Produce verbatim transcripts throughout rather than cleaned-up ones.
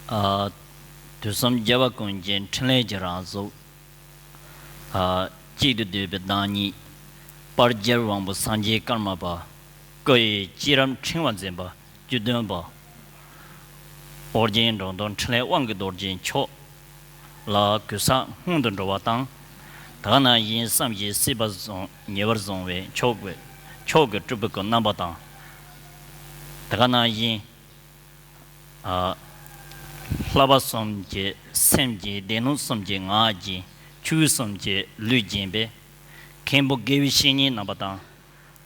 ཨ། དུས་གསུམ་རྒྱལ་བ་ཀུན་གྱི་འཕྲིན་ལས་ཀྱི་རང་གཟུགས། ཨ། གཅིག་ཏུ་བསྡུས་པའི་བདག་ཉིད། དཔལ་རྒྱལ་དབང་པོ་སངས་རྒྱས་ཀརྨ་པ། སྐུ་ཡི་བསྐྱེད་རིམ་ཕྲེང་བ་འཛིན་པ་བཅུ་བདུན་པ། ཨོ་རྒྱན་འགྲོ་དོན་འཕྲིན་ལས་དབང་གི་རྡོ་རྗེ་མཆོག་ལ་གུས་ཕྱག་སྔོན་དུ་འགྲོ་བ་དང་། དེ་ག་ནང་བཞིན་བསམ་བཞིན་སྲིད་པ་བཟུང་ཉེ་བར་བཟུང་བའི་མཆོག་གི་མཆོག་གི་སྤྲུལ་པའི་སྐུ་རྣམ་པ་དང་། དེ་ག་ནང་བཞིན། ཨ། བསླབ་པ་གསུམ་གྱི་སེམས་ཀྱི་སྡེ་སྣོད་གསུམ་གྱི་ངག་གི་ཆོས་གསུམ་གྱི་ལུས་བརྒྱན་པའི་མཁན་པོ་དགེ་བའི་བཤེས་གཉེན་རྣམ་པ་དང་།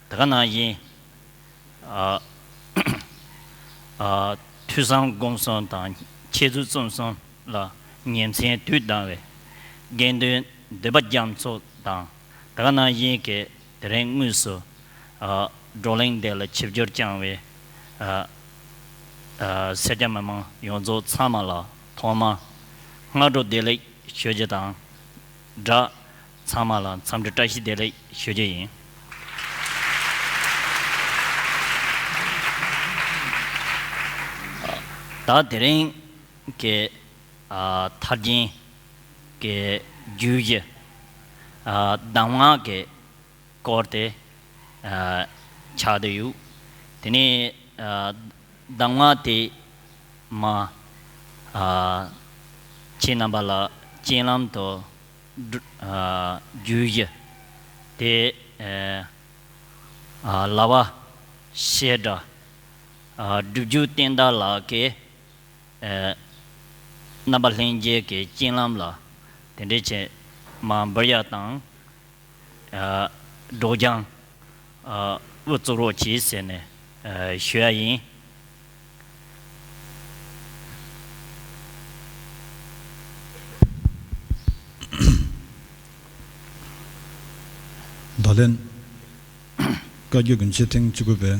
དེ་ག་ནང་བཞིན། ཨ། ཨ། ཐོས་བསམ་སྒོམ་གསུམ་དང་འཆད་རྩོད་རྩོམ་གསུམ་ལ་ཉིན་མཚན་དུས་བསྡམས་པའི་དགེ་འདུན་འདུས་པ་རྒྱ་མཚོ་དང་། དེ་ག་ནང་བཞིན་གྱི་དེ་རིང་དངོས་སུ། ཨ། བགྲོ་གླེང་འདི་ལ་ཆིབས་བསྒྱུར་བསྐྱངས་པའི། ཨ། ཨ། སེར་སྐྱ་མི་མང་ཡོངས་རྫོགས་ཚང་མ་ལ་ཐོག་མར་སྔ་དྲོ་བདེ་ལེགས་ཞུ་རྒྱུ་དང་སྦྲགས། ཚང་མ་ལ་འཚམས་འདྲི་བཀྲ་ཤིས་བདེ་ལེགས་ཞུ་རྒྱུ་ཡིན། ད་དེ་རིང་གི། ཨ། ཐར་རྒྱན་གྱི་བརྗོད་གཞི། ཨ། གདམས་ངག་གི་སྐོར་དེ། ཨ། ཆགས་བསྡད་ཡོད། དེ་ནས། ཨ། གདམས་ངག་དེ་མ། ཨ། ཁྱེད་རྣམ་པ་ལ་སྤྱན་ལམ་དུ། ཨ། བརྗོད་གཞི་དེ། ཨ། ལག་པ་བཤད་གྲྭ། ཨ། སྒྲུབ་བརྒྱུད་བསྟན་བདག་ལགས་ཀྱིས། ཨ། རྣམ་པ་ལྷན་རྒྱས་ཀྱི་སྤྱན་ལམ་ལ་དེ་འདྲའི་ཆེད་མ་འབུལ་ཡག་དང་། ཨ། སྒྲོག་སྦྱང་། ཨ། དབུ་བཙུགས་རོགས་གྱིས་ཟེར་ནས། ཨ། ཞུ་ཡ་ཡིན། བརྡ་ལན། བཀའ་བརྒྱུད་དགོན་ཆེན་ཐེངས་བཅུ་དགུ་པའི་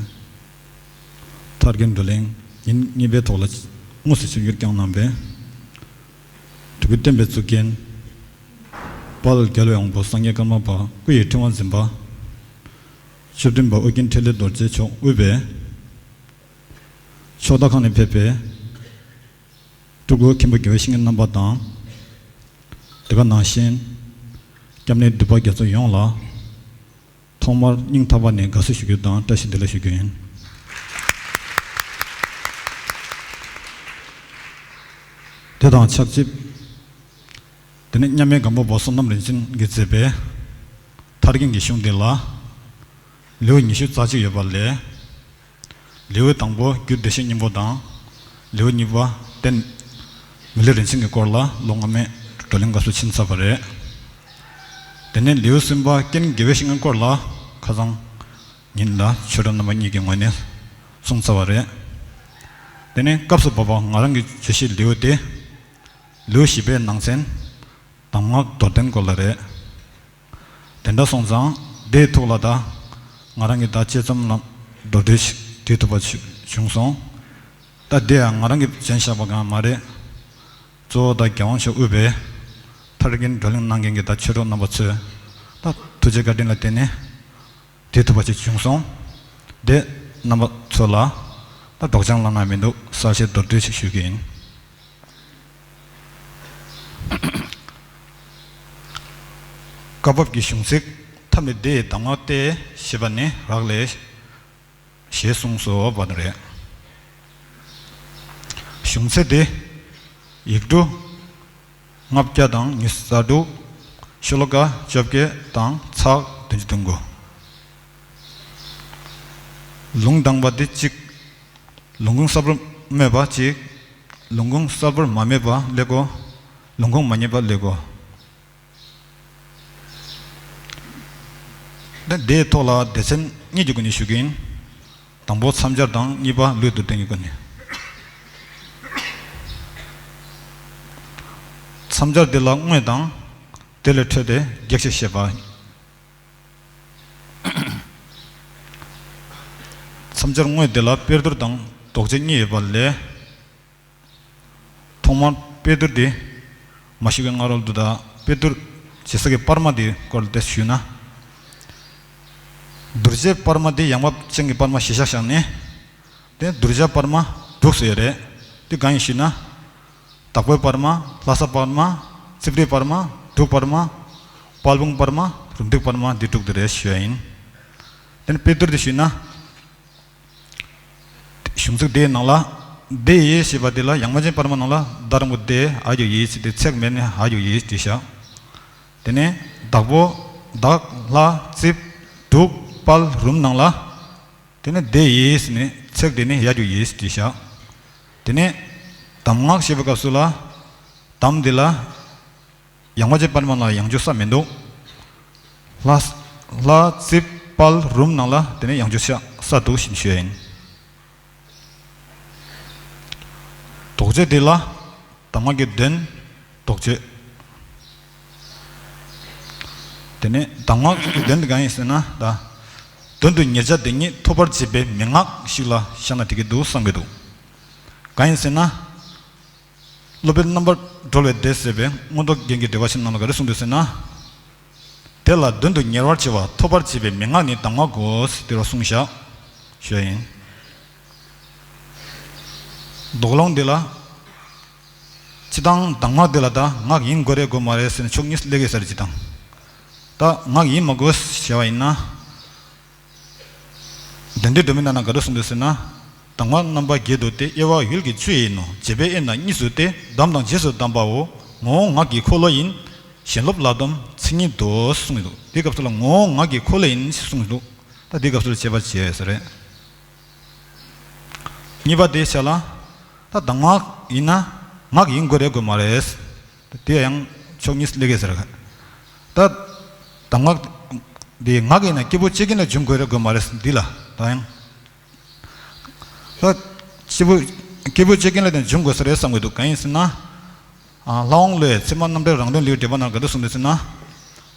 ཐར་རྒྱན་བགྲོ་གླེང་ཉིན་གཉིས་པའི་ཐོག་ལ་དངོས་སུ་ཆིབས་བསྒྱུར་བསྐྱངས་གནང་བའི་སྤྲུལ་སྐུ་བསྟན་པའི་གཙུག་རྒྱན་དཔལ་རྒྱལ་བའི་དབང་པོ་སངས་རྒྱས་ཀརྨ་པ་སྐུ་ཡི་ཕྲེང་བ་འཛིན་པ་བཅུ་བདུན་པ་ཨོ་རྒྱན་འཕྲིན་ལས་རྡོ་རྗེ་མཆོག་དབུས་པའི་ཕྱོགས་མཐའ་ཁག་ནས་ཕེབས་པའི་སྤྲུལ་སྐུ་མཁན་པོ་དགེ་བའི་བཤེས་གཉེན་རྣམ་པ་དང་། དེ་ག་ནང་བཞིན་སྐྱབས་གནས་འདུས་པ་རྒྱ་མཚོ་ཡོངས་ལ། ཐོག་མར་སྙིང་ཐག་པ་ནས་དགའ་བསུ་ཞུ་རྒྱུ་དང་བཀྲ་ཤིས་བདེ་ལེགས་ཞུ་རྒྱུ་ཡིན། དེ་དང་ཆབས་ཅིག་དེ་ནས་མཉམ་མེད་སྒམ་པོ་པ་བསོད་ནམས་རིན་ཆེན་གྱིས་མཛད་པའི་ཐར་རྒྱན་གྱི་གཞུང་འདི་ལ་ལེའུ་ཉི་ཤུ་རྩ་གཅིག་ཡོད་པ་ལས། ལེའུ་དང་པོ་རྒྱུད་བདེ་གཤེགས་སྙིང་པོ་དང་། ལེའུ་གཉིས་པ་རྟེན་མི་ལུས་རིན་ཆེན་གྱི་སྐོར་ལ་ལོ་སྔ་མའི་བགྲོ་གླེང་སྐབས་སུ་ཕྱིན་ཚར་བ་རེད། དེ་ནས་ལེའུ་གསུམ་པ་རྐྱེན་དགེ་བའི་བཤེས་གཉེན་སྐོར་ལ་ཁ་སང་ཉིན་ལ་ཆོས་གྲོགས་རྣམ་པ་གཉིས་ཀྱི་ངོས་ནས་གསུངས་ཚར་བ་རེད། དེ་ནས་སྐབས་སུ་བབ་པ་ང་རང་གི་བརྗོད་གཞི་ལེའུ་སྟེ། ལེའུ་བཞི་པའི་ནང་ཚན། གདམས་ངག་མདོར་བསྟན་སྐོར་ལ་རེད། དེ་འདྲ་སོང་ཙང་དེའི་ཐོག་ལ་ད་ང་རང་གིས་ད་དཔྱད་རྩོམ་ལམ་མདོར་བསྡུས་ཤིག་བྲིས་ཐུབ་པ་བྱུང་སོང་། ད་དེ་ཡང་ང་རང་གིས་བྱས་བཞག་པ་གང་མ་རེད། གཙོ་བོ་ད་རྒྱལ་དབང་མཆོག་དབུས་པའི་ཐར་རྒྱན་བགྲོ་གླེང་གནང་མཁན་གྱི་ད་ཆོས་གྲོགས་རྣམ་པ་ཚོས་ད་ཐུགས་རྗེ་བཀའ་དྲིན་ལ་བརྟེན་ནས་བྲིས་ཐུབ་པ་ཞིག་བྱུང་སོང་། དེ་རྣམ་པ་ཚོ་ལ་ད་སྒྲོག་སྦྱང་བླ་ན་མི་འདུག་གསལ་བཤད་མདོར་བསྡུས་ཤིག་ཞུ་གི་ཡིན། བཀའ་བབས་ཀྱི་གཞུང་ཚིག་ཐ་མ་འདི་ཡི་གདམས་ངག་སྟེ་ཞེས་པ་ནི་རག་ལས་ཞེས་གསུངས་སོ་བ་རེད། གཞུང་ཚིག་འདི་ཡིག་འབྲུ་ལྔ་བརྒྱ་དང་ཉི་ཤུ་རྩ་དྲུག་ཤོ་ལོ་ཀ་བཅོ་བརྒྱད་དང་ཚེག་བདུན་ཅུ་དོན་དགུ། ལུང་དང་པོ་འདི་གཅིག་ལུང་ཁུངས་གསལ་པོར་སྨོས་པ་གཅིག་ལུང་ཁུངས་གསལ་པོར་མ་སྨོས་པ་ཀླད་ཀོར། ལུང་ཁུངས་མ་རྙེད་པ་ཀླད་ཀོར། ད་དེའི་ཐོག་ལ་སྡེ་ཚན་གཉིས་ཀྱི་སྒོ་ནས་ཞུ་གི་ཡིན། དང་པོ་མཚམས་སྦྱར་དང་གཉིས་པ་ལུགས་མདོར་བསྟན་གྱི་སྒོ་ནས། མཚམས་སྦྱར་འདི་ལ་དངོས་དང་དེ་ལས་འཕྲོས་ཏེ་གེགས་བྱེད་བཤད་པ། མཚམས་སྦྱར་དངོས་འདི་ལ་དཔེར་བསྡུར་དང་དོགས་གཅོད་གཉིས་ཡོད་པ་ལས། ཐོག་མར་དཔེར་བསྡུར་འདི་མ་ཞུ་བའི་སྔ་རོལ་དུ་ད་དཔེར་བསྡུར་བྱེད་ས་ཀྱི་པར་མ་འདི་སྐོར་ལ་ཏོག་ཙམ་ཞུས་ན། གདུལ་བྱའི་པར་མ་འདི་ཡང་འབབ་ཅན་གྱི་པར་མ་གཞི་བཞག་བཞག་ནས། དེ་གདུལ་བྱ་པར་མ་དྲུག་ཟེར་ཡོད་རེད། འདི་གང་ཡིན་ཞུས་ན། བདག་པོའི་པར་མ། ལྷ་ས་པར་མ། རྩིབ་རིའི་པར་མ། འབྲུག་པར་མ། དཔལ་སྤུངས་པར་མ། རུམ་བཏེག་པར་མ། འདི་དྲུག་དེ་རེད་ཞུ་ཡ་ཡིན། དེ་ནས་དཔེ་བསྡུར་དེ་ཞུས་ན། གཞུང་ཚིག་དེའི་ནང་ལ། དེ་ཡི་ཞེས་པ་དེ་ལ་ཡང་མ་ཅན་པར་མ་ནང་ལ་ད་རང་པོ་དེ་ཨ་ཡོ་ཡི་ཟེར་ཏེ་ཚེག་མེད་ནས་ཨ་ཡོ་ཡི་བྲིས་བཞག་དེ་ནས་བདག་པོ། བདག་ལྷ་རྩིབས། འབྲུག་དཔལ་རུམ་ནང་ལ། དེ་ནས་དེ་ཡི་ཟེར་ནས་ཚེག་དེ་ནས་ཡ་ཡོ་ཡི་བྲིས་བཞག་དེ་ནས་གདམས་ངག་ཞེས་པའི་སྐབས་སུ་ལ། གདམས་དེ་ལ། ཡང་མ་ཅན་པར་མ་ལ་ཡང་འཇུག་ས་མི་འདུག་ལྷ། ལྷ་རྩིབས་དཔལ་རུམ་ནང་ལ་དེ་ནས་ཡང་འཇུག་ས་ས་འདུག་ཞེས་ཞུ་ཡ་ཡིན། དོགས་གཅོད་དེ་ལ། གདམས་ངག་གི་དོན། དོགས་གཅོད། དེ་ནས་གདམས་ངག་གི་དོན་དེ་གང་ཡིན་ཟེར་ན་ད། དོན་དུ་ཉེར་བརྒྱ་དེ་ཉིད་ཐོབ་པར་བྱེད་པའི་མན་ངག་ཞིག་ལ་བཞག་ན་འགྲིག་གི་འདུག་བསམ་གྱི་འདུག་གང་ཡིན་ཟེར་ན། སློབ་དཔོན་རྣམ་པར་གྲོལ་བའི་སྡེ་ཟེར་བའི་མངོན་རྟོགས་རྒྱན་གྱི་འགྲེལ་པ་ཞིག་ནང་ལ་ག་རེ་གསུངས་འདུག་ཟེར་ན། དེ་ལ་དོན་དུ་ཉེར་བར་བྱེད་པ་ཐོབ་པར་བྱེད་པའི་མན་ངག་ནི་གདམས་ངག་གོ་ཟེར་དེ་རུ་གསུངས་བཞག་ཞུ་ཡ་ཡིན། དོགས་སློང་འདི་ལ། སྤྱི་དང་གདམས་ངག་འདི་ལ་ད་ངག་ཡིན་དགོས་རེད་དགོས་མ་རེད་ཟེར་ནས་ཕྱོགས་གཉིས་སུ་སླེབས་ཀྱི་ས་རེད་སྤྱི་དང་། ད་ངག་ཡིན་མ་དགོས་ཞེས་པ་ཡིན་ན། དོན་འདི་སྒྲོན་མེ་ནང་ན་ག་རེ་གསུངས་འདུག་ཟེར་ན། གདམས་ངག་རྣམ་པ་བརྒྱད་དུ་སྟེ། དབྱེ་བ་ཡུལ་གྱི་བཅུ་ཡིན་ནོ། རྗེ་དཔོན་དབྱེ་ན་གཉིས་སུ་སྟེ། གདམས་དང་རྗེས་སུ་གདམས་པའོ། ངོ་བོ་ངག་གི་འཁོར་ལོ་ཡིན། ཞེན་སློབ་ལ་སྡོམ་མཚན་ཉིད་དོ་གསུངས་འདུག་དེའི་སྐབས་སུ་ལ་ངོ་བོ་ངག་གི་འཁོར་ལོ་ཡིན་གསུངས་འདུག་ད་དེའི་སྐབས་སུ་ལ་དཔྱད་པ་བྱས་ཟེར་རེད། གཉིས་པ་དེའི་ཆ་ལ། ད་གདམས་ངག་ཡིན་ན་ངག་ཡིན་དགོས་རེད་དགོས་མ་རེད། དེ་ཡང་ཕྱོགས་གཉིས་སུ་སླེབས་ཀྱི་ཟེར། ད་གདམས་ངག་འདི་ངག་ཡིན་ན་སྐྱེས་བུ་གཅིག་གིས་ན་འབྱུང་དགོས་རེད་དགོས་མ་རེད་འདི་ལ་ད་ཡང་། ད་སྐྱེས་བུ་སྐྱེས་བུ་གཅིག་གིས་ལ་དེ་འབྱུང་དགོས་ས་རེད་བསམ་གྱི་འདུག་གང་ཡིན་ཟེར་ན། ལྷ་དབང་བློའི་ཚད་མ་རྣམ་འགྲེལ་རང་དོན་ལེའུ་བགྲེས་པ་ནང་ག་འདི་གསུངས་འདུག་ཟེར་ན།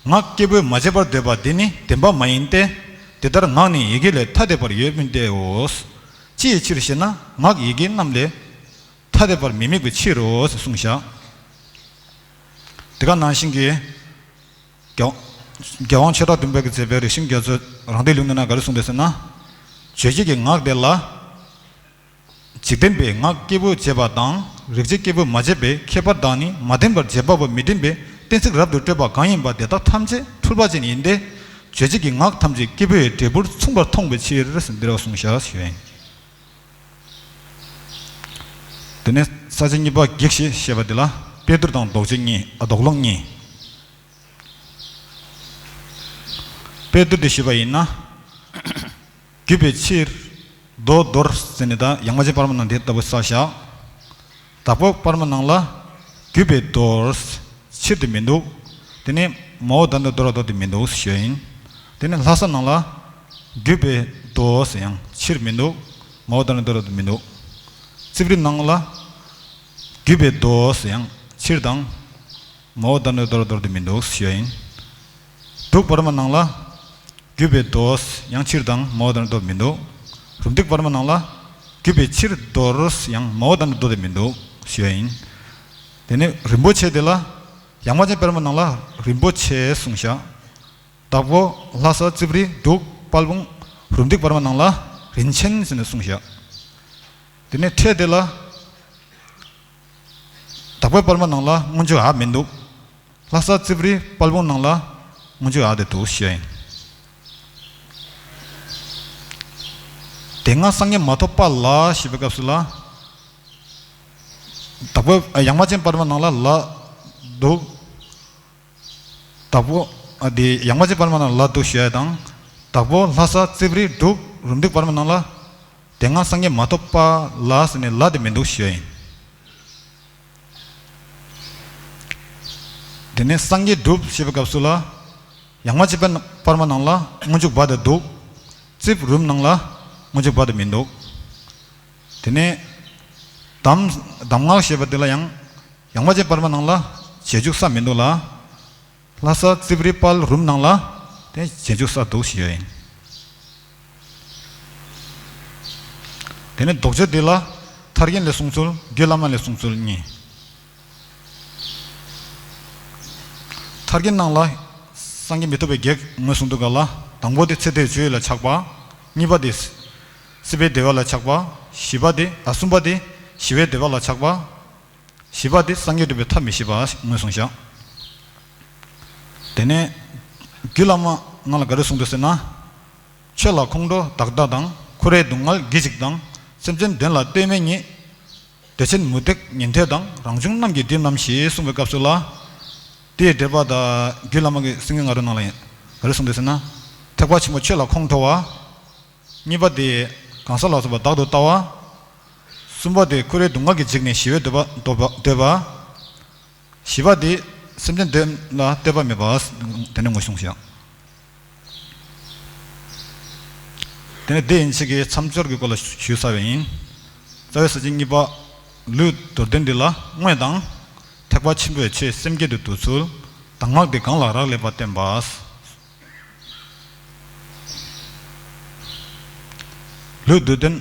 ངག་སྐྱེས་བུས་མ་བྱས་པར་འདོད་པ་འདི་ནི་བདེན་པ་མ་ཡིན་ཏེ། དེ་ལྟར་ངག་ནི་ཡི་གེ་ལས་ཐ་དད་པར་ཡོད་མིན་ཏེའོ། ཅི་ཡི་ཕྱིར་ཞེ་ན་ངག་ཡི་གེ་རྣམས་ལས། ཐ་དད་པར་མི་དམིགས་པའི་ཕྱིར་རོ་ཞེས་གསུངས་བཞག་དེ་ག་ནང་བཞིན་གྱི། རྒྱལ་རྒྱལ་དབང་ཆོས་གྲགས་བདུན་པ་གིས་མཛད་པའི་རིགས་གསུམ་རྒྱ་མཚོའི་རང་སྡེ་ལུགས་ནང་ན་ག་རེ་གསུངས་འདུག་ཟེར་ན། རྗོད་བྱེད་ཀྱི་ངག་དེ་ལ། འཇིག་རྟེན་པའི་ངག་སྐྱེས་བུས་བྱས་པ་དང་རིག་བྱེད་སྐྱེས་བུས་མ་བྱས་པའི་ཁྱད་པར་དང་ནི་མ་བརྟེན་པར་བྱེད་པ་པོ་མི་བརྟེན་པའི་གཏན་ཚིགས་རབ་ཏུ་སྤྲོས་པ་གང་ཡིན་པ་དེ་དག་ཐམས་ཅད་འཁྲུལ་པ་ཅན་ཡིན་ཏེ། རྗོད་བྱེད་ཀྱི་ངག་ཐམས་ཅད་སྐྱེས་བུའི་འབྲས་བུར་མཚུངས་པར་མཐོང་བའི་ཕྱིར་འདིར་གསུངས་བཞག་ཞུ་ཡིན། དེ་ནས་ས་བཅད་གཉིས་པ་གེགས་ཞེས་བཤད་པ་དེ་ལ་དཔེ་བསྡུར་དང་དོགས་གཅོད་གཉིས། ཨ། དོགས་སློང་གཉིས། དཔེ་བསྡུར་དེ་ཞུས་པ་ཡིན་ན། བརྒྱུད་པའི་ཕྱིར། མདོ་མདོར་ཟེར་ནས་ད་ཡང་མ་བྱས་པར་མ་ནང་དེ་ལྟ་བུ་བསགས་བཞག་བདག་པོ་པར་མ་ནང་ལ། བརྒྱུད་པའི་མདོར། ཕྱིར་དེ་མི་འདུག་དེ་ནས་མའོ་ད་ནི་མདོ་ར་མདོ་དེ་མི་འདུག་ཞུ་ཡིན། དེ་ནས་ལྷ་ས་ནང་ལ། བརྒྱུད་པའི་མདོ་ཟེར་ཡང་ཕྱིར་མི་འདུག་མའོ་ད་ནི་མདོ་ར་མདོ་མི་འདུག་རྩིབས་རི་ནང་ལ། བརྒྱུད་པའི་མདོ་ཟེར་ཡང་ཕྱིར་དང་། མའོ་ད་ནི་མདོ་ར་མདོ་དེ་མི་འདུག་ཞུ་ཡིན། འབྲུག་པར་མ་ནང་ལ། བརྒྱུད་པའི་མདོ་ཡང་ཕྱིར་དང་མའོ་ད་ནི་མདོ་མི་འདུག་རུམ་བཏེག་པར་མ་ནང་ལ། བརྒྱུད་པའི་ཕྱིར་མདོར་ཡང་མའོ་ད་ནི་མདོ་དེ་མི་འདུག་ཞུ་ཡ་ཡིན། དེ་ནས་རིན་པོ་ཆེ་དེ་ལ། ཡང་མ་བྱས་པར་མ་ནང་ལ་རིན་པོ་ཆེ་གསུངས་བཞག་བདག་པོ་ལྷ་ས་རྩིབས་རི་འབྲུག་དཔལ་སྤུངས། རུམ་བཏེག་པར་མ་ནང་ལ་རིན་ཆེན་ཟེར་ནས་གསུངས་བཞག་དེ་ནས་ཕྲད་དེ་ལ། བདག་པོའི་པར་མ་ནང་ལ་སྔོན་འཇུག་འ་མི་འདུག་ལྷ་ས་རྩིབས་རི་དཔལ་སྤུངས་ནང་ལ་སྔོན་འཇུག་འ་དེ་འདུག་ཞུ་ཡ་ཡིན། དེ་སྔ་སངས་རྒྱས་མ་ཐོབ་པ་ལ་ཞེས་པའི་སྐབས་སུ་ལ། བདག་པོ་ཡང་མ་བྱས་པར་མ་ནང་ལ་ལ་འདུག་བདག་པོ་ཨ་དེ་ཡང་མ་བྱས་པར་མ་ནང་ལ་འདུག་ཞུ་ཡ་དང་། བདག་པོ་ལྷ་ས་རྩིབས་རི་འབྲུག་རུམ་བཏེག་པར་མ་ནང་ལ། དེ་སྔ་སངས་རྒྱས་མ་ཐོབ་པ་ལ་ཟེར་ནས་ལ་དེ་མི་འདུག་ཞུ་ཡ་ཡིན། དེ་ནས་སངས་རྒྱས་འགྲུབ་ཞེས་པའི་སྐབས་སུ་ལ། ཡང་མ་བྱས་པར་མ་ནང་ལ་སྔོན་འཇུག་བ་དེ་འདུག་རྩིབས་རུམ་ནང་ལ་སྔོན་འཇུག་བ་དེ་མི་འདུག་དེ་ནས་གདམས་གདམས་ངག་ཞེས་པ་དེ་ལ་ཡང་ཡང་མ་བྱས་པར་མ་ནང་ལ་རྗེས་འཇུག་ས་མི་འདུག་ལ། ལྷ་ས་རྩིབས་རི་དཔལ་རུམ་ནང་ལ་དེ་རྗེས་འཇུག་ས་འདུག་ཞུ་ཡ་ཡིན། དེ་ནས་དོགས་གཅོད་འདི་ལ་ཐར་རྒྱན་ལས་གསུངས་ཚུལ་རྒྱུད་བླ་མ་ལས་གསུངས་ཚུལ་གཉིས། ཐར་རྒྱན་ནང་ལ་སངས་རྒྱས་མི་ཐོབ་པའི་གེགས་ངོས་བཟུང་འདུག་ག་ལ། དང་པོ་དེ་ཚེ་འདས་སྤྱོད་ཡུལ་ལ་ཆགས་པ། གཉིས་པ་དེ་སྲིད་པའི་བདེ་བ་ལ་ཆགས་པ། བཞི་པ་དེ་ཨ་གསུམ་པ་དེ་ཞི་བའི་བདེ་བ་ལ་ཆགས་པ། བཞི་པ་དེ་སངས་རྒྱས་འགྲུབ་པའི་ཐབས་མི་ཤེས་པ་ངོས་བཟུང་བཞག། དེ་ནས་རྒྱུད་བླ་མ་ནང་ལ་ག་རེ་གསུངས་འདུག་ཟེར་ན། ཆོས་ལ་ཁོང་ཁྲོ་བདག་ལྟ་དང་། འཁོར་བའི་སྡུག་བསྔལ་གྱིས་འཇིགས་དང་། སེམས་ཅན་དོན་ལ་ལྟོས་མེད་ཉིད། བདེ་ཆེན་མུ་སྟེགས་ཉན་ཐོས་དང་། རང་བྱུང་རྣམས་ཀྱིས་འདི་རྣམས་ཞེས་གསུངས་པའི་སྐབས་སུ་ལ། དེའི་འགྲེལ་པ་དང་རྒྱུད་བླ་མ་གི་སེང་གེ་ང་རོ་ནང་ལ་ག་རེ་གསུངས་འདུག་ཟེར་ན། ཐེག་པ་ཆེན་པོ་ཆོས་ལ་ཁོང་ཁྲོ་བ། གཉིས་པ་དེ་གང་ཟག་ལ་སོགས་པ་བདག་ཏུ་ལྟ་བ། གསུམ་པ་དེ་འཁོར་བའི་སྡུག་བསྔལ་གྱིས་འཇིགས་ནས་ཞི་བའི་འདོད་པ་འདོད་པ་འདོད་པ། བཞི་པ་དེ་སེམས་ཅན་དོན་ལ་ལྟོས་པ་མེད་པ། དེ་ནས་ངོས་བཟུང་བཞག། དེ་ནས་དེ་ཡན་ཆད་ཀྱི་མཚམས་སྦྱོར་གྱི་སྐོར་ལ་ཞུས་ཚར་བ་ཡིན། རྩ་བའི་ས་བཅད་གཉིས་པ། ལུས་མདོར་བསྟན་འདི་ལ་དངོས་དང་། ཐེག་པ་ཆེན་པོའི་ཆོས་སེམས་བསྐྱེད་དུ་འདོད་ཚུལ། གདམས་ངག་འདི་གང་ལ་རག་ལས་པ་བསྟན་པ། ལུས་མདོར་བསྟན།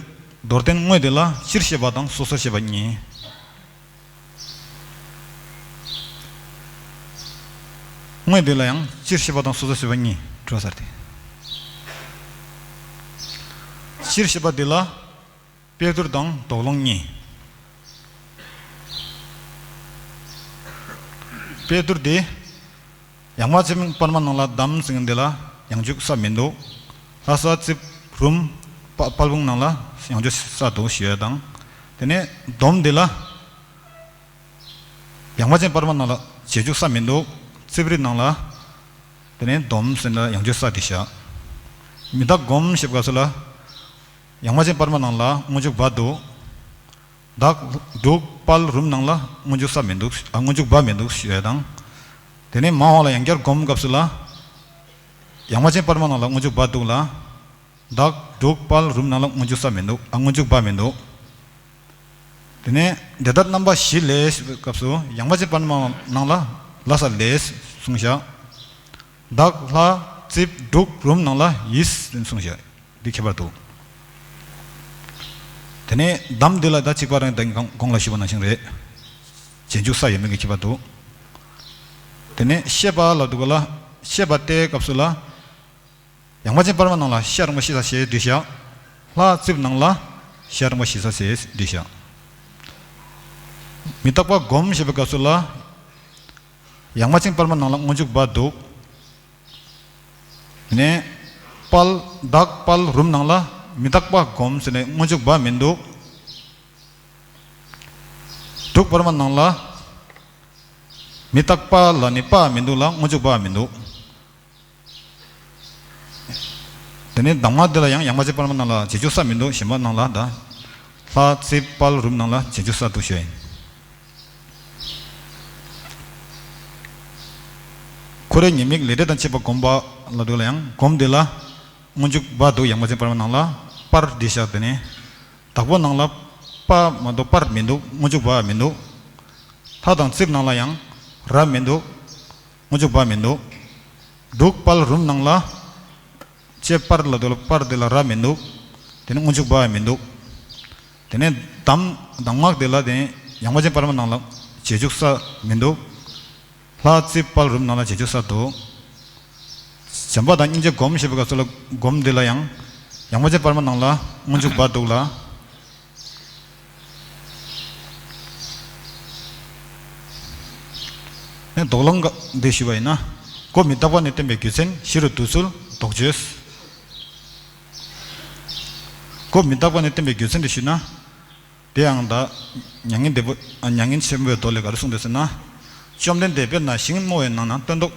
མདོར་བསྟན་དངོས་འདི་ལ་སྤྱིར་བཤད་པ་དང་སོ་སོར་བཤད་པ་གཉིས། དངོས་འདི་ལ་ཡང་སྤྱིར་བཤད་པ་དང་སོ་སོར་བཤད་པ་གཉིས་འགྲོ་ཚར་ཏེ། སྤྱིར་བཤད་པ་འདི་ལ། དཔེ་བསྡུར་དང་དོགས་སློང་གཉིས། དཔེ་བསྡུར་དེ། ཡང་མ་ཅན་པར་མ་ནང་ལ་འདམ་ཟེར་མཁན་དེ་ལ་ཡང་འཇུག་ས་མི་འདུག། ལྷ་ས་རྩིབས་རུམ། དཔལ་སྤུངས་ནང་ལ་ཡང་འཇུག་ས་འདུག་ཞུ་ཡ་དང་། དེ་ནས་འདོམ་དེ་ལ། ཡང་མ་ཅན་པར་མ་ནང་ལ་རྗེས་འཇུག་ས་མི་འདུག། རྩིབས་རི་ནང་ལ། དེ་ནས་འདོམ་ཟེར་ན་ཡང་འཇུག་ས་དེ་བཞག། མི་རྟག་སྒོམ་ཞེས་པ་སུ་ལ། ཡང་མ་ཅན་པར་མ་ནང་ལ་སྔོན་འཇུག་བ་འདུག། བདག་འབྲུག་དཔལ་རུམ་ནང་ལ་སྔོན་འཇུག་ས་མི་འདུག། ཨ། སྔོན་འཇུག་བ་མི་འདུག་ཞུ་ཡ་དང་། དེ་ནས་མ་འོངས་ལ་ཡང་བསྐྱར་སྒོམ་སྐབས་སུ་ལ། ཡང་མ་ཅན་པར་མ་ནང་ལ་སྔོན་འཇུག་བ་འདུག་ལ། བདག་འབྲུག་དཔལ་རུམ་ནང་ལ་སྔོན་འཇུག་ས་མི་འདུག། ཨ། སྔོན་འཇུག་བ་མི་འདུག། དེ་ནས་འདི་ལྟར་རྣམ་པ་བཞི་ལས་ཞེས་པའི་སྐབས་སུ་ཡང་མ་ཅན་པར་མ་ནང་ལ་ལ་ས་ལས་གསུངས་བཞག། བདག་ལྷ་རྩིབས་འབྲུག་རུམ་ནང་ལ་ཡིས་གསུངས་བཞག། འདི་ཁྱད་པར་འདུག། དེ་ནས་འདམ་འདི་ལ་ད་གཅིག་པ་རང་ད་གོང་ལ་ཞུས་པ་ནང་བཞིན་རེད། རྗེས་འཇུག་ས་ཡོད་མེད་ཀྱི་ཁྱད་པར་འདུག། དེ་ནས་བཤད་པ་ལ་འདུག་ག་ལ། བཤད་པ་སྟེ་སྐབས་སུ་ལ། ཡང་མ་ཅན་པར་མ་ནང་ལ་ཤ་རིང་པ་ཤི་ས་ཞེས་བྲིས་བཞག། ལྷ་རྩིབས་ནང་ལ་ཤ་རིང་པ་ཤི་ས་ཞེས་བྲིས་བཞག། མི་རྟག་པ་སྒོམ་ཞེས་པའི་སྐབས་སུ་ལ། ཡང་མ་ཅན་པར་མ་ནང་ལ་སྔོན་འཇུག་བ་འདུག། ནས། དཔལ། བདག་དཔལ་རུམ་ནང་ལ་མི་རྟག་པ་སྒོམ་ཟེར་ནས་སྔོན་འཇུག་བ་མི་འདུག། འབྲུག་པར་མ་ནང་ལ། མི་རྟག་པ་ལ་ནི་པ་མི་འདུག་ལ་སྔོན་འཇུག་བ་མི་འདུག། དེ་ནས་གདམས་ངག་འདི་ལ་ཡང་ཡང་མ་ཅན་པར་མ་ནང་ལ་རྗེས་འཇུག་ས་མི་འདུག། གཞན་པ་ནང་ལ་ད། ལྷ་རྩིབས་དཔལ་རུམ་ནང་ལ་རྗེས་འཇུག་ས་འདུག་ཞུ་ཡིན། འཁོར་བའི་ཉེས་དམིགས་ལས་འབྲས་དང་བཅས་པ་སྒོམ་པ་ལ་འདུག་ལ་ཡང་སྒོམ་འདི་ལ་སྔོན་འཇུག་བ་འདུག། ཡང་མ་ཅན་པར་མ་ནང་ལ་པར་འདི་བཞག། དེ་ནས་བདག་པོ་ནང་ལ་པ་མ་གཏོགས་པར་མི་འདུག། སྔོན་འཇུག་བ་མི་འདུག། ལྷ་དང་རྩིབས་ནང་ལ་ཡང་ར་མི་འདུག། སྔོན་འཇུག་བ་མི་འདུག། འབྲུག་དཔལ་རུམ་ནང་ལ། ཅེས་པར་ལ་འདུག་ལ་པར་དེ་ལ་ར་མི་འདུག། དེ་ནས་སྔོན་འཇུག་བ་མི་འདུག། དེ་ནས་གདམས་གདམས་ངག་དེ་ལ་དེ་ཡང་མ་ཅན་པར་མ་ནང་ལ་རྗེས་འཇུག་ས་མི་འདུག། ལྷ་རྩིབས་དཔལ་རུམ་ནང་ལ་རྗེས་འཇུག་ས་འདུག། བྱམས་པ་དང་སྙིང་རྗེ་སྒོམ་ཞེས་པའི་སྐབས་སུ་ལ་སྒོམ་དེ་ལ་ཡང་ཡང་མ་ཅན་པར་མ་ནང་ལ་སྔོན་འཇུག་བ་འདུག་ལ། ནས་དོགས་སློང་འདི་ཞུས་པ་ཡིན་ན། སྒོ་མི་རྟག་པ་ནས་བསྟན་པའི་རྒྱུ་མཚན་བཞི་རུ་འདུ་ཚུལ་དོགས་བརྗོད། སྒོ་མི་རྟག་པ་ནས་བསྟན་པའི་རྒྱུ་མཚན་འདི་ཞུས་ན། དེ་ཡང་ད་མྱ་ངན་འདས་པོ་མྱ་ངན་ཆེན་པོའི་མདོ་ལས་ག་རེ་གསུངས་འདུག་ཟེར་ན། བཅོམ་ལྡན་འདས་དཔེར་ན་ཞིང་རྨོ་བའི་ནང་ན་སྟོན་ཐོག་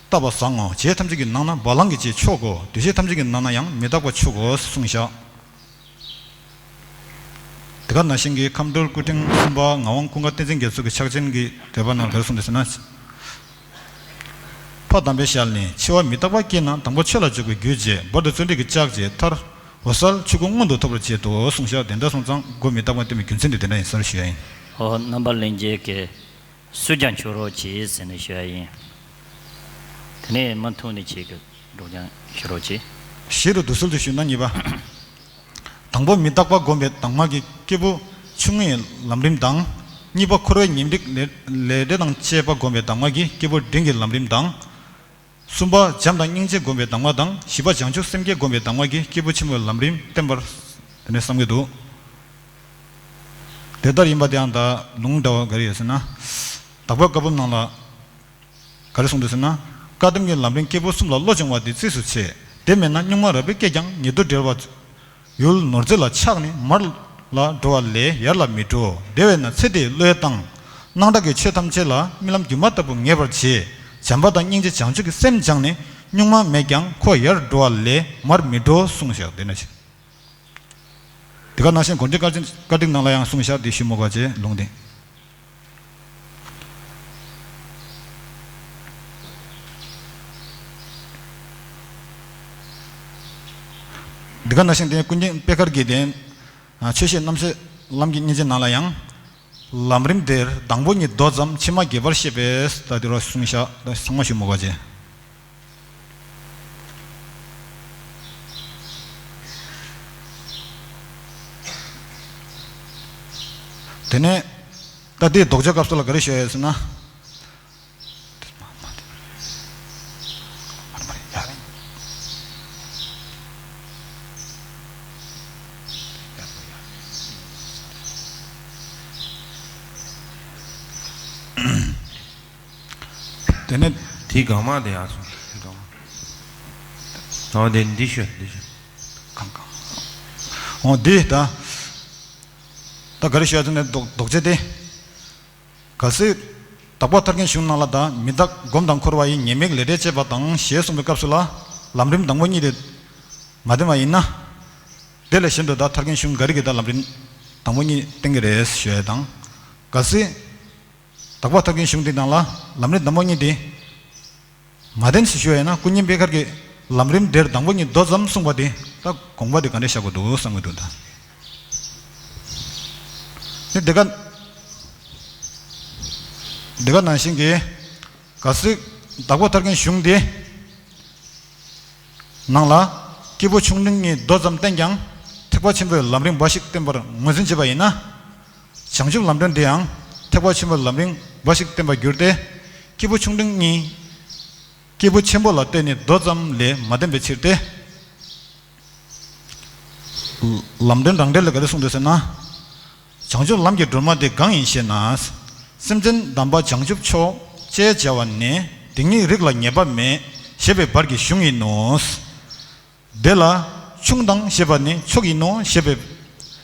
བཏབ་པ་བཟང་ངོ་། བྱེད་ཐམས་ཅད་ཀྱི་ནང་ན་བ་ལང་གི་བྱེད་མཆོག་གོ། འདུ་བྱེད་ཐམས་ཅད་ཀྱི་ནང་ན་ཡང་མི་རྟག་པ་མཆོག་གོ་གསུངས་བཞག། དེ་ག་ནང་བཞིན་གྱི་ཁམས་སྤྲུལ་སྐུ་ཕྲེང་གསུམ་པ་ངག་དབང་ཀུན་དགའ་བསྟན་འཛིན་རྒྱ་མཚོ་གི་ཕྱག་ཆེན་གྱི་འགྲེལ་པ་ནང་ག་རེ་གསུངས་འདུག་ཟེར་ན། ཕ་དམ་པའི་ཞལ་ནས་འཆི་བ་མི་རྟག་པ་སྐྱེས་ན་དང་པོ་ཆོས་ལ་འཇུག་པའི་རྒྱུ་བྱེད། བར་དུ་བརྩོན་འགྲུས་ཀྱི་ལྕག་བྱེད། མཐར་འོད་གསལ་ཆོས་སྐུ་མངོན་དུ་ཐོབ་པར་བྱེད་དོ་གསུངས་བཞག། དེ་འདྲ་སོང་ཙང་སྒོ་མི་རྟག་པ་བསྟན་པའི་རྒྱུ་མཚན་དེ་དེ་འདྲ་ཡིན་ཟེར་ཞུ་ཡ་ཡིན། ཨོ། རྣམ་པ་ལྷན་རྒྱས་ཀྱིས་སུས་ཀྱང་ཆོག་རོགས་གྱིས་ཟེར་ནས་ཞུ་ཡ་ཡིན། དེ་ནས་མ་ཐུག་ནས་ཁྱེད་ཀྱིས་སྒྲོག་ཀྱང་ཞུ་རོགས་གྱིས། བཞི་རུ་འདུ་ཚུལ་དུ་ཞུས་ན་གཉིས་པ། དང་པོ་མི་རྟག་པ་སྒོམ་པའི་གདམས་ངག་གིས་སྐྱེས་བུ་ཆུང་ངུའི་ལམ་རིམ་དང་། གཉིས་པ་འཁོར་བའི་ཉེས་དམིགས་ལས་ལས་འབྲས་དང་བཅས་པ་སྒོམ་པའི་གདམས་ངག་གིས་སྐྱེས་བུ་འབྲིང་གི་ལམ་རིམ་དང་། གསུམ་པ་བྱམས་དང་སྙིང་རྗེ་སྒོམ་པའི་གདམས་ངག་དང་། བཞི་པ་བྱང་ཆུབ་སེམས་བསྐྱེད་སྒོམ་པའི་གདམས་ངག་གིས་སྐྱེས་བུ་ཆེན་པོའི་ལམ་རིམ་བསྟན་པར་དེ་ནས་བསམ་གྱི་འདུག། དེ་ལྟར་ཡིན་པ་དེའང་ད་ལུང་འདྲ་བ་ག་རེ་ཡོད་ཟེར་ན། དྭགས་པོའི་བཀའ་འབུམ་ནང་ལ་ག་རེ་གསུངས་འདུག་ཟེར་ན། བཀའ་གདམས་ཀྱི་ལམ་རིམ་སྐྱེས་བུ་གསུམ་ལ་བློ་སྦྱོང་བ་དེ་རྩིས་སུ་ཆེ། དེ་མེད་ན་གཉུག་མ་རབ་སྤེལ་སྐྱེས་ཀྱང་ཉེ་དུ་འབྲེལ་བ། ཡུལ་ནོར་རྫས་ལ་ཆགས་ནས་མར་ལ་འགྲོ་བ་ལས་ཡར་ལ་མི་འགྲོ། དེ་བས་ན་ཚེ་འདིའི་བློས་བཏང་། སྣང་གྲགས་ཀྱི་ཆོས་ཐམས་ཅད་ལ་རྨི་ལམ་སྒྱུ་མ་ལྟ་བུ་ངེས་པར་བྱེད། བྱམས་པ་དང་སྙིང་རྗེ་བྱང་ཆུབ་ཀྱི་སེམས་སྦྱངས་ནས་གཉུག་མ་མེད་ཀྱང་ཁོ་ཡར་འགྲོ་བ་ལས་མར་མི་འགྲོ་གསུངས་བཞག་དེ་ན་ཆེ། དེ་ག་ནང་བཞིན་དགོངས་འགྲེལ་བཀའ་དྲིན་བཀའ་དྲིན་ནང་ལ་ཡང་གསུངས་བཞག་དེ་ཞུ་མོ་ག་ཅེས་ལུང་བསྟན། འདི་ག་ནང་བཞིན་དེ་ཀུན་མཁྱེན་པད་དཀར་གྱི་དེ། ཆོས་བཤད་རྣམ་བཤད་ལམ་གྱི་སྙིང་རྗེ་ནང་ལ་ཡང་། ལམ་རིམ་དེར་དང་པོ་གཉིས་མདོ་ཙམ་ཕྱི་མ་རྒྱས་པར་བཤད་པས་ད་དེ་རུ་གསུངས་བཞག་ད་ཚང་མ་ཞུ་མོ་ག་ཅེས། དེ་ནས་ད་དེའི་ལྡོག་ཕྱོགས་སྐབས་སུ་ལ་ག་རེ་ཞུ་ཡ་ཡོད་ཟེར་ན། དེ་ནས་དེའི་གང་མ་དེ་ཡང་སོང་། དེའི་གང་མ། ཨོ་དེ་འདི་ཤོད་འདི་ཤོད། གང་གང་། ཨོ་འདི་ད། ད་ག་རེ་ཤོད་ཟེར་ན་ལྡོག་ལྡོག་ཕྱོགས་དེ། གལ་སྲིད། དྭགས་པོ་ཐར་རྒྱན་གཞུང་ནང་ལ་ད་མི་རྟག་སྒོམ་དང་འཁོར་བ་ཡི་ཉེས་དམིགས་ལས་འབྲས་དཔྱད་པ་དང་ཞེས་གསུངས་པའི་སྐབས་སུ་ལ། ལམ་རིམ་དང་པོ་གཉིས་དེ། མ་བསྟན་པ་ཡིན་ན། དེ་ལས་གཞན་དུ་ད་ཐར་རྒྱན་གཞུང་ག་རེ་གིས་ད་ལམ་རིམ་དང་པོ་གཉིས་བསྟན་གྱི་རེད་ཞུ་ཡ་དང་། གལ་སྲིད། དྭགས་པོ་ཐར་རྒྱན་གཞུང་འདི་ནང་ལ་ལམ་རིམ་དང་པོ་གཉིས་དེ། མ་བསྟན་ཞེས་ཞུ་བ་ཡིན་ན་ཀུན་མཁྱེན་པད་དཀར་གྱིས་ལམ་རིམ་དེར་དང་པོ་གཉིས་མདོ་ཙམ་གསུངས་པ་དེ་ད་དགོངས་པ་དེ་ག་འདྲ་བཞག་དགོས་འདུག་བསམ་གྱི་འདུག་ད། དེ་དེ་ག་དེ་ག་ནང་བཞིན་གྱི་གལ་སྲིད་དྭགས་པོ་ཐར་རྒྱན་གཞུང་དེ། ནང་ལ། སྐྱེས་བུ་ཆུང་འབྲིང་གཉིས་མདོ་ཙམ་བསྟན་ཀྱང་། ཐེག་པ་ཆེན་པོའི་ལམ་རིམ་འབའ་ཞིག་བསྟན་པར་ངོས་འཛིན་བྱེད་པ་ཡིན་ན། བྱང་ཆུབ་ལམ་སྒྲོན་འདི་ཡང་། ཐེག་པ་ཆེན་པོའི་ལམ་རིམ་འབའ་ཞིག་བསྟན་པར་འགྱུར་ཏེ། སྐྱེས་བུ་ཆུང་འབྲིང་གཉིས། སྐྱེས་བུ་ཆེན་པོ་ལ་ལྟོས་ནས་མདོ་ཙམ་ལས་མ་བསྟན་པའི་ཕྱིར་ཏེ། ལམ་སྒྲོན་རང་འགྲེལ་ལ་ག་རེ་གསུངས་འདུག་ཟེར་ན། བྱང་ཆུབ་ལམ་གྱི་སྒྲོན་མ་དེ་གང་ཡིན་ཞེ་ན། སེམས་ཅན་དམ་པ་བྱང་ཆུབ་མཆོག་ཅེས་བྱ་བ་ནི་དེ་ཉིད་རིགས་ལ་ངེས་པ་མེད་ཞེས་པའི་བར་གྱི་གཞུང་ཡིན་ནོ། དེ་ལ་ཆུང་དང་ཞེས་པ་ནི་མཆོག་ཡིན་ནོ་ཞེས་པའི་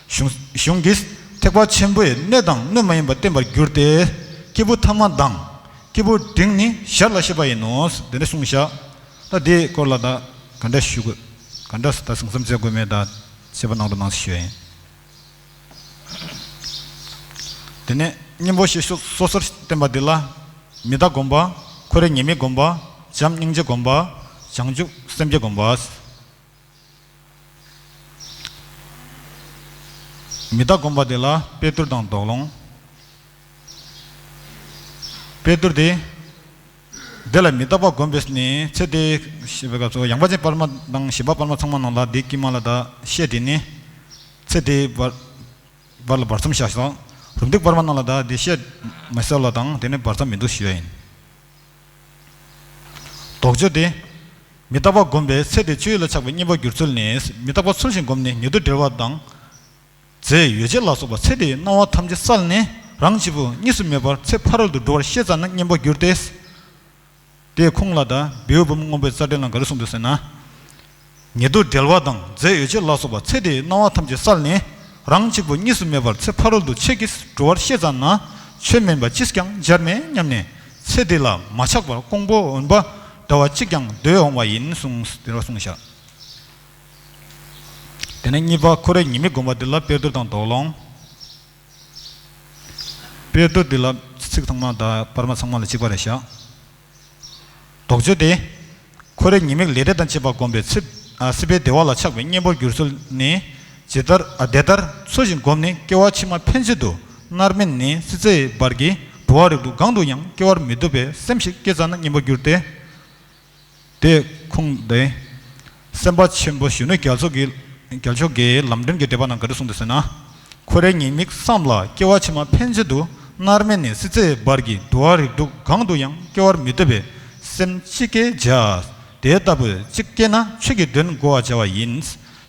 གཞུང་གཞུང་གིས་ཐེག་པ་ཆེན་པོའི་གནད་དང་གནོད་མ་ཡིན་པ་བསྟན་པར་འགྱུར་ཏེ། སྐྱེས་བུ་ཐ་མ་དང་སྐྱེས་བུ་འབྲིང་ནི་ཞར་ལ་བཤད་པ་ཡིན་ནོ། དེ་འདྲ་གསུངས་བཞག་ད་དེའི་སྐོར་ལ་ད་ག་འདྲ་ཞུ་དགོས། ག་འདྲ་ད་གསང་བསམ་བྱེད་དགོས་མེད་ད་དཔྱད་པ་གནང་རོགས་གནང་ཞུ་ཡ་ཡིན། དེ་ནས་གཉེན་པོ་ཞེས་སོ་སོར་བསྟན་པ་འདི་ལ། མི་རྟག་སྒོམ་པ། ཁོ་རའི་ཉེས་དམིགས་སྒོམ་པ། བྱམས་སྙིང་རྗེ་སྒོམ་པ། བྱང་ཆུབ་སེམས་བསྐྱེད་སྒོམ་པ། མི་རྟག་སྒོམ་པ་འདི་ལ་དཔེ་བསྡུར་དང་དོགས་སློང་། དཔེ་བསྡུར་དེ། དེ་ལ་མི་རྟག་པ་བསྒོམས་པས་ནི་ཚེ་འདི་ཞེས་པའི་སྐབས་སུ་ཡངས་པ་ཅན་པར་མ་དང་ཞིབ་པ་པར་མ་ཚང་མ་ནང་ལ་འདི་དཀྱིལ་མ་ལ་ད་བཤད་དེ་ནི། ཚེ་འདིའི་བར་བར་ལ་བར་མཚམས་བཞག་སོང་། རུམ་བཏེག་པར་མ་ནང་ལ་ད་འདི་བཤད་མི་གསལ་ལ་དང་དེ་ནི་བར་མཚམས་མི་འདུག་ཞུ་ཡ་ཡིན། དོགས་གཅོད་དེ། མི་རྟག་པ་བསྒོམས་པས་ཚེ་འདིའི་སྤྱོད་ཡུལ་ལ་ཆགས་པའི་གཉེན་པོ་འགྱུར་ཚུལ་ནི། མི་རྟག་པ་ཚུལ་བཞིན་བསྒོམས་ནས་ཉེ་དུ་འབྲེལ་བ་དང་། རྫས་ཡོ་བྱད་ལ་སོགས་པ་ཚེ་འདིའི་སྣང་བ་ཐམས་ཅད་བསལ་ནས་རང་གཅིག་པུ་གཉིས་སུ་མེད་པར་ཚེ་ཕ་རོལ་ཏུ་འགྲོ་བར་ཤེས་ཙ་ན་གཉེན་པོ་འགྱུར་ཏེ། དེའི་ཁུངས་ལ་ད་བེའུ་བུམ་སྔོན་པོའི་རྩ་འགྲེལ་ནང་ག་རེ་གསུངས་འདུག་ཟེར་ན། ཉེ་དུ་འབྲེལ་བ་དང་རྫས་ཡོ་བྱད་ལ་སོགས་པ་ཚེ་འདིའི་སྣང་བ་ཐམས་ཅད་བསལ་ནས་རང་གཅིག་པུ་གཉིས་སུ་མེད་པར་ཚེ་ཕ་རོལ་ཏུ་ཆོས་ཀྱིས་འགྲོ་བར་ཤེས་ཙ་ན་ཆོས་དམན་པ་ཅིས་ཀྱང་སྦྱར་མེད་སྙམ་ནས་ཚེ་འདི་ལ་མ་ཆགས་པར་ཀོང་པོ་འོན་པ་འདྲ་བ་གཅིག་ཀྱང་སྡོད་འོང་བ་ཡིན་གསུངས་དེ་རུ་གསུངས་བཞག་དེ་ནས་གཉིས་པ་ཁོ་རའི་ཉེས་དམིགས་སྒོམ་པ་འདི་ལ་དཔེ་བསྡུར་དང་དོགས་སློང་། དཔེ་བསྡུར་འདི་ལ་ཚིག་ཚང་མ་དང་པར་མ་ཚང་མ་ལ་གཅིག་པ་རེད་བཞག་དོགས་གཅོད་དེ། ཁོ་རའི་ཉེས་དམིགས་ལས་འབྲས་དང་བཅས་པ་བསྒོམས་པའི་ཚེ། ཨ་སྲིད་པའི་བདེ་བ་ལ་ཆགས་པའི་གཉེན་པོར་འགྱུར་ཚུལ་ནི། ཇི་ལྟར་ཨ་དེ་ལྟར་ཚུལ་བཞིན་བསྒོམས་ནས་སྐྱེ་བ་ཕྱི་མ་ཕན་ཆད་དུ་མནར་མེད་ནས་སྲིད་རྩེའི་བར་གྱི་འགྲོ་བ་རིགས་དྲུག་གང་དུ་ཡང་སྐྱེ་བར་མི་བཏུབ་པའི་སེམས་ཤིག་སྐྱེས་ཙ་ན་གཉེན་པོར་འགྱུར་ཏེ། དེ་ཁུངས་དེ། སེམས་དཔའ་ཆེན་པོ་གཞོན་ནུ་རྒྱལ་མཚོ་གི་རྒྱལ་མཆོག་གིས་ལམ་སྒྲོན་གྱི་འགྲེལ་པ་ནང་ག་རེ་གསུངས་འདུག་ཟེར་ན། ཁོ་རའི་ཉེས་དམིགས་བསམ་ལ་སྐྱེ་བ་ཕྱི་མ་ཕན་ཆད་དུ་མནར་མེད་ནས་སྲིད་རྩེའི་བར་གྱི་འགྲོ་བ་རིགས་དྲུག་གང་དུ་ཡང་སྐྱེ་བར་མི་བཏུབ་པའི་སེམས་ཅི་སྐྱེ་བྱ། དེ་ལྟ་བུ་གཅིག་སྐྱེས་ན་ཆོས་ཀྱི་དོན་གོ་བར་བྱ་བ་ཡིན།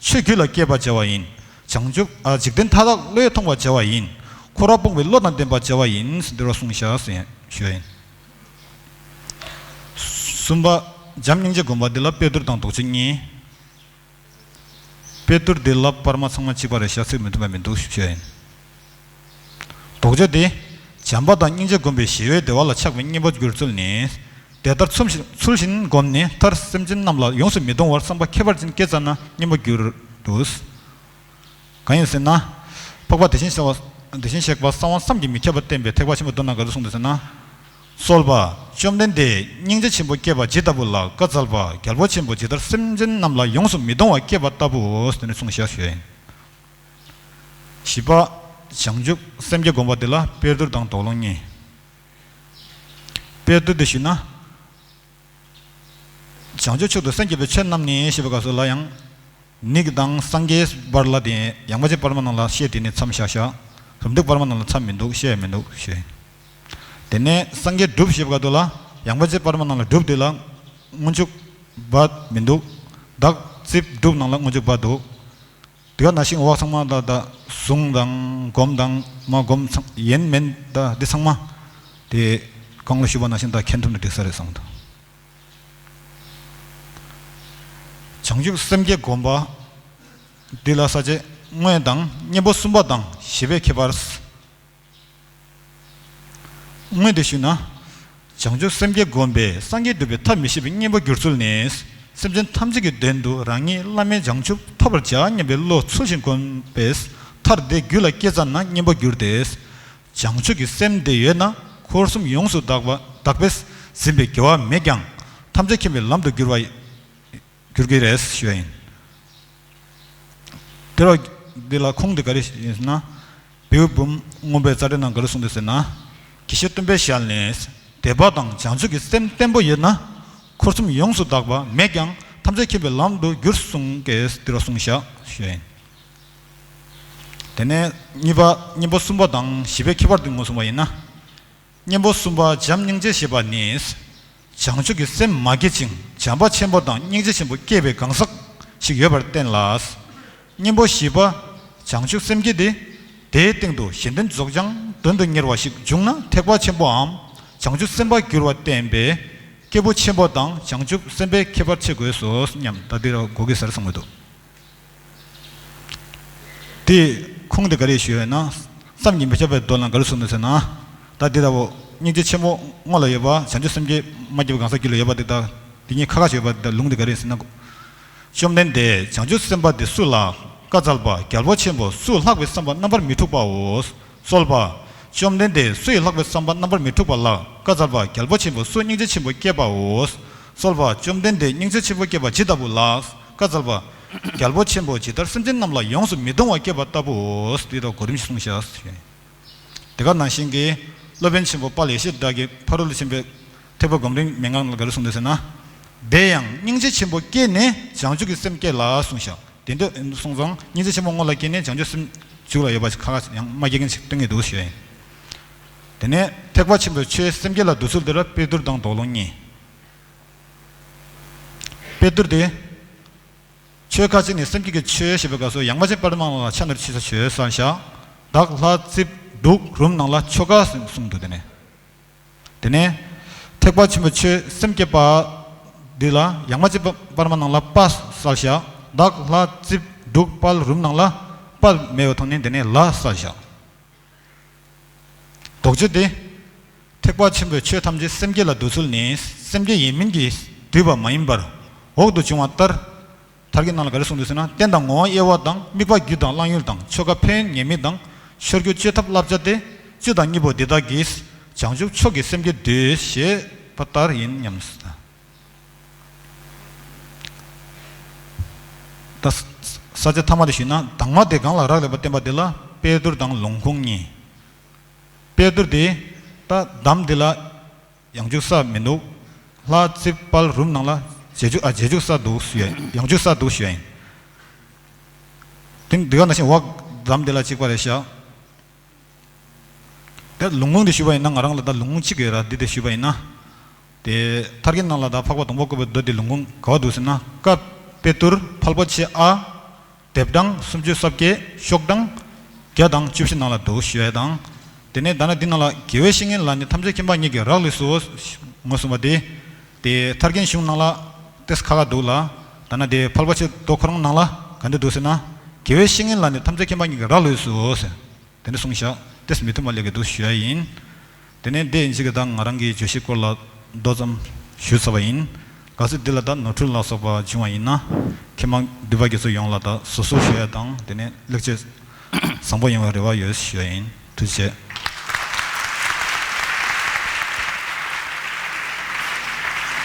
ཆོས་རྒྱུད་ལ་སྐྱེས་པར་བྱ་བ་ཡིན། བྱང་ཆུབ་ཨ་འཇིག་རྟེན་མཐའ་དག་བློས་ཐོངས་པར་བྱ་བ་ཡིན། འཁོར་བ་སྤོང་བའི་བློ་དང་ལྡན་པར་བྱ་བ་ཡིན། འདི་རུ་གསུངས་བཞག་ཟེར་ཞུ་ཡིན། གསུམ་པ། བྱམས་སྙིང་རྗེ་སྒོམ་པ་འདི་ལ་དཔེ་བསྡུར་དང་དོགས་གཅོད་གཉིས། དཔེ་བསྡུར་འདི་ལ་པར་མ་ཚང་མ་གཅིག་པ་རེད་ཤག་ཚིག་མི་མཐུན་པ་མི་འདུག་ཞུ་ཡིན། དོགས་གཅོད་འདི། བྱམས་པ་དང་སྙིང་རྗེ་སྒོམ་པའི་ཞི་བའི་བདེ་བ་ལ་ཆགས་པའི་གཉེན་པོ་གྱུར་ཚུལ་ནི། དེ་ལྟར་ཚུལ་བཞིན་ཚུལ་བཞིན་བསྒོམས་ནས་མཐར་སེམས་ཅན་རྣམས་ལ་ཡོངས་སུ་མི་གཏོང་བར་བསམ་པ་ཁྱད་པར་ཅན་སྐྱེས་ཙ་ན་གཉེན་པོ་གྱུར་ཏོ། གང་ཡིན་ཟེར་ན། འཕགས་པ་དེ་བཞིན་གཤེགས་པ་དེ་བཞིན་གཤེགས་པ་གསང་བ་བསམ་གྱིས་མི་ཁྱབ་པ་བསྟན་པའི་ཐེག་པ་ཆེན་པོའི་མདོ་ནང་ག་རེ་གསུངས་འདུག་ཟེར་ན། གསོལ་པ། བཅོམ་ལྡན་འདས་སྙིང་རྗེ་ཆེན་པོ་བསྐྱེད་པ་ཇི་ལྟ་བུ་ལ་བཀའ་སྩལ་པ། རྒྱལ་པོ་ཆེན་པོ་ཇི་ལྟར་སེམས་ཅན་རྣམས་ལ་ཡོངས་སུ་མི་གཏོང་བ་བསྐྱེད་པ་ལྟ་བུའོ། དེ་ནས་གསུངས་བཞག་ཞུ་ཡིན། བཞི་པ། བྱང་ཆུབ་སེམས་བསྐྱེད་སྒོམ་པ་འདི་ལ་དཔེ་བསྡུར་དང་དོགས་སློང་གཉིས། དཔེ་བསྡུར་འདི་ཞུས་ན། བྱང་ཆུབ་མཆོག་ཏུ་སེམས་བསྐྱེད་པའི་ཆོས་རྣམས་ནི་ཞེས་པའི་སྐབས་སུ་ལ་ཡང་། ནི་དང་སངས་རྒྱས་བར་ལ་དེ་ཡང་མ་བྱས་པར་མ་ནང་ལ་བཤད་དེ་ནི་མཚམས་བཞག་བཞག་རུམ་འདུག་པར་མ་ནང་ལ་མཚམས་མི་འདུག་བཤད་མི་འདུག་ཞེས། དེ་ནས་སངས་རྒྱས་སྒྲུབ་ཞེས་པའི་སྐབས་སུ་ལ་ཡང་མ་བྱས་པར་མ་ནང་ལ་སྒྲུབ་དེ་ལ་སྔོན་འཇུག་བ་མི་འདུག་བདག་རྩིབ་སྒྲུབ་ནང་ལ་སྔོན་འཇུག་བ་འདུག་དེ་ག་ནང་བཞིན་འོག་ཚང་མ་ད་ད་གཟུངས་དང་སྒོམ་དང་མ་སྒོམ་ཚང་ཡིན་མིན་ད་འདི་ཚང་མ་དེ་གང་ལ་ཞུ་བ་ནང་བཞིན་ད་མཁྱེན་ཐུབ་ན་འགྲིག་ས་རེད་བསམ་འདུག་བྱང་ཆུབ་སེམས་བསྐྱེད་སྒོམ་པ་འདི་ལ་ས་བཅད་དངོས་དང་གཉེན་པོ་གསུམ་པ་དང་བཞི་པའི་ཁྱད་པར། དངོས་དེ་ཞུས་ན། བྱང་ཆུབ་སེམས་བསྐྱེད་བསྒོམས་པས་སངས་རྒྱས་འགྲུབ་པའི་ཐབས་མི་ཤེས་པའི་གཉེན་པོ་གྱུར་ཚུལ་ནི། སེམས་ཅན་ཐམས་ཅད་ཀྱི་དོན་དུ་རང་ཉིད་བླ་མེད་བྱང་ཆུབ་ཐོབ་པར་བྱ་སྙམ་པའི་བློ་ཚུལ་བཞིན་བསྒོམས་པས་མཐར་དེ་རྒྱུད་ལ་སྐྱེས་ཙ་ན་གཉེན་པོ་གྱུར་ཏེ། བྱང་ཆུབ་ཀྱི་སེམས་དེ་ཡོད་ན་འཁོར་གསུམ་ཡོངས་སུ་དག་པ་དག་པས་ཟིན་པའི་དགེ་བ་མེད་ཀྱང་ཐམས་ཅད་མཁྱེན་པའི་ལམ་དུ་འགྱུར་བ། འགྱུར་གྱི་རེད་ཞུ་ཡ་ཡིན། དེ་ར་འདི་ལ་ཁུངས་དེ་ག་རེ་ཡིན་ཟེར་ན། བེའུ་བུམ་མངོན་པའི་རྩ་འགྲེལ་ནང་ག་རེ་གསུངས་འདུག་ཟེར་ན། དགེ་བཤེས་སྟོན་པའི་ཞལ་ནས། དད་པ་དང་བྱང་ཆུབ་ཀྱི་སེམས་བརྟན་པོ་ཡོད་ན། འཁོར་གསུམ་ཡོངས་སུ་དག་པ་མེད་ཀྱང་ཐམས་ཅད་མཁྱེན་པའི་ལམ་དུ་འགྱུར་གསུངས་ཀྱིས་དེ་ར་གསུངས་བཞག་ཞུ་ཡ་ཡིན། དེ་ནས་གཉིས་པ་གཉེན་པོ་གསུམ་པ་དང་བཞི་པའི་ཁྱད་པར་དེ་ངོས་བཟུང་བ་ཡིན་ན། གཉེན་པོ་གསུམ་པ་བྱམས་སྙིང་རྗེ་ཞེས་པ་ནི། བྱང་ཆུབ་ཀྱི་སེམས་མ་སྐྱེས་ཅིང་བྱམས་པ་ཆེན་པོ་དང་སྙིང་རྗེ་ཆེན་པོ་སྐྱེས་པའི་གང་ཟག་ཞིག་ཡོད་པར་བསྟན་ལ། གཉེན་པོ་བཞི་པ་བྱང་ཆུབ་སེམས་བསྐྱེད་དེ། དེའི་སྟེང་དུ་གཞན་དོན་རྫོགས་བྱང་དོན་དུ་གཉེར་བ་ཞིག་བྱུང་ན་ཐེག་པ་ཆེན་པོའམ་བྱང་ཆུབ་སེམས་དཔའ་འགྱུར་བ་བསྟན་པས་སྐྱེས་བུ་ཆེན་པོ་དང་བྱང་ཆུབ་སེམས་དཔའི་ཁྱད་པར་ཕྱེ་དགོས་སོ་སྙམ་ད་འདི་ར་གོ་གི་ཟེར་གསུངས་ཡོད་དོ། དེ་ཁུངས་དེ་ག་རེ་ཞུས་ཡོད་ན། བསམ་གྱིས་མི་ཁྱབ་པའི་མདོ་ལ་ག་རེ་གསུངས་འདུག་ཟེར་ན། ད་འདི་ལྟ་བུ་སྙིང་རྗེ་ཆེན་པོ་སྔོན་ལ་ཡོད་པ་བྱང་ཆུབ་སེམས་བསྐྱེད་མ་སྐྱེས་པའི་གང་ཟག་རྒྱུད་ལ་ཡོད་པ་དེ་དག་དེ་གཉིས་ཁ་ཁ་ཞིག་ཡོད་པ་དེ་དག་ལུང་དེ་ག་རེ་ཟེར་ན། བཅོམ་ལྡན་འདས་བྱང་ཆུབ་སེམས་དཔའ་དེ་སུ་ལ་བཀའ་སྩལ་པ། རྒྱལ་པོ་ཆེན་པོ་སུ་ལྷག་པའི་བསམ་པ་རྣམ་པར་མི་འཁྲུགས་པའོ། གསོལ་པ། བཅོམ་ལྡན་འདས་སུ་ཡིས་ལྷག་པའི་བསམ་པ་རྣམ་པར་མི་འཁྲུགས་པ་ལ་བཀའ་སྩལ་པ། རྒྱལ་པོ་ཆེན་པོ་སུ་སྙིང་རྗེ་ཆེན་པོ་བསྐྱེད་པའོ། གསོལ་པ། བཅོམ་ལྡན་འདས་སྙིང་རྗེ་ཆེན་པོ་བསྐྱེད་པ་ཇི་ལྟ་བུ་ལ་བཀའ་སྩལ་པ། རྒྱལ་པོ་ཆེན་པོ་ཇི་ལྟར་སེམས་ཅན་རྣམས་ལ་ཡོངས་སུ་མི་གཏོང་བ་བསྐྱེད་པ་ལྟ་བུའོ། དེ་ལྟར་གོ་རིམ་གསུངས་བཞག་དེ་ག་ནང་བཞིན་གྱི་སློབ་དཔོན་ཆེན་པོ་དཔལ་ཡེ་ཤེས་བདག་གིས་ཕ་རོལ་ཏུ་ཕྱིན་པའི་ཐེག་པ་སྒོམ་རིམ་མན་ངག་ལ་ག་རེ་གསུངས་འདུག་ཟེར་ན། དེ་ཡང་སྙིང་རྗེ་ཆེན་པོ་སྐྱེས་ནས་བྱང་ཆུབ་ཀྱི་སེམས་བསྐྱེད་ལ་གསུངས་བཞག་དེ་འདྲ་སོང་ཙང་སྙིང་རྗེ་ཆེན་པོ་སྔོན་ལ་སྐྱེས་ནས་བྱང་ཆུབ་སེམས་མཇུག་ལ་ཡོད་པ་ཞིག་ཁ་ཁ་ཡང་མ་སྐྱེ་མཁན་ཞིག་སྟོན་གྱི་འདུག་ཞུ་ཡིན། དེ་ནས་ཐེག་པ་ཆེན་པོའི་ཆོས་སེམས་བསྐྱེད་ལ་འདུ་ཚུལ་དེ་ལ་དཔེ་བསྡུར་དང་དོགས་སློང་གཉིས། དཔེ་བསྡུར་དེ། ཆོས་ཁ་ཅིག་ནི་སེམས་བསྐྱེད་ཀྱི་ཆོས་ཞེས་པའི་སྐབས་སུ་ཡང་མ་བྱས་པར་མ་ལ་ཕྱག་ན་ཆུ་ས་ཆོས་གསལ་བཞག་བདག་ལྷ་རྩིབས་འབྲུག་རུམ་ནང་ལ་ཆོ་ག་གསུངས་འདུག་དེ་ནས། དེ་ནས། ཐེག་པ་ཆེན་པོའི་ཆོས་སེམས་བསྐྱེད་པ། འདི་ལ་ཡང་མ་བྱས་པར་མ་ནང་ལ་པ་གསལ་བཞག་བདག་ལྷ་རྩིབས་འབྲུག་དཔལ་རུམ་ནང་ལ་པ་མེད་པ་ཐོག་ནས་དེ་ནས་ལ་གསལ་བཞག་དོགས་གཅོད་དེ། ཐེག་པ་ཆེན་པོའི་ཆོས་ཐམས་ཅད་སེམས་བསྐྱེད་ལ་འདུ་ཚུལ་ནི་སེམས་བསྐྱེད་ཡིན་མིན་གྱིས་བསྡུས་པ་མ་ཡིན་པར་འོག་ཏུ་འབྱུང་བ་ལྟར། ཐར་གྱི་ནང་ལ་ག་རེ་གསུངས་འདུག་ཟེར་ན། རྟེན་དང་ངོ་བོ་དབྱེ་བ་དང་དམིགས་པ་རྒྱུ་དང་བླང་ཡུལ་དང་ཆོ་ག་ཕན་ཡོན་ཉེས་དམིགས་དང་ཆོས་རྒྱུ་བཅོས་ཐབས་བསླབ་བྱ་སྟེ་བཅུ་དང་གཉིས་པོ་འདི་དག་གིས་བྱང་ཆུབ་མཆོག་གི་སེམས་བསྐྱེད་བསྡུས་ཞེས་པ་ལྟར་ཡིན་སྙམ། ད་ས་བཅད་ཐ་མ་དེ་ཞུས་ན་དྭངས་མ་དེ་གང་ལ་རག་ལས་པ་བསྟན་པ་དེ་ལ་དཔེ་བསྡུར་དང་ལུང་ཁུངས་གཉིས། དཔེ་བསྡུར་དེ་ད་འདམ་དེ་ལ་ཡང་འཇུག་ས་མི་འདུག་ལྷ་རྩིབས་དཔལ་རུམ་ནང་ལ་རྗེས་འཇུག་ཨ་རྗེས་འཇུག་ས་འདུག་ཞུ་ཡ་ཡང་འཇུག་ས་འདུག་ཞུ་ཡ་ཡིན། དེ་འདི་ག་ནང་བཞིན་འོག་འདམ་དེ་ལ་གཅིག་པ་རེད་ཤག་དེ་ལུང་ཁུངས་དེ་ཞུས་པ་ཡིན་ན་ང་རང་ལ་ད་ལུང་ཁུངས་གཅིག་ཡོད་ར། འདི་དེ་ཞུས་པ་ཡིན་ན། དེ་ཐར་གྱི་ནང་ལ་ད་འཕགས་པ་སྡོང་པོ་བཀོད་པའི་མདོ་དེ་ལུང་ཁུངས་ག་བ་འདུག་ཟེར་ན། བཀའ་དཔེ་བསྡུར་ཕལ་པོ་ཆེ་ཨ། སྡེབ་གྲངས་སུམ་ཅུ་སོ་བརྒྱད་ཤོག་གྲངས་ བརྒྱ་དང་བཅུ་བཞི་ནང་ལ་འདུག་ཞུ་ཡ་དང་། དེ་ནས་ད་ནི་འདི་ནང་ལ་དགེ་བའི་བཤེས་གཉེན་ལ་ནི་ཐམས་ཅད་མཁྱེན་པ་ཉིད་ཀྱི་རག་ལས་སུའོ། ངོས་བཟུང་བ་དེ། དེ་ཐར་རྒྱན་གཞུང་ནང་ལ་ཏེས་ཁ་ཁ་འདུག་ལ། ད་ནི་དེ་ཕལ་པ་ཆེ་མདོ་ཁོ་རང་ནང་ལ་ག་འདི་འདུག་ཟེར་ན། དགེ་བའི་བཤེས་གཉེན་ལ་ནི་ཐམས་ཅད་མཁྱེན་པ་ཉིད་ཀྱི་རག་ལས་སུའོ་ཟེར། དེ་འདྲ་གསུངས་བཞག་ཏེས་མི་མཐུན་པ་ལས་ཀྱི་འདུག་ཞུ་ཡ་ཡིན། དེ་ནས་འདི་ཡིན་ཞིག་གི་ད་ང་རང་གི་བརྗོད་གཞི་སྐོར་ལ་མདོ་ཙམ་ཞུས་ཚར་བ་ཡིན། གལ་སྲིད་འདི་ལ་ད་ནོར་འཁྲུལ་ལ་སོགས་པ་བྱུང་བ་ཡིན་ན། མཁས་མང་འདུས་པ་དགེ་ཚོགས་ཡོངས་ལ་ད་བཟོད་གསོལ་ཞུ་ཡ་དང་དེ་ནས་ལེགས་བཅོས་བཟང་པོ་ཡོང་བའི་རེ་བ་ཡོད་ཞུ་ཡ་ཡིན། ཐུགས་རྗེ་ཆེ།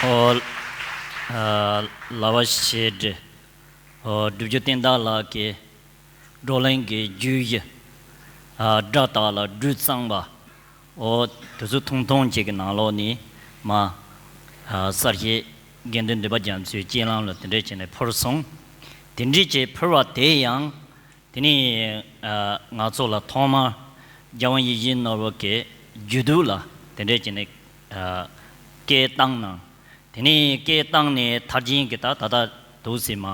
ཨོ། ཨ། ལགས་པ་ཞེ་འགྲིག་ཨོ། སྒྲུབ་བརྒྱུད་བསྟན་བདག་ལགས་ཀྱིས་བགྲོ་གླེང་གི་བརྗོད་གཞི། ཨ། སྒྲ་དག་ལ་སྒྲོས་གཙང་བ། ཨོ། དེ་ཚོ་ཐུང་ཐུང་ཅིག་གི་ནང་ལོགས་ནས་མ། ཨ། གསར་བཤད་དགེ་འདུན་འདུས་པ་རྒྱ་མཚོའི་སྤྱན་ལམ་ལ་དེ་འདྲས་བྱས་ནས་ཕུལ་སོང་། དེ་འདྲས་བྱས་ཕུལ་བ་དེ་ཡང་། དེ་ནས། ཨ། ང་ཚོ་ལ་ཐོག་མར་རྒྱལ་དབང་ཡིད་བཞིན་ནོར་བུ་གི་རྒྱུད་དུ་ལ་དེ་འདྲས་བྱས་ནས། ཨ། སྐད་བཏང་གནང་། དེ་ནས་སྐད་བཏང་ནས་ཐར་རྒྱན་གྱི་ད་ད་ལྟ་འདུག་སེ་མ།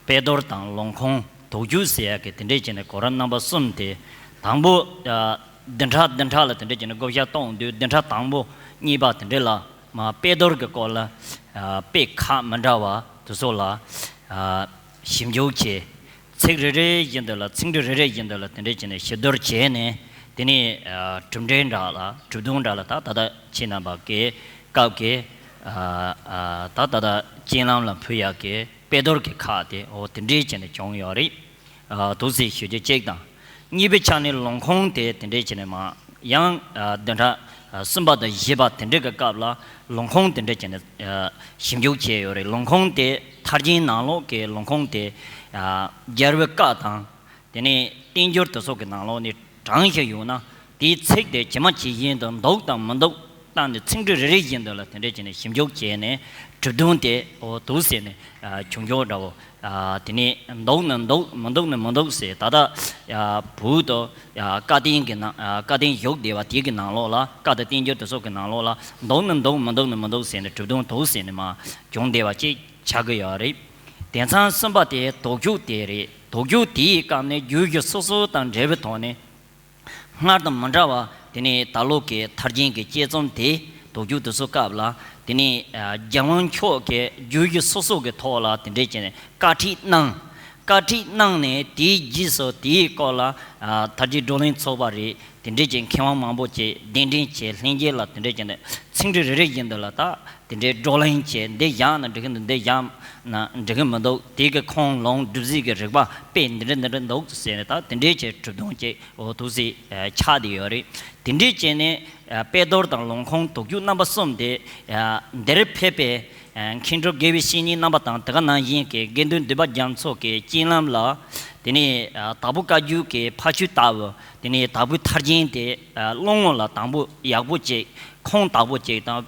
དཔལ་རྡོར་དང་ལུང་ཁུངས་དོགས་རྒྱུགས་ཟེར་ཡག་གི་དེ་འདྲས་བྱས་ནས་གོ་རིམ་རྣམ་པ་གསུམ་དེ། དང་པོ། ཨ། བདུན་ཕྲག་བདུན་ཕྲག་ལ་དེ་འདྲས་བྱས་ནས་བགོ་བཤའ་གཏོང་དུས་བདུན་ཕྲག་དང་པོ་གཉིས་པ་དེ་འདྲས་ལ་མ་དཔལ་རྡོར་གྱི་སྐོར་ལ། ཨ། དཔེ་ཁག་མི་འདྲ་བ་དེ་ཚོ་ལ། ཨ། ཞིབ་འཇུག་བྱས། ཚིག་རེ་རེ་བཞིན་དུ་ལ་ཚིག་འབྲུ་རེ་རེ་བཞིན་དུ་ལ་དེ་འདྲས་བྱས་ནས་ཞིབ་བསྡུར་བྱས་ནས། དེ་ནས། ཨ། གྲུབ་འབྲས་འདྲ་ལ་གྲུབ་དོན་འདྲ་ལ་ད་ད་ལྟ་ཁྱེད་རྣམ་པ་གི་སྐབས་ཀྱི། ཨ། ཨ། ད་ད་ལྟ་སྤྱན་ལམ་ལ་ཕུལ་ཡག་གི་དཔལ་རྡོར་གྱི་ཁག་དེ་འོ་དེ་འདྲས་བྱས་ནས་བྱུང་ཡོད་རེད། ཨ། འདུག་སེ་ཞུ་རྒྱུ་གཅིག་དང་། གཉིས་པའི་ཆ་ནས་ལུང་ཁུངས་དེ་དེ་འདྲས་བྱས་ནས་མ། ཡང་། ཨ། བདུན་ཕྲག་ཨ། གསུམ་པ་དང་བཞི་པ་དེ་འདྲས་ཀྱི་སྐབས་ལ་ལུང་ཁུངས་དེ་འདྲས་བྱས་ནས། ཨ། ཞིབ་འཇུག་བྱས་ཡོད་རེད། ལུང་ཁུངས་དེ་ཐར་རྒྱན་ནང་ལོགས་ཀྱི་ལུང་ཁུངས་དེ། ཨ། རྒྱལ་བའི་བཀའ་དང་། དེ་ནས་བསྟན་འགྱུར་དེ་སོགས་ཀྱི་ནང་ལོགས་ནས་དྲངས་བཞག་ཡོད་ན། དེའི་ཚིག་དེ་ཇི་མ་ཇི་བཞིན་དུ་འདུག་དང་མི་འདུག་བལྟས་ནས་ཚིག་འབྲུ་རེ་རེ་བཞིན་དུ་ལ་དེ་འདྲས་བྱས་ནས་ཞིབ་འཇུག་བྱས་ནས་གྲུབ་དོན་དེ་འོ་འདུག་ཟེར་ནས། ཨ། བྱུང་ཆོག་འདྲ་བོ། ཨ། དེ་ནས་འདུག་ན་འདུག་མི་འདུག་ན་མི་འདུག་ཟེར་ད་ལྟ། ཨ། བོད་དུ། ཨ། བཀའ་བསྟན་གྱི་ནང་། ཨ། བཀའ་བསྟན་བཞུགས་བསྡད་པ་དེ་གི་ནང་ལོགས་ལ། བཀའ་དང་བསྟན་འགྱུར་དེ་སོགས་ཀྱི་ནང་ལོགས་ལ་འདུག་ན་འདུག་མི་འདུག་ན་མི་འདུག་ཟེར་ནས་གྲུབ་དོན་འདུག་ཟེར་ནས་མ་བྱུང་བསྡད་པ་ཅིག་ཆགས་ཀྱི་ཡོད་རེད། དེང་སང་གསུམ་པ་དེ་དོགས་རྒྱུགས་དེ་རེད། དོགས་རྒྱུགས་དེའི་སྐབས་ནས་རྒྱུད་བཞི་སོ་སོ་དང་འབྲེལ་བའི་ཐོག་ནས། སྔར་དང་མི་འདྲ་བ་དེ་ནས་ད་ལོ་གི་ཐར་རྒྱན་གྱི་དཔྱད་རྩོམ་དེ་དོགས་རྒྱུགས་དེ་ཚོའི་སྐབས་ལ། དེ་ནས། ཨ། རྒྱལ་དབང་མཆོག་གི་རྒྱུད་བཞི་སོ་སོ་གི་ཐོག་ལ་དེ་འདྲས་བྱས་ནས་བཀའ་ཁྲིད་གནང་། བཀའ་ཁྲིད་གནང་ནས་དེའི་རྗེས་སུ་དེའི་སྐོར་ལ། ཨ། ཐར་རྒྱན་བགྲོ་གླེང་ཚོགས་པ་རེད། དེ་འདྲས་ཀྱི་མཁས་དབང་མང་པོ་བཅས་གདན་འདྲེན་བྱས། ལྷན་རྒྱས་ལ་དེ་འདྲས་བྱས་ནས་ཚིག་འབྲུ་རེ་རེ་བཞིན་དུ་ལ་ད་དེ་འདྲས་བགྲོ་གླེང་བྱས། འདི་བཞག་ན་འགྲིག་གི་འདུག་འདི་བཞག་ན་འགྲིག་གི་མི་འདུག་དེ་གི་ཁུངས་ལུང་སྒྲུབ་བྱེད་ཀྱི་རིགས་པ་དཔེ་འདི་འདྲ་འདི་འདྲ་འདུག་ཟེར་ནས་ད་དེ་འདྲས་བྱས་གྲུབ་དོན་བཅས་འོ་འདུག་སེ་ཆགས་བསྡད་ཡོད་རེད། དེ་འདྲས་བྱས་ནས། ཨ། དཔལ་རྡོར་དང་ལུང་ཁུངས་དོགས་རྒྱུགས་རྣམ་པ་གསུམ་དེ། ཨ། འདིར་ཕེབས་པའི། ཨ། མཁན་སྤྲུལ་དགེ་བའི་བཤེས་གཉེན་རྣམ་པ་དང་དེ་ག་ནང་བཞིན་གྱི་དགེ་འདུན་འདུས་པ་རྒྱ་མཚོ་གི་སྤྱན་ལམ་ལ། དེ་ནས། ཨ། དྭགས་པོ་བཀའ་བརྒྱུད་ཀྱི་ཕ་ཆོས་ལྟ་བུ། དེ་ནས་དྭགས་པོའི་ཐར་རྒྱན་དེ། ཨ། བློ་ངོ་ལ་དང་པོ་ཡག་པོ་ཅིག་ཁུངས་དག་པོ་ཅིག་དང་།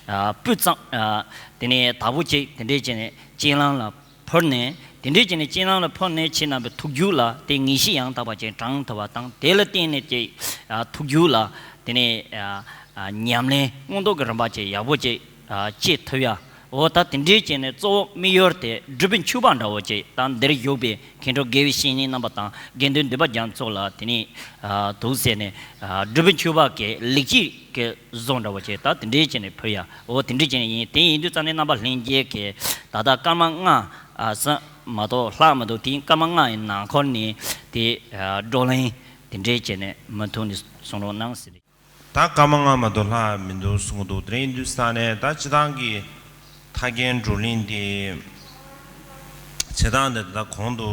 ཨ། སྤུས་གཙང་། ཨ། དེ་ནས་དག་པོ་ཅིག་དེ་འདྲས་བྱས་ནས་སྤྱན་ལམ་ལ་ཕུལ་ནས། དེ་འདྲས་བྱས་ནས་སྤྱན་ལམ་ལ་ཕུལ་ནས་ཁྱེད་རྣམ་པའི་ཐུགས་རྒྱུད་ལ་དེ་ངེས་ཤེས་ཡང་དག་པ་ཅིག་དྲངས་ཐུབ་པ་དང་། དེ་ལ་བརྟེན་ནས་ཅིག་ཨ། ཐུགས་རྒྱུད་ལ་དེ་ནས། ཨ། ཨ། ཉམས་ལེན་མངོན་རྟོགས་ཀྱི་རིམ་པ་ཅིག་ཡག་པོ་ཅིག་ཨ། སྐྱེ་ཐུབ་ཡ། འོ་ད་དེ་འདྲས་བྱས་ནས་གཙོ་བོ་དམིགས་ཡུལ་དེ་སྒྲུབ་པའི་མཆོད་པ་འདྲ་བོ་ཅིག་ད་འདིར་བཞུགས་པའི་མཁན་སྤྲུལ་དགེ་བའི་བཤེས་གཉེན་རྣམ་པ་དང་དགེ་འདུན་འདུས་པ་རྒྱ་མཚོ་ལ་དེ་ནས། ཨ། འདུག་ཟེར་ནས། ཨ། སྒྲུབ་པའི་མཆོད་པ་གི་ལེགས་སྐྱེས་ཀྱི་བཟོ་འདྲ་བོ་ཅིག་ད་དེ་འདྲས་བྱས་ནས་ཕུལ་ཡ། འོ་དེ་འདྲས་བྱས་ནས་ཡིན། དེ་ཡིན་དུས་ཙམ་ནས་རྣམ་པ་ལྷན་རྒྱས་ཀྱིས་ད་ལྟ་སྐར་མ་ལྔ། ཨ། ཙམ་མ་གཏོགས་ལྷག་མི་འདུག་དེ་སྐར་མ་ལྔ་ཡི་ནང་འཁོད་ནས་དེ། ཨ། བགྲོ་གླེང་དེ་འདྲས་བྱས་ནས་མུ་མཐུད་ནས་གསུང་རོགས་གནང་ཟེར། ད་སྐར་མ་ལྔ་མ་གཏོགས་ལྷག་མི་འདུག་གསུང་གི་འདུག་དེ་རིང་འདུག་ས་ནས་ད་སྤྱིར་བཏང་གི་ཐར་རྒྱན་བགྲོ་གླེང་འདི་བྱེད་སྟངས་འདི་ད་གོང་དུ་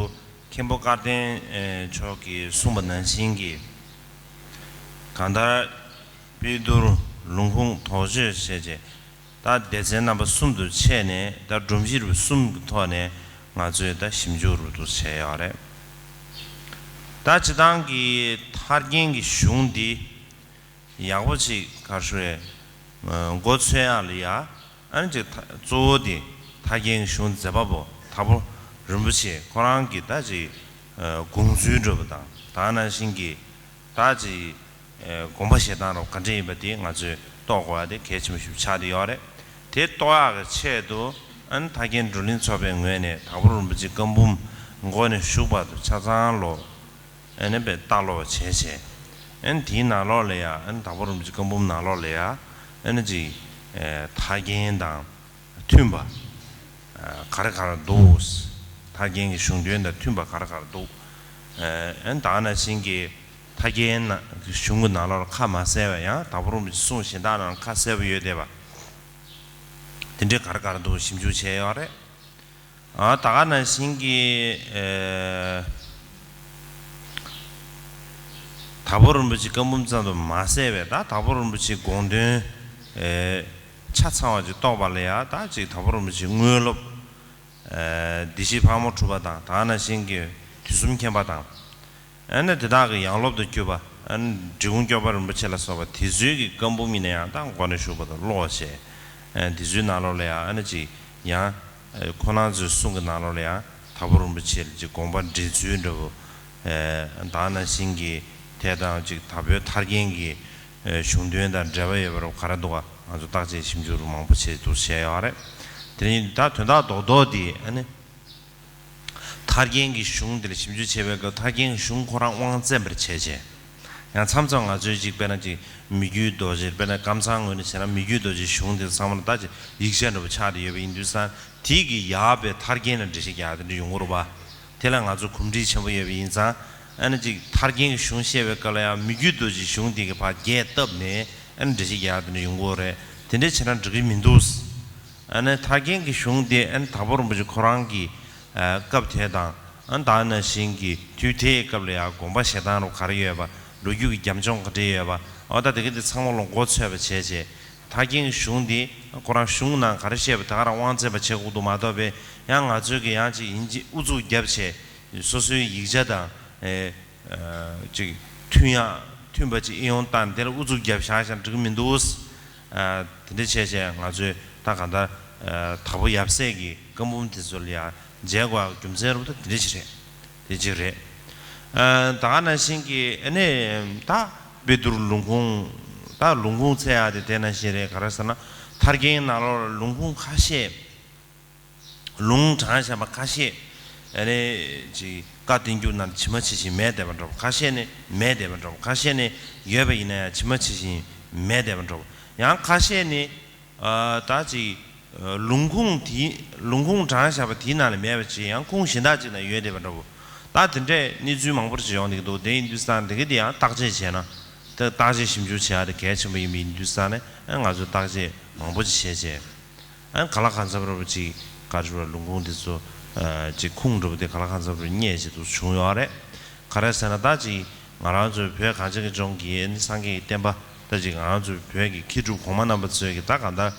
མཁན་པོ་སྐལ་ལྡན་མཆོག་གིས་གསུངས་པ་ནང་བཞིན་གྱི། གང་ལྟར་དཔལ་རྡོར་ལུང་ཁུངས་དོགས་གཅོད་བྱས་རྗེས། ད་སྡེ་ཚན་རྣམ་པ་གསུམ་དུ་ཕྱེ་ནས་ད་སྒྲོམ་གཞི་རུ་གསུམ་གྱི་ཐོག་ནས་ང་ཚོས་ད་ཞིབ་འཇུག་རུ་དུ་བྱས་ཡོད་རེད། ད་སྤྱིར་བཏང་གི་ཐར་རྒྱན་གྱི་གཞུང་འདི་ཡག་པོ་ཅིག་ག་རེ་ཞུ་རེད། མགོ་ཚོད་ཡག་ལ་ཡ། ཨ་ནི་ཅིག་གཙོ་བོ་དེ་ཐར་རྒྱན་གྱི་གཞུང་མཛད་པ་པོ་དྭགས་པོ་རིན་པོ་ཆེ་ཁོ་རང་གི་ད་ཅིག་དགོངས་ཚུལ་འདྲ་པོ་དང་ད་ནང་བཞིན་གྱི་ད་ཅིག་དགོངས་པ་བཞེས་སྟངས་རོབ་ག་འདྲ་ཡིན་པ་དེ་ང་ཚོས་རྟོགས་དགོས་པ་དེ་གལ་ཆེན་པོ་ཞིག་ཆགས་བསྡད་ཡོད་རེད། དེ་རྟོགས་ཡག་གི་ཆེད་དུ་ཨ་ནི་ཐར་རྒྱན་བགྲོ་གླེང་ཚོགས་པའི་ངོས་ནས་དྭགས་པོ་རིན་པོ་ཆེ་བཀའ་འབུམ་འགོ་ནས་མཇུག་བར་དུ་ཆ་ཚང་ལོ་ ཨ་ནི་དཔེ་ལྟ་ཀློག་བྱས་བྱས། ཨ་ནི་དེའི་ནང་ལོགས་ལ་ཡ་ཨ་ནི་དྭགས་པོ་རིན་པོ་ཆེ་བཀའ་འབུམ་ནང་ལོགས་ལ་ཡ་ཨ་ནི་ཅིག་ཨེ་ཐར་རྒྱན་དང་མཐུན་པ། ཨ་ག་རེ་ག་རེ་འདུག་ཐར་རྒྱན་གྱི་གཞུང་དོན་དང་མཐུན་པ་ག་རེ་ག་རེ་འདུག་ཨ་ནི་ད་ག་ནང་བཞིན་གྱི་ཐར་རྒྱན་ནང་གཞུང་གི་ནང་ལོགས་ལ་ཁ་མ་གསལ་བ་ཡང་དྭགས་པོ་རིན་པོ་ཆེ་གསུང་གཞན་དག་ནང་ཁ་གསལ་པོ་ཡོད་བསྡད་པ། དེ་འདྲའི་ག་རེ་ག་རེ་འདུག་ཞིབ་འཇུག་བྱས་ཡོད་རེད། ཨ་ད་ག་ནང་བཞིན་གྱི་ཨེ་དྭགས་པོ་རིན་པོ་ཆེ་བཀའ་འབུམ་ཙམ་དུ་མ་ཟད་པའི་ད་དྭགས་པོ་རིན་པོ་ཆེའི་དགོངས་དོན་ཨེ་ཆ་ཚང་བ་ཅིག་རྟོགས་པ་ལ་ཡ་ད་ཅིག་དྭགས་པོ་རིན་པོ་ཆེའི་དངོས་སློབ་ཨེ་བདེ་གཤེགས་ཕག་མོ་གྲུ་པ་དང་ད་ག་ནང་བཞིན་གྱི་དུས་གསུམ་མཁྱེན་པ་དང་། ཨ་ནི་དེ་དག་གི་ཡང་སློབ་ཏུ་གྱུར་པ་ཨ་ནི་འབྲི་གུང་སྐྱོབ་པ་རིན་པོ་ཆེ་ལ་སོགས་པ་དེ་ཚོའི་གི་བཀའ་འབུམ་ཡིན་ན་ཡང་ད་མགོ་ནས་མཇུག་བར་དུ་ཀློག་བྱས། ཨ་དེ་ཚོའི་ནང་ལོགས་ལ་ཡང་ཨ་ནི་ཅིག་ཡང་ཁོ་རང་ཚོའི་གསུང་གི་ནང་ལོགས་ལ་ཡང་དྭགས་པོ་རིན་པོ་ཆེ་ལ་ཅིག་དགོངས་པ་འགྲེལ་ཚུལ་འདྲ་བོ། ཨ་ད་ག་ནང་བཞིན་གྱི་དེ་དང་ཅིག་དྭགས་པོའི་ཐར་རྒྱན་གྱི་ཨ་གཞུང་དོན་དང་འབྲེལ་བ་ཡོད་པ་རུ་ག་རེ་འདུག་ག་ང་ཚོ་བརྟག་དཔྱད་ཞིབ་འཇུག་རུ་མང་པོ་བྱས་འདུག་བྱས་ཡོད་རེད། དེ་ནི་ད་དོན་དག་རྡོག་རྡོག་དེ་ཨ་ནི། ཐར་རྒྱན་གྱི་གཞུང་དེ་ལ་ཞིབ་འཇུག་བྱེད་པའི་སྐབས་ཐར་རྒྱན་གྱི་གཞུང་ཁོ་རང་དབང་བཙན་པར་བྱས་བྱས། ཡང་མཚམས་མཚམས་ང་ཚོའི་ཅིག་དཔེར་ན་ཅིག་མི་བསྐྱོད་རྡོ་རྗེ་དཔེར་ན་ཀམ་ཚང་ངོས་ནས་བྱས་ན་མི་བསྐྱོད་རྡོ་རྗེའི་གཞུང་དེ་ཚང་མ་ལ་ད་ཅིག་ཡིག་ཆ་འདྲ་པོ་ཆགས་ཏེ་ཡོད་པ་ཡིན་དུས་ཙང་དེ་གི་ཡག་པའི་ཐར་རྒྱན་ལ་འགྲེལ་བཤད་རྒྱག་དེ་འདྲ་ཡོང་གི་རེད་པ། དེ་ལ་ང་ཚོ་གོམས་འདྲིས་ཆེན་པོ་ཡོད་པ་ཡིན་ཙང་ཨ་ནི་ཅིག་ཐར་རྒྱན་གྱི་གཞུང་བཤད་པའི་སྐབས་ལ་ཡང་མི་བསྐྱོད་རྡོ་རྗེའི་གཞུང་དེ་གི་ཕར་རྒྱས་བཏབ་ནས་ཨ་ནི་འགྲེལ་བཤད་རྒྱག་དེ་འདྲ་ཡོང་གི་རེད། དེ་འདྲ་བྱས་ན་འགྲིག་གི་མི་འདུག་ཨ་ནི་ཐར་རྒྱན་གྱི་གཞུང་དེ་ཨ་ནི་དྭགས་པོ་རིན་པོ་ཆེ་ཁོ་རང་གི་ཨ་སྐབས་དེ་དང་ཨ་ནི་ད་ནང་བཞིན་གྱི་དུས་དེའི་སྐབས་ལ་ཡང་དགོངས་པ་བཞེས་སྟངས་རུ་ག་རེ་ཡོད་པ། ལོ་རྒྱུས་ཀྱི་རྒྱབ་ལྗོངས་ག་འདྲ་ཡོད་པ། འོ་ད་དེ་ག་དེ་ཚང་མ་ལ་མགོ་ཚོས་པ་བྱས་བྱས། ཐར་རྒྱན་གྱི་གཞུང་འདི་ཁོ་རང་གཞུང་ནང་ག་རེ་བཤད་པ་དེ་ག་རང་དབང་བཙན་པ་བྱེད་དགོས་འདུག་མ་གཏོགས་པའི་ཡང་ང་ཚོའི་གི་ཡང་ཅིག་ཡིན་གཅིག་ཨུ་ཚུགས་རྒྱབ་བྱས་སོ་སོའི་ཡིག་ཆ་དང་ཨེ་ཨ་ཅིག་མཐུན་ཡག་མཐུན་པ་ཅིག་ཨེ་ཡོང་བཏང་དེ་ལ་ཨུ་ཚུགས་རྒྱབ་བཞག་བཞག་འགྲིག་གི་མི་འདུག་ཨ་དེ་འདྲ་བྱས་བྱས་ང་ཚོས་ད་ག་ད་ཨ་དྭགས་པོ་ཡབ་སྲས་ཀྱི་བཀའ་འབུམ་དེ་ཚོ་ལ་ཡང་མཇལ་དགོས་ཡག་རྒྱུ་མཚན་རུ་ད་དེ་འདྲ་ཅིག་རེད། དེ་གཅིག་རེད། ཨ་ད་ག་ནང་བཞིན་གྱི་ཨ་ནི་ད་དཔེ་བསྡུར་ལུང་ཁུངས་ད་ལུང་ཁུངས་འཚོལ་ཡག་དེ་དེ་ནང་བཞིན་རེད། ག་རེ་ཟེར་ན་ཐར་རྒྱན་ནང་ལོགས་ལ་ལུང་ཁུངས་ཁ་ཤས་ལུང་དྲངས་བཞག་པ་ཁ་ཤས་ཨ་ནི་ཅིག་བཀའ་བསྟན་འགྱུར་ནང་ཇི་མ་ཇི་བཞིན་མེད་བསྡད་པ་འདྲ་པོ། ཁ་ཤས་ནི་མེད་བསྡད་པ་འདྲ་པོ། ཁ་ཤས་ནི་ཡོད་པ་ཡིན་ན་ཡང་ཇི་མ་ཇི་བཞིན་མེད་བསྡད་པ་འདྲ་པོ། ཡང་ཁ་ཤས་ནི་ཨ་ད་ཅིག་ཨ་ལུང་ཁུངས་དེ་ལུང་ཁུངས་དྲངས་བཞག་པ་དེའི་ནང་ལ་མེད་པ་ཅིག་ཡང་ཁུངས་གཞན་དག་ཅིག་ན་ཡོད་བསྡད་པ་འདྲ་པོ། ད་དེ་འདྲའི་གནས་ཚུལ་མང་པོ་ཅིག་ཡོང་བསྡད་ཀྱི་འདུག་དེ་ཡིན་དུས་ཙང་དེ་ག་དེ་ཡང་བརྟག་དཔྱད་བྱས་ན་ད་བརྟག་དཔྱད་ཞིབ་འཇུག་བྱེད་ཡག་དེ་གལ་ཆེན་པོ་ཡིན་པ་ཡིན་དུས་ཙང་ནས་ཨ་ང་ཚོས་བརྟག་དཔྱད་མང་པོ་ཅིག་བྱས་བྱས། ཨ་གང་ལ་གང་འཚམ་རེ་བ་ཅིག་ག་རེ་བ་ལུང་ཁུངས་དེ་ཚོ་ཨ་ཅིག་ཁུངས་འདྲ་པོ་དེ་གང་ལ་གང་འཚམ་རེ་རྙེད་ཅིག་ཏུ་བྱུང་ཡོད་རེད། ག་རེ་ཟེར་ན་ད་ཅིག་ང་རང་ཚོའི་བོད་གངས་ཅན་གྱི་ལྗོངས་ཀྱི་ཨ་ནི་སངས་རྒྱས་ཀྱི་བསྟན་པ་ད་ཅིག་ང་རང་ཚོའི་བོད་ཀྱི་མཁས་གྲུབ་གོང་མ་རྣམ་པ་ཚོས་ཀྱི་ད་གང་ལྟར་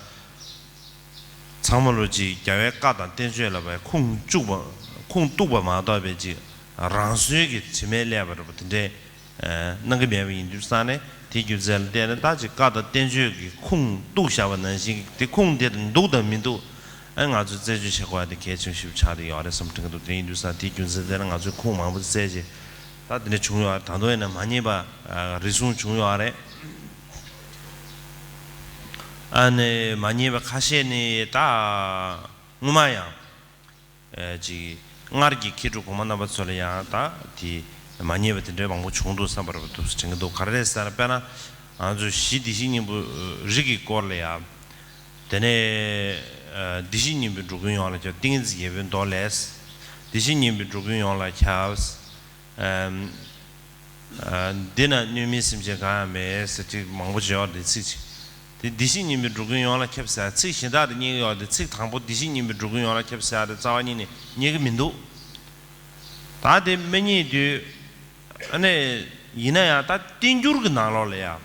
ཚང་མ་ལོ་ཅིག་རྒྱལ་བའི་བཀའ་དང་བསྟན་བཅོས་ལ་བའི་ཁུངས་བཅུག་པ་ཁུངས་གཏུགས་པ་མ་གཏོགས་པའི་ཅིག་རང་སོའི་གི་དྲི་མས་བསླད་པ་རེ་བ་དེ་འདྲའི་གནང་གི་མེད་པ་ཡིན་དུས་ཙང་ནས་དེའི་རྒྱུ་མཚན་ལ་བརྟེན་ནས་ད་ཅིག་བཀའ་དང་བསྟན་བཅོས་ཀྱི་ཁུངས་གཏུགས་བཞག་པ་ནང་བཞིན་གྱི་དེ་ཁུངས་དེ་དང་འདུག་དང་མི་འདུག་ཨ་ང་ཚོས་རྩད་གཅོད་བྱེད་དགོས་ཡ་དེ་གལ་ཆེན་ཞིག་ཆགས་བསྡད་ཡོད་རེད་བསམ་དྲན་གྱི་འདུག་དེ་ཡིན་དུས་ཙང་དེའི་རྒྱུ་མཚན་དེ་ལ་ང་ཚོས་ཁུངས་མང་པོ་བཙལ་རྗེས་ད་དེ་འདྲ་བྱུང་ཡོད་རེད། ད་དུང་ཡིན་ན་མ་རྙེད་པ་རེ་ཟུང་བྱུང་ཡོད་རེད། ཨ་ནི་མ་རྙེད་པ་ཁ་ཤས་ནི་ད་སྔོན་མ་ཡང་། ཨེ་ཅིག་སྔར་གྱི་མཁས་གྲུབ་གོང་མ་རྣམ་པ་ཚོ་ལ་ཡང་ད་དེ་མ་རྙེད་པ་དེ་འདྲའི་མང་པོ་བྱུང་འདུག་བསམ་པ་རེད་པ་འདུག་དྲན་གྱི་འདུག་ག་རེ་རེད་ཟེར་ན་དཔེར་ན་ང་ཚོས་གཞི་བདེ་གཤེགས་སྙིང་པོ་རིགས་ཀྱི་སྐོར་ལ་ཡང་། དེ་ནས་ཨ་བདེ་གཤེགས་སྙིང་པོས་འགྲོ་ཀུན་ཡོངས་ལ་ཁྱབ། ཏིང་ངེ་འཛིན་རྒྱལ་པོའི་མདོ་ལས། བདེ་གཤེགས་སྙིང་པོས་འགྲོ་ཀུན་ཡོངས་ལ་ཁྱབ། ཨམ། ཨ། འདི་ན་གནོད་མིན་སེམས་ཅན་གང་ཡང་མེད་ཟེར་ཅིག་མང་པོ་བརྗོད་ཡོད་རེད་ཚིག་ཅིག་དེ་བདེ་གཤེགས་སྙིང་པོས་འགྲོ་ཀུན་ཡོངས་ལ་ཁྱབ་ཟེར་ཚིག་གཞན་དག་དང་གཉིས་ཡོད་རེད། ཚིག་དང་པོ་བདེ་གཤེགས་སྙིང་པོས་འགྲོ་ཀུན་ཡོངས་ལ་ཁྱབ་ཟེར་དེ་རྩ་བ་ཉིད་ནས་རྙེད་ཀྱི་མི་འདུག་ད་དེ་མི་རྙེད་དུས་ཨ་ནི་ཡིན་ན་ཡང་ད་བསྟན་འགྱུར་གྱི་ནང་ལོགས་ལ་ཡང་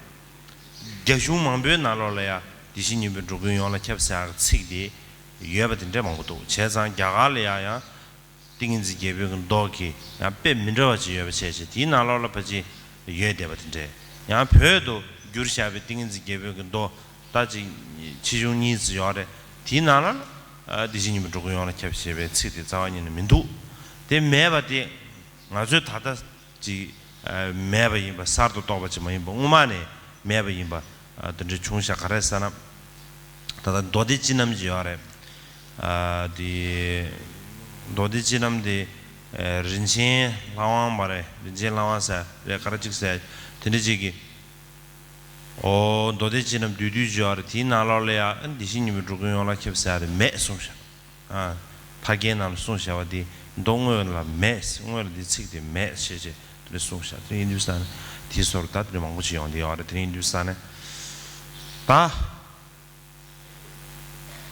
རྒྱ་གཞུང་མང་པོའི་ནང་ལོགས་ལ་ཡང་བདེ་གཤེགས་སྙིང་པོས་འགྲོ་ཀུན་ཡོངས་ལ་ཁྱབ་ཟེར་ཚིག་དེ་ཡོད་པ་དེ་འདྲ་མང་པོ་འདུག་བྱས་ཙང་རྒྱ་གར་ལ་ཡང་ཡང་། ཏིང་ངེ་འཛིན་རྒྱལ་པོའི་གི་མདོ་གི་ཡང་དཔེ་མི་འདྲ་བ་ཅིག་ཡོད་པ་བྱས་བྱས་དེའི་ནང་ལོགས་ལ་ཕལ་ཆེར་ཡོད་བསྡད་པ་དེ་འདྲས། ཡང་བོད་དུ་བསྒྱུར་བཞག་པའི་ཏིང་ངེ་འཛིན་རྒྱལ་པོའི་གི་མདོ་ད་ཅིག་ཆེ་ཆུང་གཉིས་ཙམ་ཡོད་རེད། དེའི་ནང་ལ་ཨ་བདེ་གཤེགས་སྙིང་པོས་འགྲོ་ཀུན་ཡོངས་ལ་ཁྱབ་ཞེས་པའི་ཚིག་དེ་རྩ་བ་ཉིད་ནས་མི་འདུག་དེ་མེད་པ་དེ་ང་ཚོས་ད་ལྟ་ཅིག་ཨ་མེད་པ་ཡིན་པ་གསར་དུ་རྟོགས་པ་ཅིག་མ་ཡིན་པ་སྔོན་མ་ནས་མེད་པ་ཡིན་པ་ཨ་དེ་འདྲ་བྱུང་ཤག་ག་རེ་ཟེར་ན། ད་ལྟ་མདོ་སྡེ་སྤྱི་རྣམ་ཅིག་ཡོད་རེད། ཨ་དེ་མདོ་སྡེ་སྤྱི་རྣམ་དེ་ རིན་ཆེན་ལྷ་དབང་མ་རེད། རིན་ཆེན་ལྷ་དབང་ཟེར་རེད། ག་རེ་ཅིག་ཟེར་དེ་འདྲ་ཅིག་གི། ཨོ་མདོ་སྡེ་སྤྱི་རྣམས་བསྡུས་བསྡུས་བརྗོད་རེད། དེའི་ནང་ལོགས་ལ་ཡ་བདེ་གཤེགས་སྙིང་པོའི་འགྲོ་ཀུན་ཡོངས་ལ་ཁྱབ་ཟེར་རེད། མེད་གསུངས་ཤག་ཨ། ཕ་རྒྱལ་ནང་ལ་གསུངས་བཞག་པ་དེ་མདོ་དངོས་ལ་མེད། དངོས་ལ་དེ་ཚིག་དེ་མེད་ཞེས་བྱས་དེ་འདྲ་གསུངས་ཤག་དེ་ཡིན་དུས་ས་ནས་དེའི་སོར་ད་དེ་འདྲ་མང་པོ་ཞིག་ཡོང་བསྡད་ཡོད་རེད། དེ་ཡིན་དུས་ས་ནས་ད།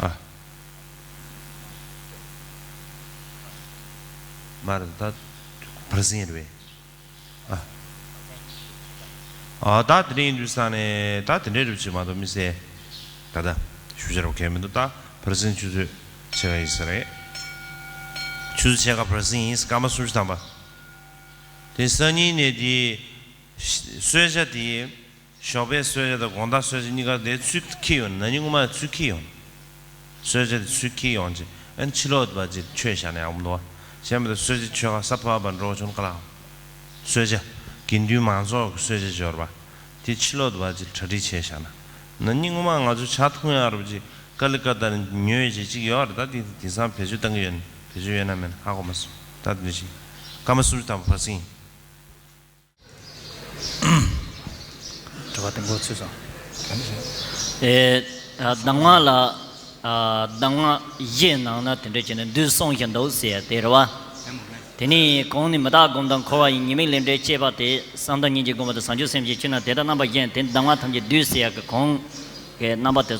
ཨ། མ་རེད། ད་བར་སྲིང་རེད་པས། ཨ། ཨ། ད་དེ་འདྲ་ཡིན་དུས་ས་ནས་ད་དེ་འདྲའི་རུ་ཅིག་མ་གཏོགས་མི་ཟེར། ད་ད་ཞུ་བྱ་རོགས་གས་མི་འདུག་ད་བར་སྲིང་ཆུ་ཚོད་ཕྱེད་ཀ་ཡིན་ས་རེད། ཆུ་ཚོད་ཕྱེད་ཀ་བར་སྲིང་ཡིན། སྐར་མ་སུམ་ཅུ་ཐམ་པ། དེ་སང་ཉིན་ནས་དེ་གསོལ་ཇ་དེ། ཞོགས་པའི་གསོལ་ཇ་དང་དགོང་དག་གསོལ་ཇ་གཉིས་ཀ་དེ་ཚུར་འཁྱེར་ཡོང་། ན་ནིང་སྔོན་མ་ཚུར་འཁྱེར་ཡོང་། གསོལ་ཇ་དེ་ཚུར་འཁྱེར་ཡོང་རྗེས་ཨ་ནི་ཕྱི་ལོགས་དུ་བ་ཅིག་མཆོད་བཞག་ན་ཡག་པོ་འདུག་བ། གཞན་མི་འདུག་གསོལ་ཇ་མཆོད་ཁང་གཟའ་ཕུར་བ་འགྲོ་བྱུང་ཀ་ལ། གསོལ་ཇ། དགེ་འདུན་མང་ཚོགས་ཀྱི་གསོལ་ཇ་འབྱོར་བ། དེ་ཕྱི་ལོགས་དུ་བ་ཅིག་གྲ་སྒྲིག་བྱས་བཞག་ན། ན་ནིང་སྔོན་མ་ང་ཚོ་ཇ་འཐུང་ཡག་རུ་ཅིག་ཀ་ལི་ཀ་ཏ་ནས་ཉོས་རྗེས་ཅིག་ཡོད་རེད། ད་དེ་དེང་སང་བེད་སྤྱོད་གཏང་གི་ཡོད་ན་བེད་སྤྱོད་ཡོད་ན་མེད་ན་ཧ་གོ་མ་སོང་། ད་དེ་འདྲ་ཞིག་སྐར་མ་སུམ་ཅུ་ཐམ་པ་བར་སྲིང་ཡིན། དྲི་བ་དེ་འགོ་ཚུགས་སོང་། ཨེ། ཨ། གདམས་ངག་ལ། ཨ། གདམས་ངག་བཞིའི་ནང་ན་དེ་འདྲ་བྱས་ནས་བསྡུས་གསུངས་བཞིན་འདུག་ཟེར་ཡ་དེ་རེད་བ། དེ་ནས་གོང་ནས་མི་རྟག་སྒོམ་དང་འཁོར་བ་ཡི་ཉེས་དམིགས་ལས་འབྲས་བཅས་པ་དེ་བསམ་གཏན་སྙིང་རྗེ་བསྒོམ་པ་དང་བྱང་ཆུབ་སེམས་ཀྱི་ཆོས་རྣམས་དེ་ལྟར་རྣམ་པ་བཞིན་དེ་གདམས་ངག་ཐམས་ཅད་བསྡུས་ཟེར་ཡ་གི་གོང་གི་རྣམ་པ་དེ།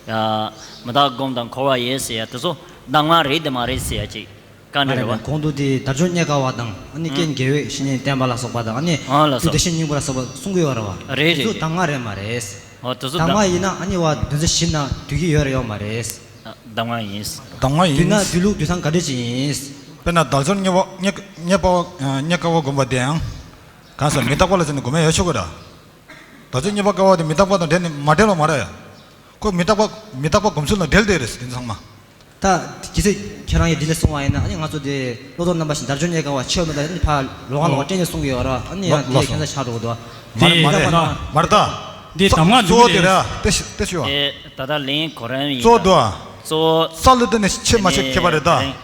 ཨ། མི་རྟག་སྒོམ་དང་འཁོར་བ་ཡི་ཟེར་ཡ་དེ་ཚོ་གདམས་ངག་རེད་དེ་མ་རེད་ཟེར་ཡ་ཅིག་བཀའ་འདྲི་རེད་བ། གོང་དུ་དེ་དལ་འབྱོར་རྙེད་དཀའ་བ་དང་ཨ་ནི་རྐྱེན་དགེ་བའི་བཤེས་གཉེན་བསྟེན་པ་ལ་སོགས་པ་དང་ཨ་ནི་ཨ་ལ་བདུད་སྡེ་སོ་བཤེས་སྙིང་པོ་ལ་སོགས་པ་གསུང་གི་ཡོད་རེད་བ། རེད་རེད། དེ་ཚོ་གདམས་ངག་རེད་མ་རེད། ཨོ་དེ་ཚོ་གདམས་ངག་ཡིན་ན་ཨ་ནི་བ་བདུན་ཚན་བཞི་ན་འདུས་ཀྱི་ཡོད་རེད་ཡོད་མ་རེད། གདམས་ངག་ཡིན། གདམས་ངག་ཡིན། འདུས་ན་འདུས་ལུགས་འདུས་སྟངས་ག་འདྲ་ཅིག་ཡིན། དཔེར་ན་དལ་འབྱོར་རྙེད་པ་རྙེད་རྙེད་པ་རྙེད་དཀའ་བ་སྒོམ་པ་དེའང་གང་ཟག་མི་རྟག་པ་ལ་བརྟེན་ནས་སྒོམ་ཡ་ཡོད་ཆོག་གི་ར། དལ་འབྱོར་རྙེད་པ་དཀའ་བ་དེ་མི་རྟག་པ་དང་འབྲེལ་ནས་མ་འབྲེལ་བ་མ་རེད། ཁོ་མི་རྟག་པ་མི་རྟག་པ་སྒོམ་ཚུལ་དང་འབྲེལ་བསྡད་རེད་དེ་ཚང་མ། ད་གལ་སྲིད་ཁྱེད་རང་གིས་འདི་ལས་གསུང་བ་ཡིན་ན་ཨ་ནི་ང་ཚོ་དེ་བློ་ལྡོག་རྣམ་པ་བཞི་དལ་འབྱོར་རྙེད་དཀའ་བ་ཆོས་མི་ལ་ཨ་ནི་ཕར་ལོགས་ཀ་ལོགས་ཀ་སྐྱོན་ནས་གསུང་གི་ཡོད་ར། ཨ་ནི་ཡང་དེ་ཁྱད་མཚར་ཆགས་འགྲོ་གི་འདུག་མ་རེད་མ་རེད་ད། མ་རེད་ད། འདི་གདམས་ངག་གཙོ་བོ་འདུག་དེ་རེད། ར་དེ་ཤི་དེ་ཤི་བ། ཨེ་ད་ལྟ་ལན་གོ་རིམ་ཡིན། གཙོ་བོ་འདུག་ཨ། གཙོ་བོ། རྩ་ལུ་དེ་ནས་ཆེ་མ་ཆེ་ཁྱད་པར་རེད་ད། དེ་ནས་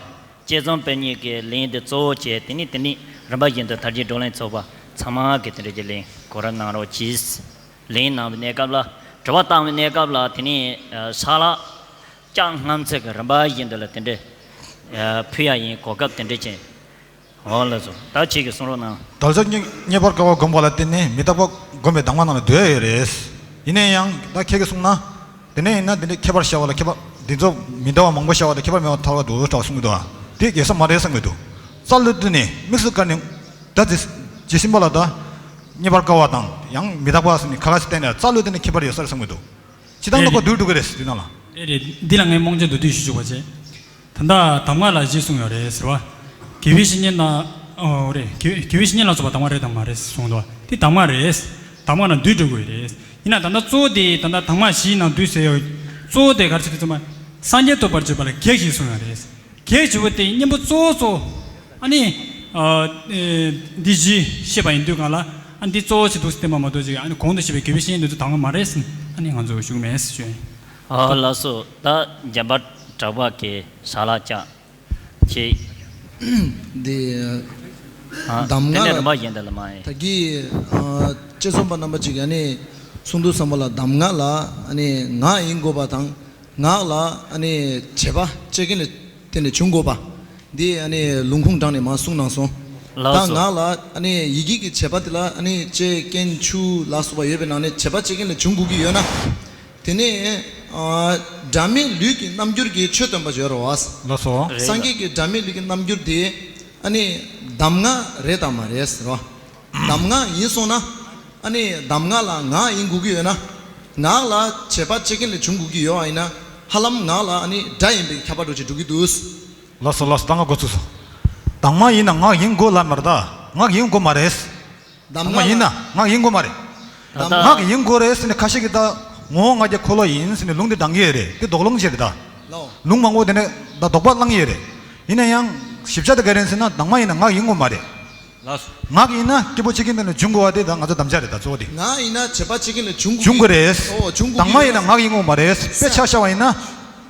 དཔྱད་རྩོམ་དཔེ་རྙིང་གི་ལན་དེ་གཙོ་བོ་བྱས་དེ་ནས་དེ་ནས་རིམ་པ་བཞིན་དུ་དལ་འབྱོར་བགྲོ་གླེང་ཚོགས་པ་ཚང་མ་གི་དེ་འདྲ་གི་ལན་གོ་རིམ་གནང་རོགས་གྱིས། ལན་གནང་བའི་གནས་སྐབས་ལ་དྲི་བ་བཏང་བའི་གནས་སྐབས་ལ་དེ་ནས་ཨ་ས་ལ། ལྕགས་རྔམ་ཚད་ཀྱི་རིམ་པ་བཞིན་དུ་ལ་དེ་འདྲས་ཕུལ་ཡ་ཡིན། གོ་སྐབས་དེ་འདྲས་ཅན། འོ་ལགས་སོ། ད་ཁྱེད་ཀྱིས་གསུང་རོགས་གནང་། དལ་འབྱོར་རྙེད་རྙེད་པར་དཀའ་བ་བསྒོམ་པ་ལ་བརྟེན་ནས་མི་རྟག་པ་བསྒོམ་པའི་གདམས་ངག་ནང་ལ་འདུས་ཡོད་རེད། ཡིན་ན་ཡང་ད་ཁྱེད་ཀྱིས་གསུངས་ན། དེ་ནས་ཡིན་ན་དེ་འདྲའི་ཁྱད་པར་ཤར་བ་ལ་ཁྱད་པར་འདི་ཚོ་མི་འདྲ་བ་མང་པོ་ཤར་བ་དང་ཁྱད་པར་མེད་པ་ཐལ་བ་འདུག་འདྲ་བ་གསུང་གི་འདུག་དེ་དགེ་ས་མ་རེད་བསམ་གི་འདུག་རྩ་ལུ་དེ་ནས་དམིགས་སུ་བཀར་ནས་ད་ཇི་ཇི་སྲིན་པོ་ལ་ད་རྙེད་པར་དཀའ་བ་དང་ཡང་མི་རྟག་པ་ཟེར་ནས་ཁ་ཁ་ཞིག་བསྟན་ནས་རྩ་ལུ་དེ་ནས་ཁྱད་པར་ཡོད་ས་རེད་བསམ་གི་འདུག་ཇི་ལྟར་ལོག་པ་འདུས་འགྲོ་གི་རེད་ཟེར་དུས་ནང་ལ། ཨེ་རེད། འདི་ལ་ངས་རྨོངས་ཆེན་མདོར་བསྡུས་ཞུ་ཆོག་པ་བྱས། ད་ལྟ་གདམས་ངག་ལ་གཞི་བཟུང་ཡོད་རེད་ཟེར་བ། དགེ་བའི་བཤེས་གཉེན་ལ། ཨོ་རེད། དགེ་དགེ་བའི་བཤེས་གཉེན་ལ་སོགས་པ་གདམས་ངག་རེད་དམ་མ་རེད་གསུངས་འདུག་དེ་གདམས་ངག་རེད། གདམས་ངག་ནང་འདུས་འགྲོ་དགོས་རེད། ཡིན་ན་ད་ལྟ་གཙོ་བོ་དེ་ད་ལྟ་གདམས་ངག་བཞིའི་ནང་འདུས་ཟེར་ཡོད། གཙོ་བོ་དེ་ག་རེ་ཟེར་དུས་ཙམ་པ། སངས་རྒྱས་ཐོབ་པར་བྱེད་པ་ལ་གེགས་ཞེས་གསུངས་ཡོད་རེད། གེགས་ཞེས་པ་དེ་གཉེན་པོ་གཙོ་བོ་གཙོ་བོ། ཨ་ནི། ཨ་ཨེ་འདི་བཞི་བཤད་པ་ཡིན་དུས་གང་ལ། ཨ་འདི་གཙོ་བོ་ཞིག་འདུག་སེ་བསྟན་པ་མ་གཏོགས་ཅིག་ཨ་ནི་གོང་དུ་བཤད་པའི་དགེ་བའི་བཤེས་གཉེན་འདི་ཚོ་གདམས་ངག་མ་རེད་ཟེར། ཨ་ནི་ང་ཚོ་ཞུ་གི་མེད་ཟེར་ཞུ་ཡིན། ཨ་ལགས་སོ། ད་འཇམ་དཔལ་གྲགས་པ་གི་ས་ལ་ལྕགས་ཅིག་འདི་ཨ་གདམས་དེ་ནས་ངག་རིམ་པ་བཞིན་དུ་ལ་མ་ཡིན། ད་གི་ཨ་དཔྱད་རྩོམ་པ་རྣམ་པ་ཅིག་གིས་ཨ་ནི་གསུང་དུས་ཙམ་པ་ལ་གདམས་ངག་ལ་ཨ་ནི་ངག་ཡིན་དགོས་པ་དང་། ངག་ལ་ཨ་ནི་བྱེད་པ་བྱེད་མཁན་ལ་བརྟེན་ནས་བྱུང་དགོས་པ། འདི་ཨ་ནི་ལུང་ཁུངས་དྲངས་ནས་མར་གསུངས་གནང་སོང་། ལགས་སོ། ད་ངག་ལ་ཨ་ནི་ཡི་གེ་གི་བྱེད་པ་དེ་ལ་ཨ་ནི་ལྕེ་རྐན་མཆུ་ལ་སོགས་པ་ཡོད་པའི་ནང་ནས་བྱེད་པ་བྱེད་མཁན་ལ་བྱུང་དགོས་ཀྱི་ཡོད་ན། དེ་ནས་ཨ་སྒྲ་མེད་ལུས་ཀྱི་རྣམ་འགྱུར་གྱི་ཆོས་སྟོན་པ་ཡོད་རེད་བ། ལགས་སོ། རེད། སངས་རྒྱས་ཀྱི་སྒྲ་མེད་ལུས་ཀྱི་རྣམ་འགྱུར་དེ་ཨ་ནི་གདམས་ངག་རེད་དམ་མ་རེད་ཟེར་བ། གདམས་ངག་ཡིན་སོང་ན། ཨ་ནི་གདམས་ངག་ལ་ངག་ཡིན་དགོས་ཀྱི་ཡོད་ན། ངག་ལ་བྱེད་པ་བྱེད་མཁན་ལས་བྱུང་དགོས་ཀྱི་ཡོད་པ་ཡིན་ན། ཧ་ལམ་ངག་ལ་ཨ་ནི་སྒྲ་ཡིན་པའི་ཁྱབ་པ་འགྲོ་ཅིག་འགྲོ་གི་འདུག་ལགས་སོ་ལགས་སོ། ད་ང་འགོ་ཚུགས་སོང་། གདམས་ངག་ཡིན་ན་ངག་ཡིན་དགོས་ལབ་མ་རེད་ད། ངག་ཡིན་དགོས་མ་རེད། གདམས་ངག་ཡིན་ན་ངག་ཡིན་དགོས་མ་རེད། གདམས་ངག་ཡིན་དགོས་རེད་ཟེར་ནས་ཁ་ཤས་ཀྱིས་ད་ངོ་བོ་ང་རྒྱལ་འཁོར་ལོ་ཡིན་ཟེར་ནས་ལུང་དེ་དྲངས་ཀྱི་ཡོད་རེད། དེ་དོགས་སློང་བྱས་རེད་ད། ལོ། ལུང་མང་པོ་དེ་ནས་ད་དོགས་པ་བསླངས་ཀྱི་ཡོད་རེད། ཡིན་ན་ཡང་ཞིབ་ཆ་དེ་ག་རེ་ཡིན་ཟེར་ན་གདམས་ངག་ཡིན་ན་ངག་ཡིན་དགོས་མ་རེད། ལགས་སོ། ངག་ཡིན་ན་སྐྱེས་བུ་མཆེད་ཀྱི་སྟེང་ནས་འབྱུང་དགོས་པ་དེ་ད་ང་ཚོ་དམ་བཅའ་རེད་ད་གཙོ་བོ་དེ། ངག་ཡིན་ན་བྱེད་པ་བྱེད་མཁན་ལས་བྱུང་དགོས་ཀྱི། འབྱུང་དགོས་རེད། ཨོ་བྱུང་དགོས་ཀྱི། གདམས་ངག་ཡིན་ན་ངག་ཡིན་དགོས་མ་རེད། དཔེ་ཆ་བཞག་པ་ཡིན་ན།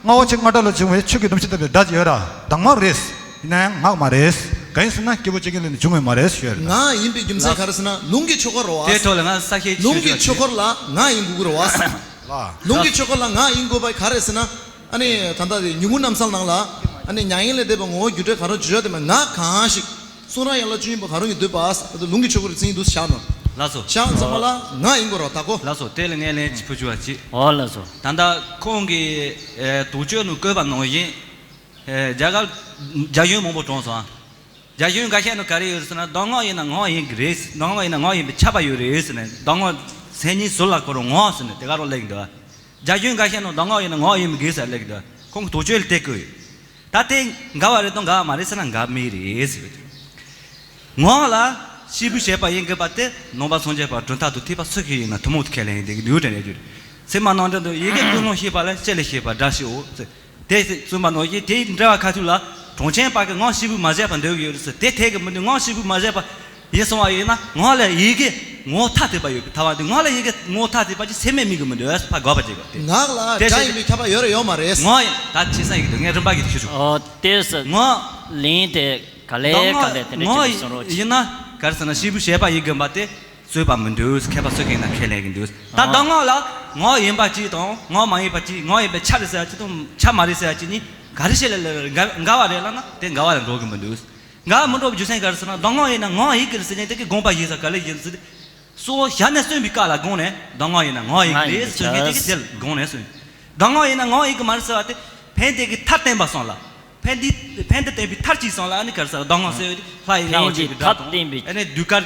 རྔ་བོ་ཆེ་རྔ་སྒྲ་ལ་བྱུང་བའི་ཆོས་ཀྱི་སྡོམ་བྱེད་ལྟ་བུའི་སྒྲ་ཅིག་ཡོད་ར། གདམས་ངག་རེད། ཡིན་ན་ཡང་ངག་མ་རེད། གང་ཡིན་ཟེར་ན་སྐྱེས་བུ་གཅིག་གི་ལས་ནི་བྱུང་བའི་མ་རེད་ཞུ་ཡ་རེད། ང་ཡིན་པའི་རྒྱུ་མཚན་ག་རེ་ཟེར་ན་ལུང་གི་ཆོས་སྐོར་རོ་བ། དེའི་ཐོག་ལ་ང་ས་ཁྱེད་ལུང་གི་ཆོས་སྐོར་ལ་ང་ཡིན་དགོས་ཀྱི་རོ་བ། ལགས། ལུང་གི་ཆོས་སྐོར་ལ་ང་ཡིན་དགོས་པ་ག་རེ་ཟེར་ན། ཨ་ནི་ད་ལྟ་དེ་ཉུང་ངུ་རྣམ་གསལ་ནང་ལ། ཨ་ནི་མྱ་ངན་ལས་འདས་པའི་ངོ་བོ་རྒྱུ་འབྲས་གང་རུང་བརྗོད་བྱ་དེ་མ་ང་གང་ཞིག་གསུང་རབ་ཡན་ལག་བཅུ་གཉིས་པ་གང་རུང་གི་འདོད་པ། ད་ལུང་གི་ཆོས་སྐོར་རེ་ཚིག་འདུག་བཞག་ནོ། ལགས་སོ། བཞག་ཙམ་པ་ལ་ང་ཡིན་དགོས་རོ་ད་གོ། ལགས་སོ། དེ་ལ་ངས་ལན་གཅིག་ཕུལ་ཆོག་པ་ཅིག་ཨོ་ལགས་སོ། ད་ལྟ་ཁོང་གིས་ཨེ་དོགས་གཅོད་ནང་བཀོད་པ་ནང་བཞིན། ཨེ་རྒྱ་གར་རྒྱ་གཞུང་མང་པོ་གྲོངས་སོང་ཨ། རྒྱ་གཞུང་འགའ་ཤས་ནང་ག་རེ་ཡོད་ཟེར་ན་གདམས་ངག་ཡིན་ན་ངག་ཡིན་གྱི་རེད། གདམས་ངག་ཡིན་ན་ངག་ཡིན་པས་ཁྱབ་པ་ཡོད་རེད་ཟེར་ནས་གདམས་ངག་མཚན་ཉིད་ཟུར་ལ་བཀོད་རུང་ངག་ཟེར་ནས་དེ་ག་རང་སླེབས་ཀྱི་འདུག་རྒྱ་གཞུང་འགའ་ཤས་ནང་གདམས་ངག་ཡིན་ན་ངག་ཡིན་མི་དགོས་ཟེར་སླེབས་ཀྱི་འདུག་ཁོང་གི་དོགས་གཅོད་ལ་བལྟས་དགོས་ཡོད། ད་དེ་འགལ་བ་རེད་དང་འགལ་བ་མ་རེད་ཟེར་ན་འགལ་མེད་རེད་ཟེར་གྱི་འདུག་ངག་ལ་སྐྱེས་བུ་བྱེད་པ་ཡིན་དགོས་པ་དེ་ནང་པ་སངས་རྒྱས་པ་གྲུབ་མཐའ་དང་ཐེག་པ་སུ་ཞིག་ཡིན་ན་ཐུན་མོང་དུ་ཁས་ལེན་ཡིན་དེ་གི་འདུག་དྲན་ཡོད་རྒྱུ་རེད། ཚད་མ་ནང་འདྲ་འདུག་ཡི་གེ་ཀུན་སློང་ཤེས་པ་ལ་ལྕེ་ལས་ཤེས་པ་སྒྲ་ཤེས་འོ་ཟེར། དེ་བཙུན་པ་ནང་བཞིན་དེའི་འགྲེལ་བ་ཁ་ཐུག་ལ་གྲངས་ཅན་པ་གི་ངག་སྐྱེས་བུ་མ་བྱས་པ་འདོད་ཀྱི་ཡོད་རེད་ཟེར། དེ་འཐད་ཀྱི་མི་འདུག་ངག་སྐྱེས་བུ་མ་བྱས་པ་ཡིན་སོང་བ་ཡིན་ན་ངག་ལ་ཡི་གེ་ངོ་ཐ་དད་པ་ཡོད་པའི་ཐ་བ་འདུག་ངག་ལ་ཡི་གེ་ངོ་ཐ་དད་པ་ཅི་ཚད་མས་དམིགས་ཀྱི་མི་འདུག་ཕ་དགོས་པ་ཅིག་དེ་ང་ལ་དེ་སྒྲ་ཡིན་པའི་ཁྱབ་པ་ཡོད་རེད་ཡོད་མ་རེད། ངག་ཡིན་ད་ཆེ་ས་ཡིན་གྱི་འདུག་ངས་རིམ་པ་གི་དེ་ཞུ་ཆོག་ཨོ་དེ་ཟེར། ངག་ལན་དེ་ག་ལེ་ག་ལེ་དེ་འདྲ་ཅིག་གསུང་རོགས་ཅིག་ཡིན་ན་ག་རེ་ཟེར་ན་སྐྱེས་བུ་བྱས་པ་ཡིན་དགོས་པ་དེ། རྩོད་པ་མི་འདུག་མཁས་པ་སུ་མཁྱེན་ན་ཁས་ལེན་གྱི་འདུག་ད་གདམས་ངག་ལ་ངག་ཡིན་པ་གཅིག་དང་ངག་མ་ཡིན་པ་གཅིག་ངག་ཡིན་པའི་ཆ་རེད་ཟེར་ཡ་གཅིག་དང་ཆ་མ་རེད་ཟེར་ཡ་གཅིག་གཉིས་ག་རེ་བཤད་ལ་ལ་འགལ་འགལ་བ་རེད་ལབ་ན་དེ་འགལ་བ་ལ་འགྲོ་གི་མི་འདུག་འགལ་བ་མི་འགྲོ་བའི་རྒྱུ་མཚན་ག་རེ་ཟེར་ན་གདམས་ངག་ཡིན་ན་ངག་ཡིན་གྱི་རེད་ཟེར་མཁན་དེ་གི་དགོངས་པ་ཡིན་ས་ག་ལེ་ཡིན་ཟེར་ཏེ། གཙོ་བོ་ཞལ་ནས་གསུངས་པའི་བཀའ་ལ་དགོངས་ནས་གདམས་ངག་ཡིན་ན་ངག་ཡིན་གྱི་རེད་ཟེར་མཁན་དེ་གི་དེ་ལ་དགོངས་ནས་གསུངས། གདམས་ངག་ཡིན་ན་ངག་ཡིན་གྱི་མ་རེད་ཟེར་བ་དེ་ཕན་བདེ་གི་མཐར་བསྟན་པ་སོང་ལ། ཕན་བདེ་ཕན་བདེ་བསྟན་པའི་མཐར་གྱིས་སོང་ལ་ཨ་ནི་ག་རེ་ཟེར་གདམས་ངག་ཟེར་བའི་ལྷ་ཡི་ལྷ་བ་ཕན་བདེ་ཆོས་ཀྱི་སྒྲ་མཐར་བསྟན་པའི་ཨ་ནི་ཟློས་གར་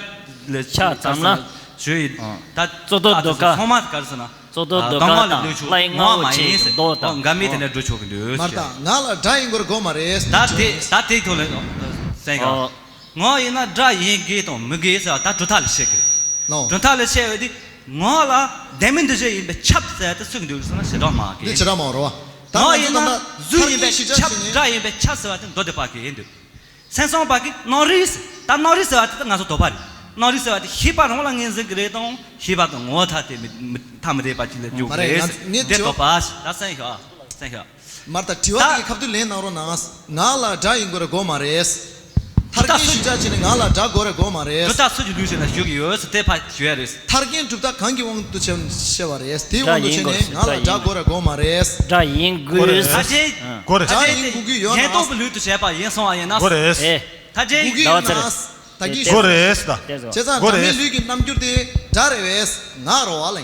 ལས་ཆ་ཚང་ན་ཞུ་ཡི་ད་གཙོ་དོན་ཟློས་གར་ཚང་མ་ག་རེ་ཟེར་ན་གཙོ་དོན་ཟློས་གར་དང་ལྷ་ཡི་ངག་འོ་ཆེ་ཟློས་དང་འགལ་མེད་དེ་འདྲ་འགྲོ་ཆོག་གི་འདུག་མར་དང་ང་ལ་སྒྲ་ཡིན་དགོས་རེད་དགོས་མ་རེད། ད་དེ་ད་དེའི་ཐོག་ལ་གསན་ཡོང་། ངག་ཡིན་ན་སྒྲ་ཡིན་དགོས་དང་མི་དགོས་ཟེར་བ་ད་གྲུབ་མཐའ་ལ་བཤད་དགོས། ལོ། གྲུབ་མཐའ་ལ་བཤད་པ་དེ་ངག་ལ་ལྡན་མིན་འདུ་བྱེད་ཡིན་པས་ཁྱབ་ཟེར་ཏེ་ཚིག་འདུག་ཟེར་ན་ཞེ་དྲག་མང་གི། འདི་ཞེ་དྲག་མང་རོ། ད་ངག་ཡིན་ན་གཟུགས་ཡིན་པས་ཁྱབ་སྒྲ་ཡིན་པས་ཁྱབ་ཟེར་བ་དེ་མདོ་སྡེ་པ་གི་ཡིན་འདུག་སེམས་བྱུང་བ་གི་རྣམ་རིག་ཟེར་ད་རྣམ་རིག་ཟེར་བ་དེ་ད་ང་ཚོ་དོགས་པ་རེད། རྣམ་རིག་ཟེར་བ་དེ་ཤེས་པ་རང་ལ་ངོས་འཛིན་གི་རེད་དང་ཤེས་པ་དང་ངོ་བོ་ཐ་དད་མི་མི་ཐ་མི་དད་པ་ཅིག་ལ་འཇུག་མ་རེད་རེད་ཟེར་ངས་དེ་དྲི་བ་དོགས་པ་ད་གསན་ཤོག་གསན་ཤོག་མར་ད་དྲི་བ་དེ་གི་ཁ་ཐུག་ལན་གནང་རོགས་གནང་། ང་ལ་སྒྲ་ཡིན་དགོས་རེད་དགོས་མ་རེད། མཐར་འཁྱོལ་ཞིག་ཆགས་བྱས་ནས་ང་ལ་སྒྲ་དགོས་རེད་དགོས་མ་རེད། གྲུབ་མཐའ་སུ་གི་ལུགས་ཟེར་ན་ཞུ་གི་ཡོད་ཟེར་དེ་ཕར་ཞུ་ཡ་རེད། མཐར་འཁྱོལ་གྲུབ་མཐའ་གང་གི་དབང་དུ་བྱས་བཤད་པ་རེད། དེའི་དབང་དུ་བྱས་ནས་ང་ལ་སྒྲ་དགོས་རེད་དགོས་མ་རེད། སྒྲ་ཡིན་དགོས། ད་ཅེ་དགོས་རེད། ད་ཅེ་གཞན་སྟོང་གི་ལུགས་དུ་བྱས་པ་ཡིན་སོང་བ་ཡིན་ན་དགོས་རེད། ད་ཅེ་དགོས་ཀྱི་ཡོད་ན་ད་གིན་དགོས་རེད་ད། བྱས་ཙང་དགོས་རེད། སྒྲ་མེད་ལུས་ཀྱི་རྣམ་འགྱུར་དེ་སྒྲ་རེད་བས་ངག་རོ་བ་ལ།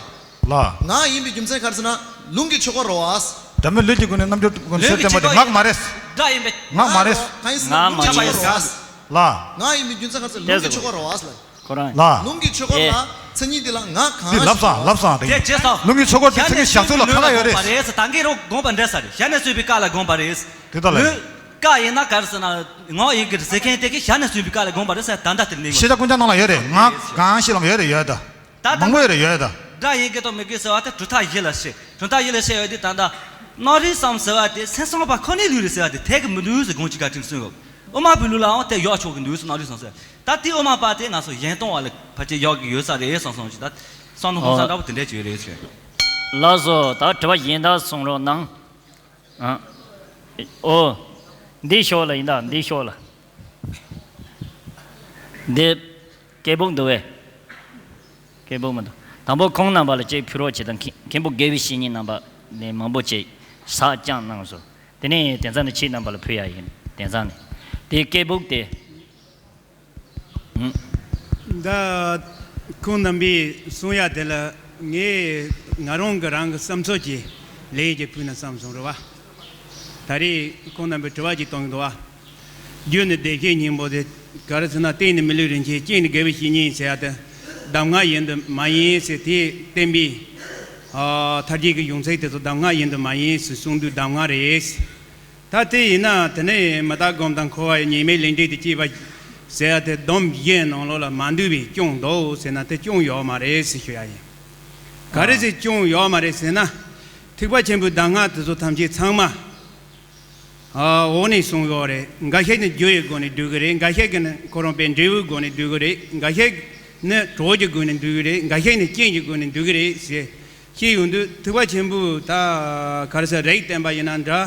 ལ། ངག་ཡིན་པའི་རྒྱུ་མཚན་ག་རེ་ཟེར་ན་ལུང་གི་ཆོས་སྐོར་རོ་བ། སྒྲ་མེད་ལུས་ཀྱི་སྒོ་ནས་རྣམ་འགྱུར་སྒོ་ནས་ལུང་གི་ཆོས་སྟོན་པ་དེ་ངག་མ་རེད། སྒྲ་ཡིན་པས། ངག་མ་རེད། ངག་མ་རེད། ལུང་གི་ཆོས་སྐོར་རོ་བ། ལ། ངག་ཡིན་པའི་རྒྱུ་མཚན་ག་རེ་ཟེར་ལུང་གི་ཆོས་སྐོར་རོ་བ་ལ། ཁོ་རང་། ལ། ལུང་གི་ཆོས་སྐོར་ལ་མཚན་ཉིད་དེ་ལ་ངག་གང་འདི་ལབ་སོང་ལབ་སོང་དེ། དེ་བྱས་སོང་། ལུང་གི་ཆོས་སྐོར་དེ་མཚན་ཉིད་བཞག་ཚུལ་ལ་ཁ་ལ་ཡོད་རེད། རེད་ཟེར་ད་གིན་རོ་དགོངས་པ་འགྲེལ་ས་རེད། ཞལ་ནས་གསུངས་པའི་བཀའ་ལ་དགོངས་པ་རེད། དེ་ལྟར་ལས། ལུས་བཀའ་ཡིན་ན་ག་རེ་ཟེར་ན་ངག་ཡིན་གྱི་ཟེར་མཁན་དེ་གིས་ཞལ་ནས་གསུངས་པའི་བཀའ་ལ་དགོངས་པ་རེད་ཟེར་ད་ལྟ་དེར་གནས་ཤེས་བྱ་ཀུན་ཁྱབ་ནང་ལ་ཡོད་རེད། ངག་གང་ཞིག་ལ་ཡོད་རེད་ཡོད་ད། ད་མང་པོ་ཡོད་རེད་ཡོད་ད། སྒྲ་ཡིན་གྱི་དང་མིན་གྱི་ཟེར་བ་དེ་གྲུབ་མཐའ་བཞི་ལ་བཤད། གྲུབ་མཐའ་བཞི་ལ་བཤད་ཡོད་དེ་ད་ལྟ། རྣམ་རིག་ཙམ་ཟེར་བ་དེ་སེམས་བྱུང་བ་ཁོ་ནའི་ལུགས་རེད་ཟེར་བ་དེ་འཐད་ཀྱི་མི་འདུག་ཟེར་དགོངས་གཅིག་ག་དྲན་གསུངས་ཡོད། དབུ་མ་པའི་ལུགས་ལའང་དེ་ཡག་ཆོག་གི་འདུག་ཟེར་རྣམ་རིག་ཙམ་ཟེར། ད་དེ་དབུ་མ་པ་དེ་ང་ཚོ་གཞན་སྟོང་བ་ལ་ཕལ་ཆེར་ཡག་གི་ཡོད་ས་རེད་བསམ་སོང་ཞིག་ད། བསམ་བློ་གཏོང་ས་འདྲ་པོ་དེ་འདྲས་ཅིག་ཡོད་རེད་ཟེར། ལགས་སོ། ད་དྲི་བ་གཞན་དག་གསུང་རོགས་གནང་། ཨ། ཨོ། འདི་ཤོག་ལ་ཡིན་ད་འདི་ཤོག་ལ། འདི། སྐད་སྦུག་འདུག་བས། སྐད་སྦུག་མི་འདུག་དང་པོ་ཁོང་རྣམ་པ་ལ་ཅིག་ཕུལ་རོགས་བྱེད་དང་མཁན་མཁན་པོ་དགེ་བའི་བཤེས་གཉེན་རྣམ་པ་ནས་མང་པོ་ཅིག་ཟག་བཅངས་གནང་སོང་། དེ་ནས་དེང་སང་ནས་ཁྱེད་རྣམ་པ་ལ་ཕུལ་ཡ་ཡིན་དེང་སང་ནས། དེ་སྐད་སྦུག་དེ། ད་ཁོང་རྣམ་པས་གསུང་ཡ་དེ་ལ་ངས་ང་རང་གི་རང་གི་བསམ་ཚུལ་གྱི་ལན་ཅིག་ཕུལ་ན་བསམ་སོང་རེད་བ། ད་རེས་ཁོང་རྣམ་པས་དྲི་བ་ཅིག་གཏོང་གི་འདུག་བ། རྒྱུ་ནི་བདེ་གཤེགས་སྙིང་པོ་དེ་ག་རེ་ཟེར་ན་རྟེན་ནི་མི་ལུས་རིན་ཆེན་རྐྱེན་ནི་དགེ་བའི་བཤེས་གཉེན་ཟེར་ཡ་དེ་གདམས་ངག་ཡིན་དུ་མ་ཡིན་ཟེར་དེ་བསྟན་པའི་ཨ་མཐར་གྱིས་ཀྱི་གཞུང་ཚིག་དེ་ཚོ་གདམས་ངག་ཡིན་དུ་མ་ཡིན་ཟེར་གསུང་དུས་གདམས་ངག་རེད། ད་དེ་ཡིན་ན་དེ་ནས་མི་རྟག་སྒོམ་དང་འཁོར་བ་ཡི་ཉེས་དམིགས་ལས་འབྲས་དེ་སྐྱེས་པ་ཟེར་ཡ་དེ་སྡོམ་བཞིའི་ནང་ལོགས་ལ་མ་འདུས་པའི་སྐྱོན་འདུག་ཟེར་ན་དེ་སྐྱོན་ཡོད་མ་རེད་ཟེར་ཞུ་ཡ་ཡིན། ག་རེ་ཟེར་སྐྱོན་ཡོད་མ་རེད་ཟེར་ན། ཐེག་པ་ཆེན་པོའི་གདམས་ངག་དེ་ཚོ་ཐམས་ཅད་ཚང་མ། ཨ་འོག་ནས་གསུངས་ཡོད་རེད། འགའ་ཤས་ནི་རྒྱུ་ཡི་སྒོ་ནས་འགྲུབ་གི་རེད། འགའ་ཤས་ཀྱི་ནི་ཁོ་རང་པའི་འབྲས་བུའི་སྒོ་ནས་འགྲུབ་གི་རེད། འགའ་ཤས་ནི་གྲོགས་ཀྱི་སྒོ་ནས་འགྲུབ་གི་རེད། འགའ་ཤས་ནི་རྐྱེན་གྱི་སྒོ་ནས་འགྲུབ་གི་རེད་ཟེར། ཤེས་ཡོང་དུས་ཐེག་པ་ཆེན་པོའི་ད་ག་རེ་ཟེར་རིགས་བསྟན་པ་ཡིན་ན་འདྲ།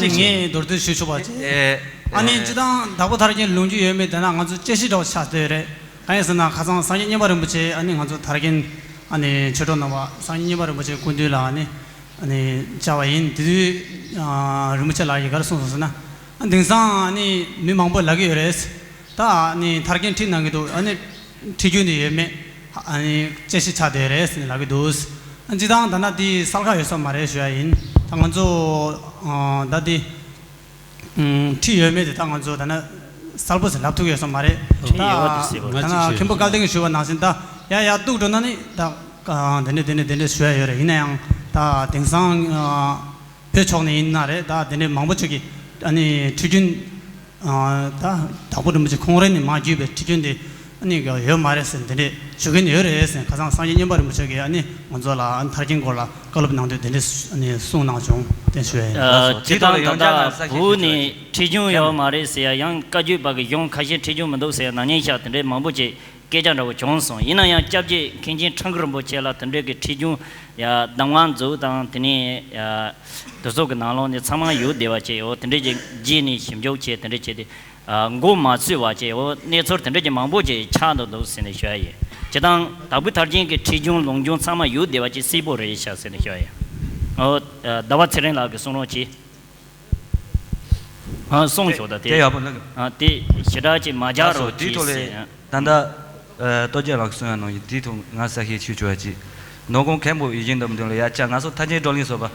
ནི་ངས་མདོར་བསྡུས་ཞུ་ཆོག་པ་ཅིག་ཨ་ནི་སྤྱིར་བཏང་དྭགས་པོ་དར་རྒྱས་ལུང་རྒྱུད་ཡོད་མེད་དེ་ན་ང་ཚོ་དཔྱད་གཞི་འདྲ་བོ་ཆགས་བསྡད་ཡོད་རེད། གང་ཡིན་ཟེར་ན་ཁ་སང་སངས་རྒྱས་མཉན་པ་རིན་པོ་ཆེ་ཨ་ནི་ང་ཚོ་དར་རྒྱས་ཨ་ནི་ཆོས་གྲོགས་རྣམ་པ་སངས་རྒྱས་མཉན་པ་རིན་པོ་ཆེ་སྐུ་མདུན་ལ་ཨ་ནི་ཨ་ནི་བཅར་བ་ཡིན། དེ་དུས་རིན་པོ་ཆེ་ལགས་ཀྱིས་ག་རེ་གསུངས་སོང་ཟེར་ན། ཨ་དེང་སང་ཨ་ནི་མི་མང་པོ་ལབ་ཀྱི་ཡོད་རེད། ད་ཨ་ནི་མཐར་རྐྱེན་ཁྲིད་གནང་གི་འདུག་ཨ་ནི་ཁྲིད་རྒྱུན་དེ་ཡོད་མེད་ཨ་ནི་དཔྱད་གཞི་ཆགས་བསྡད་རེད་ཟེར་ནས་ལབ་ཀྱི་འདུག་སྤྱིར་བཏང་ད་ན་དེ་གསལ་ཁ་ཡོད་ས་མ་རེད་ཞུ་ཡ་ཡིན། ད་ང་ཚོ་ཨ་ད་དེ་ཨུམ་ཁྲིད་ཡོད་མེད་དེ་ད་ང་ཚོ་ད་ན་གསལ་པོ་ཟེར་ལབ་ཐུབ་ཡོད་ས་མ་རེད། ཁྲིད་ད་ཡོད་པ་དེ་ཟེར་བ་ད་ན་མཁན་པོ་སྐལ་ལྡན་གྱིས་ཞུས་པ་ནང་བཞིན་ད་ཡ་ཡ་གཏུག་འགྲོ་ན་ནི་ད་ཨ་དེ་འདྲས་དེ་འདྲས་དེ་འདྲས་ཞུ་ཡ་ཡོད་རེད། ཡིན་ན་ཡང་ད་དེང་སང་ཨ་བོད་ཕྱོགས་ནས་ཡིན་ན་རེད། ད་དེ་འདྲས་མང་པོ་ཅིག་གིས་ཨ་ནི་ཁྲིད་རྒྱུན་ཨ་ད་དྭགས་པོ་རིན་པོ་ཆེ་ཁོང་རང་ནས་མར་བརྒྱུད་པའི་ཁྲིད་རྒྱུན་དེ་ཨ་ནི་ཡོད་མ་རེད་ཟེར་དེ་འདྲས་ཞུ་གིན་ཡོད་རེད་ཟེར། ཁ་སང་སངས་རྒྱས་མཉན་པ་རིན་པོ་ཆེ་གིས་ཨ་ནི་ང་ཚོ་ལ་ཨ་ནི་མཐར་རྐྱེན་སྐོར་ལ་བཀའ་སློབ་གནང་དུས་དེ་འདྲས་ཨ་ནི་གསུངས་གནང་བྱུང་། དེ་ཞུ་ཡ་ཡིན། ཨ་སྤྱིར་བཏང་ད་ལྟ་བོད་ནས་ཁྲིད་རྒྱུན་ཡོད་མ་རེད་ཟེར་ཡ་ཡང་བཀའ་བརྒྱུད་པ་གི་གཞུང་ཁ་ཤས་ཁྲིད་རྒྱུན་མི་འདུག་ཟེར་ཡ་ནག་ཉེས་ཤག་དེ་འདྲས་མང་པོ་ཅིག་སྐད་ཆ་འདྲ་བོ་བྱུང་སོང་། ཡིན་ན་ཡང་སྐྱབས་རྗེ་མཁན་ཆེན་ཁྲ་འགུ་རིན་པོ་ཆེ་ལ་དེ་འདྲས་ཀྱི་ཁྲིད་རྒྱུན་ཡ་གདམས་ངག་མཛོད་དང་དེ་ནས་ཡ་དེ་ཚོ་གི་ནང་ལོགས་ནས་ཚང་མ་ཡོད་བསྡད་པ་བྱས་ཡོད། དེ་འདྲས་ཀྱི་རྗེས་ནས་ཞིབ་འཇུག་བྱས་དེ་འདྲས་བྱས་ཏེ་ཨ་མགོ་མ་ཚོས་པ་བྱས་ཡོད། གནས་ཚུལ་དེ་འདྲས་ཀྱི་མང་པོ་ཅིག་ཆགས་འདུག་འདུག་ཟེར་ནས་ཞུ་ཡ་ཡིན། སྤྱིར་བཏང་དྭགས་པོའི་མཐར་རྐྱེན་གྱི་ཁྲིད་རྒྱུན་ལུང་རྒྱུན་ཚང་མ་ཡོད་བསྡད་པ་ཅིག་གསལ་པོ་རེད་ཤག་ཟེར་ནས་ཞུ་ཡ་ཡིན། ཨོ་ཟླ་བ་ཚེ་རིང་ལགས་ཀྱིས་གསུང་རོགས་གྱིས། ཨ་གསུངས་ཆོག་ད་དེ། དེ་ཡག་པོ་འདུག་ཨ་དེ་ཞེ་དྲག་ཅིག་མ་རྒྱག་རོགས་གྱིས་ཟེར། ད་ལྟ་ཨ་སྟོབས་རྒྱལ་ལགས་གསུང་ཡ་ནང་བཞིན་དེའི་ཐོག་ང་གསལ་བཤད་ཞུ་ཆོག་ཡ་ཅིག་མདོ་ཁམས་མཁན་པོ་ཡིད་བཞིན་ནོར་བུ་མདུན་ལ་ཡ་ཅག་ང་ཚོ་མཐར་རྐྱེན་བགྲོ་གླེང་ཚོགས་པ་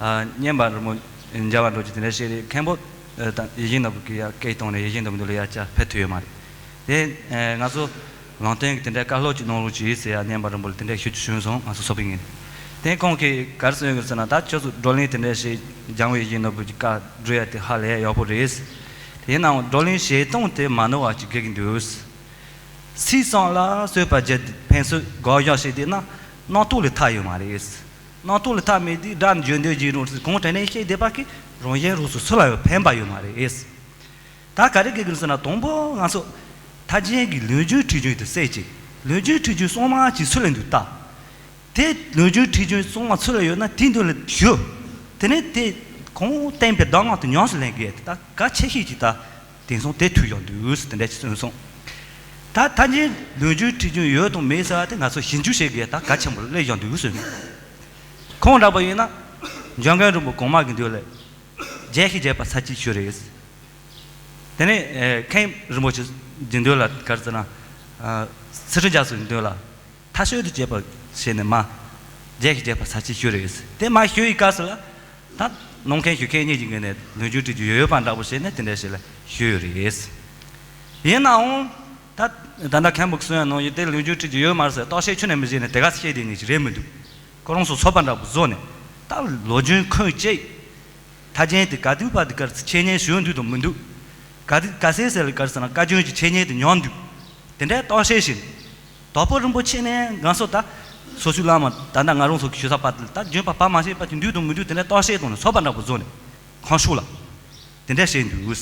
ཨ་སྙན་པ་རི་མོ་མཇལ་བ་འགྲོ་རྒྱུ་དེ་འདྲ་ཞིག་རེད། མཁན་པོ་ཨ་ད་ཡིད་བཞིན་ནོར་བུ་གི་ཡ་སྐད་གཏོང་ནས་ཡིད་བཞིན་ནོར་བུ་མདུན་ལ་ཡ་ཅག་ཕེབས་ཐུབ་ཡོད་མ་རེད། དེ་ཨ་ང་ཚོ་ལུང་བསྟན་གྱི་དེ་འདྲའི་བཀའ་སློབ་ཅིག་གནང་རོགས་གྱིས་ཟེར་ཡ་སྙན་པ་རི་མོ་ལ་དེ་འདྲའི་ཞུ་རྒྱུ་བྱུང་སོང་། ང་ཚོ་ཚོགས་པའི་ངོས་ནས། དེ་ཁོང་གིས་ག་རེ་གསུངས་ཡོད་ཟེར་ན། ད་ཁྱོད་ཚོ་བགྲོ་གླེང་དེ་འདྲ་ཞིག་སྦྱང་བའི་ཡིན་ནོར་བུ་གི་བཀའ་སྒྲུབ་ཡ་དེ་ཧ་ལས་ཡག་པོ་རེད། དེ་ཡིན་ནའང་བགྲོ་གླེང་བྱེད་སྟངས་དེ་མ་ནོར་བ་ཅིག་དགོས་ཀྱི་འདུག་སྲིད་གསུམ་ལ་གསོལ་བ་བརྗོད་དེ་ཕན་ཚུན་དགག་བཞག་བྱེད་དེ་ན་རྣམ་རྟོག་ལས་ཐར་ཡོད་མ་རེད། རྣམ་རྟོག་ལས་ཐར་མེད་དུས་དགྲ་འཇོམས་འདོད་ཀྱི་རང་གང་དྲན་ནས་བཤད་བསྡད་པ་གིས་རང་གཞན་རང་སོ་སོ་ལ་ཡང་ཕན་པ་ཡོད་མ་རེད། ད་ག་རེ་གི་གི་ཟེར་ན། དང་པོ་ང་ཚོ་ཐ་ཆེན་གྱི་ལུང་རྒྱུན་ཁྲིད་རྒྱུན་དེ་གསལ་ཅིག་ལུང་རྒྱུན་ཁྲིད་རྒྱུན་གཙང་མ་ཅིག་ཚུར་ལེན་དུ་ལྟ། དེ་ལུང་རྒྱུན་ཁྲིད་རྒྱུན་གཙང་མ་ཚུར་ལ་ཡོད་ན་དེ་མདུན་ལ་ཞུ། དེ་ནས་དེ་གང་བསྟན་པའི་གདམས་ངག་དེ་ཉམས་སུ་ལེན་དགོས། ད་གལ་ཆེ་ཤོས་ཅིག་ད་དེང་སང་དེ་ཐུག་ཡོང་དུས་དེ་འདྲ་ཅིག་གསུངས་སོང་། ད་ཐ་ཆེན་ལུང་རྒྱུན་ཁྲིད་རྒྱུན་ཡོད་དང་མེད་ཟེར་བ་དེ་ང་ཚོ་ཞིབ་འཇུག་བྱེད་དགོས། ད་གལ་ཆེན་པོ་སླེབས་ཡོང་དུས་གསུངས་སོང་། ཁོང་འདྲ་པོ་ཡིན་ན་འཇམ་མགོན་རིན་པོ་གོང་མ་གི་མདུན་ལ་རྒྱས་ཤིག་རྒྱས་པ་ཚར་གཅིག་ཞུས་རེད། དེ་ནས་ཨེ་མཁན་རིན་པོ་ཆེ་རྒྱུན་དུ་ལ་ག་རེ་ཟེར་ན། ཨ་ཚུལ་ཁྲིམས་རྒྱ་མཚོ་རྒྱུན་དུ་ལ་ཐ་ཤོད་དུ་བྱས་པ་བྱས་ནས་མ་རྒྱས་ཤིག་རྒྱས་པ་ཚར་གཅིག་ཞུས་རེད། དེ་མ་ཞུ་ཡི་སྐབས་སུ་ལ་ད་ནང་མཁན་ཞུ་མཁན་གཉིས་ཀྱི་ངོས་ནས་ལུང་རྒྱུན་ཁྲིད་རྒྱུན་ཡོད་པ་འདྲ་པོ་བྱས་ནས་དེ་འདྲ་ཞིག་ལ་ཞུས་ཡོད་རེད། ཡིན་ནའང་ད་ད་ལྟ་མཁན་པོ་གསུང་ཡ་ནང་བཞིན་དེ་ལུང་རྒྱུན་ཁྲིད་རྒྱུན་ཡོད་མ་རེད་ཟེར་རྟོག་ཞིབ་ཁྱོན་ནས་མི་བྱས་ནས་དེ་ག་བཤད་དེ་ཉིད་ཀྱི་རེད་མི་འདུག་ཁོ་རང་ཚོ་ཚོགས་པ་འདྲ་པོ་བཟོས་ནས་ད་ལོ་རྒྱུས་ཁུངས་བཅད། ཐ་ཆེན་དེ་ག་དུས་བར་དུ་གར་འཆད་ཉན་ཞུ་འདུག་དང་མི་འདུག་ག་དུས་ག་ཚད་ཟེར་ལ་གར་ཟེར་ན་བཀའ་བརྒྱུད་ཀྱི་འཆད་ཉན་དེ་ཉམས་འདུག་དེ་འདྲའི་རྟོག་ཞིབ་བྱས། དྭགས་པོ་རིན་པོ་ཆེ་ནས་ང་ཚོ་ད་སོ་སོའི་བླ་མ་ད་ལྟ་ང་རང་ཚོ་གི་ཞུ་ས་པ་དེ་ད་བརྒྱུད་པ་བར་མ་ཆད་པ་དེ་འདུག་དང་མི་འདུག་དེ་འདྲའི་རྟོག་ཞིབ་དང་ནས་ཚོགས་པ་འདྲ་པོ་བཟོས་ནས་ཁང་ཤོག་ལ་དེ་འདྲ་བྱས་འདུག་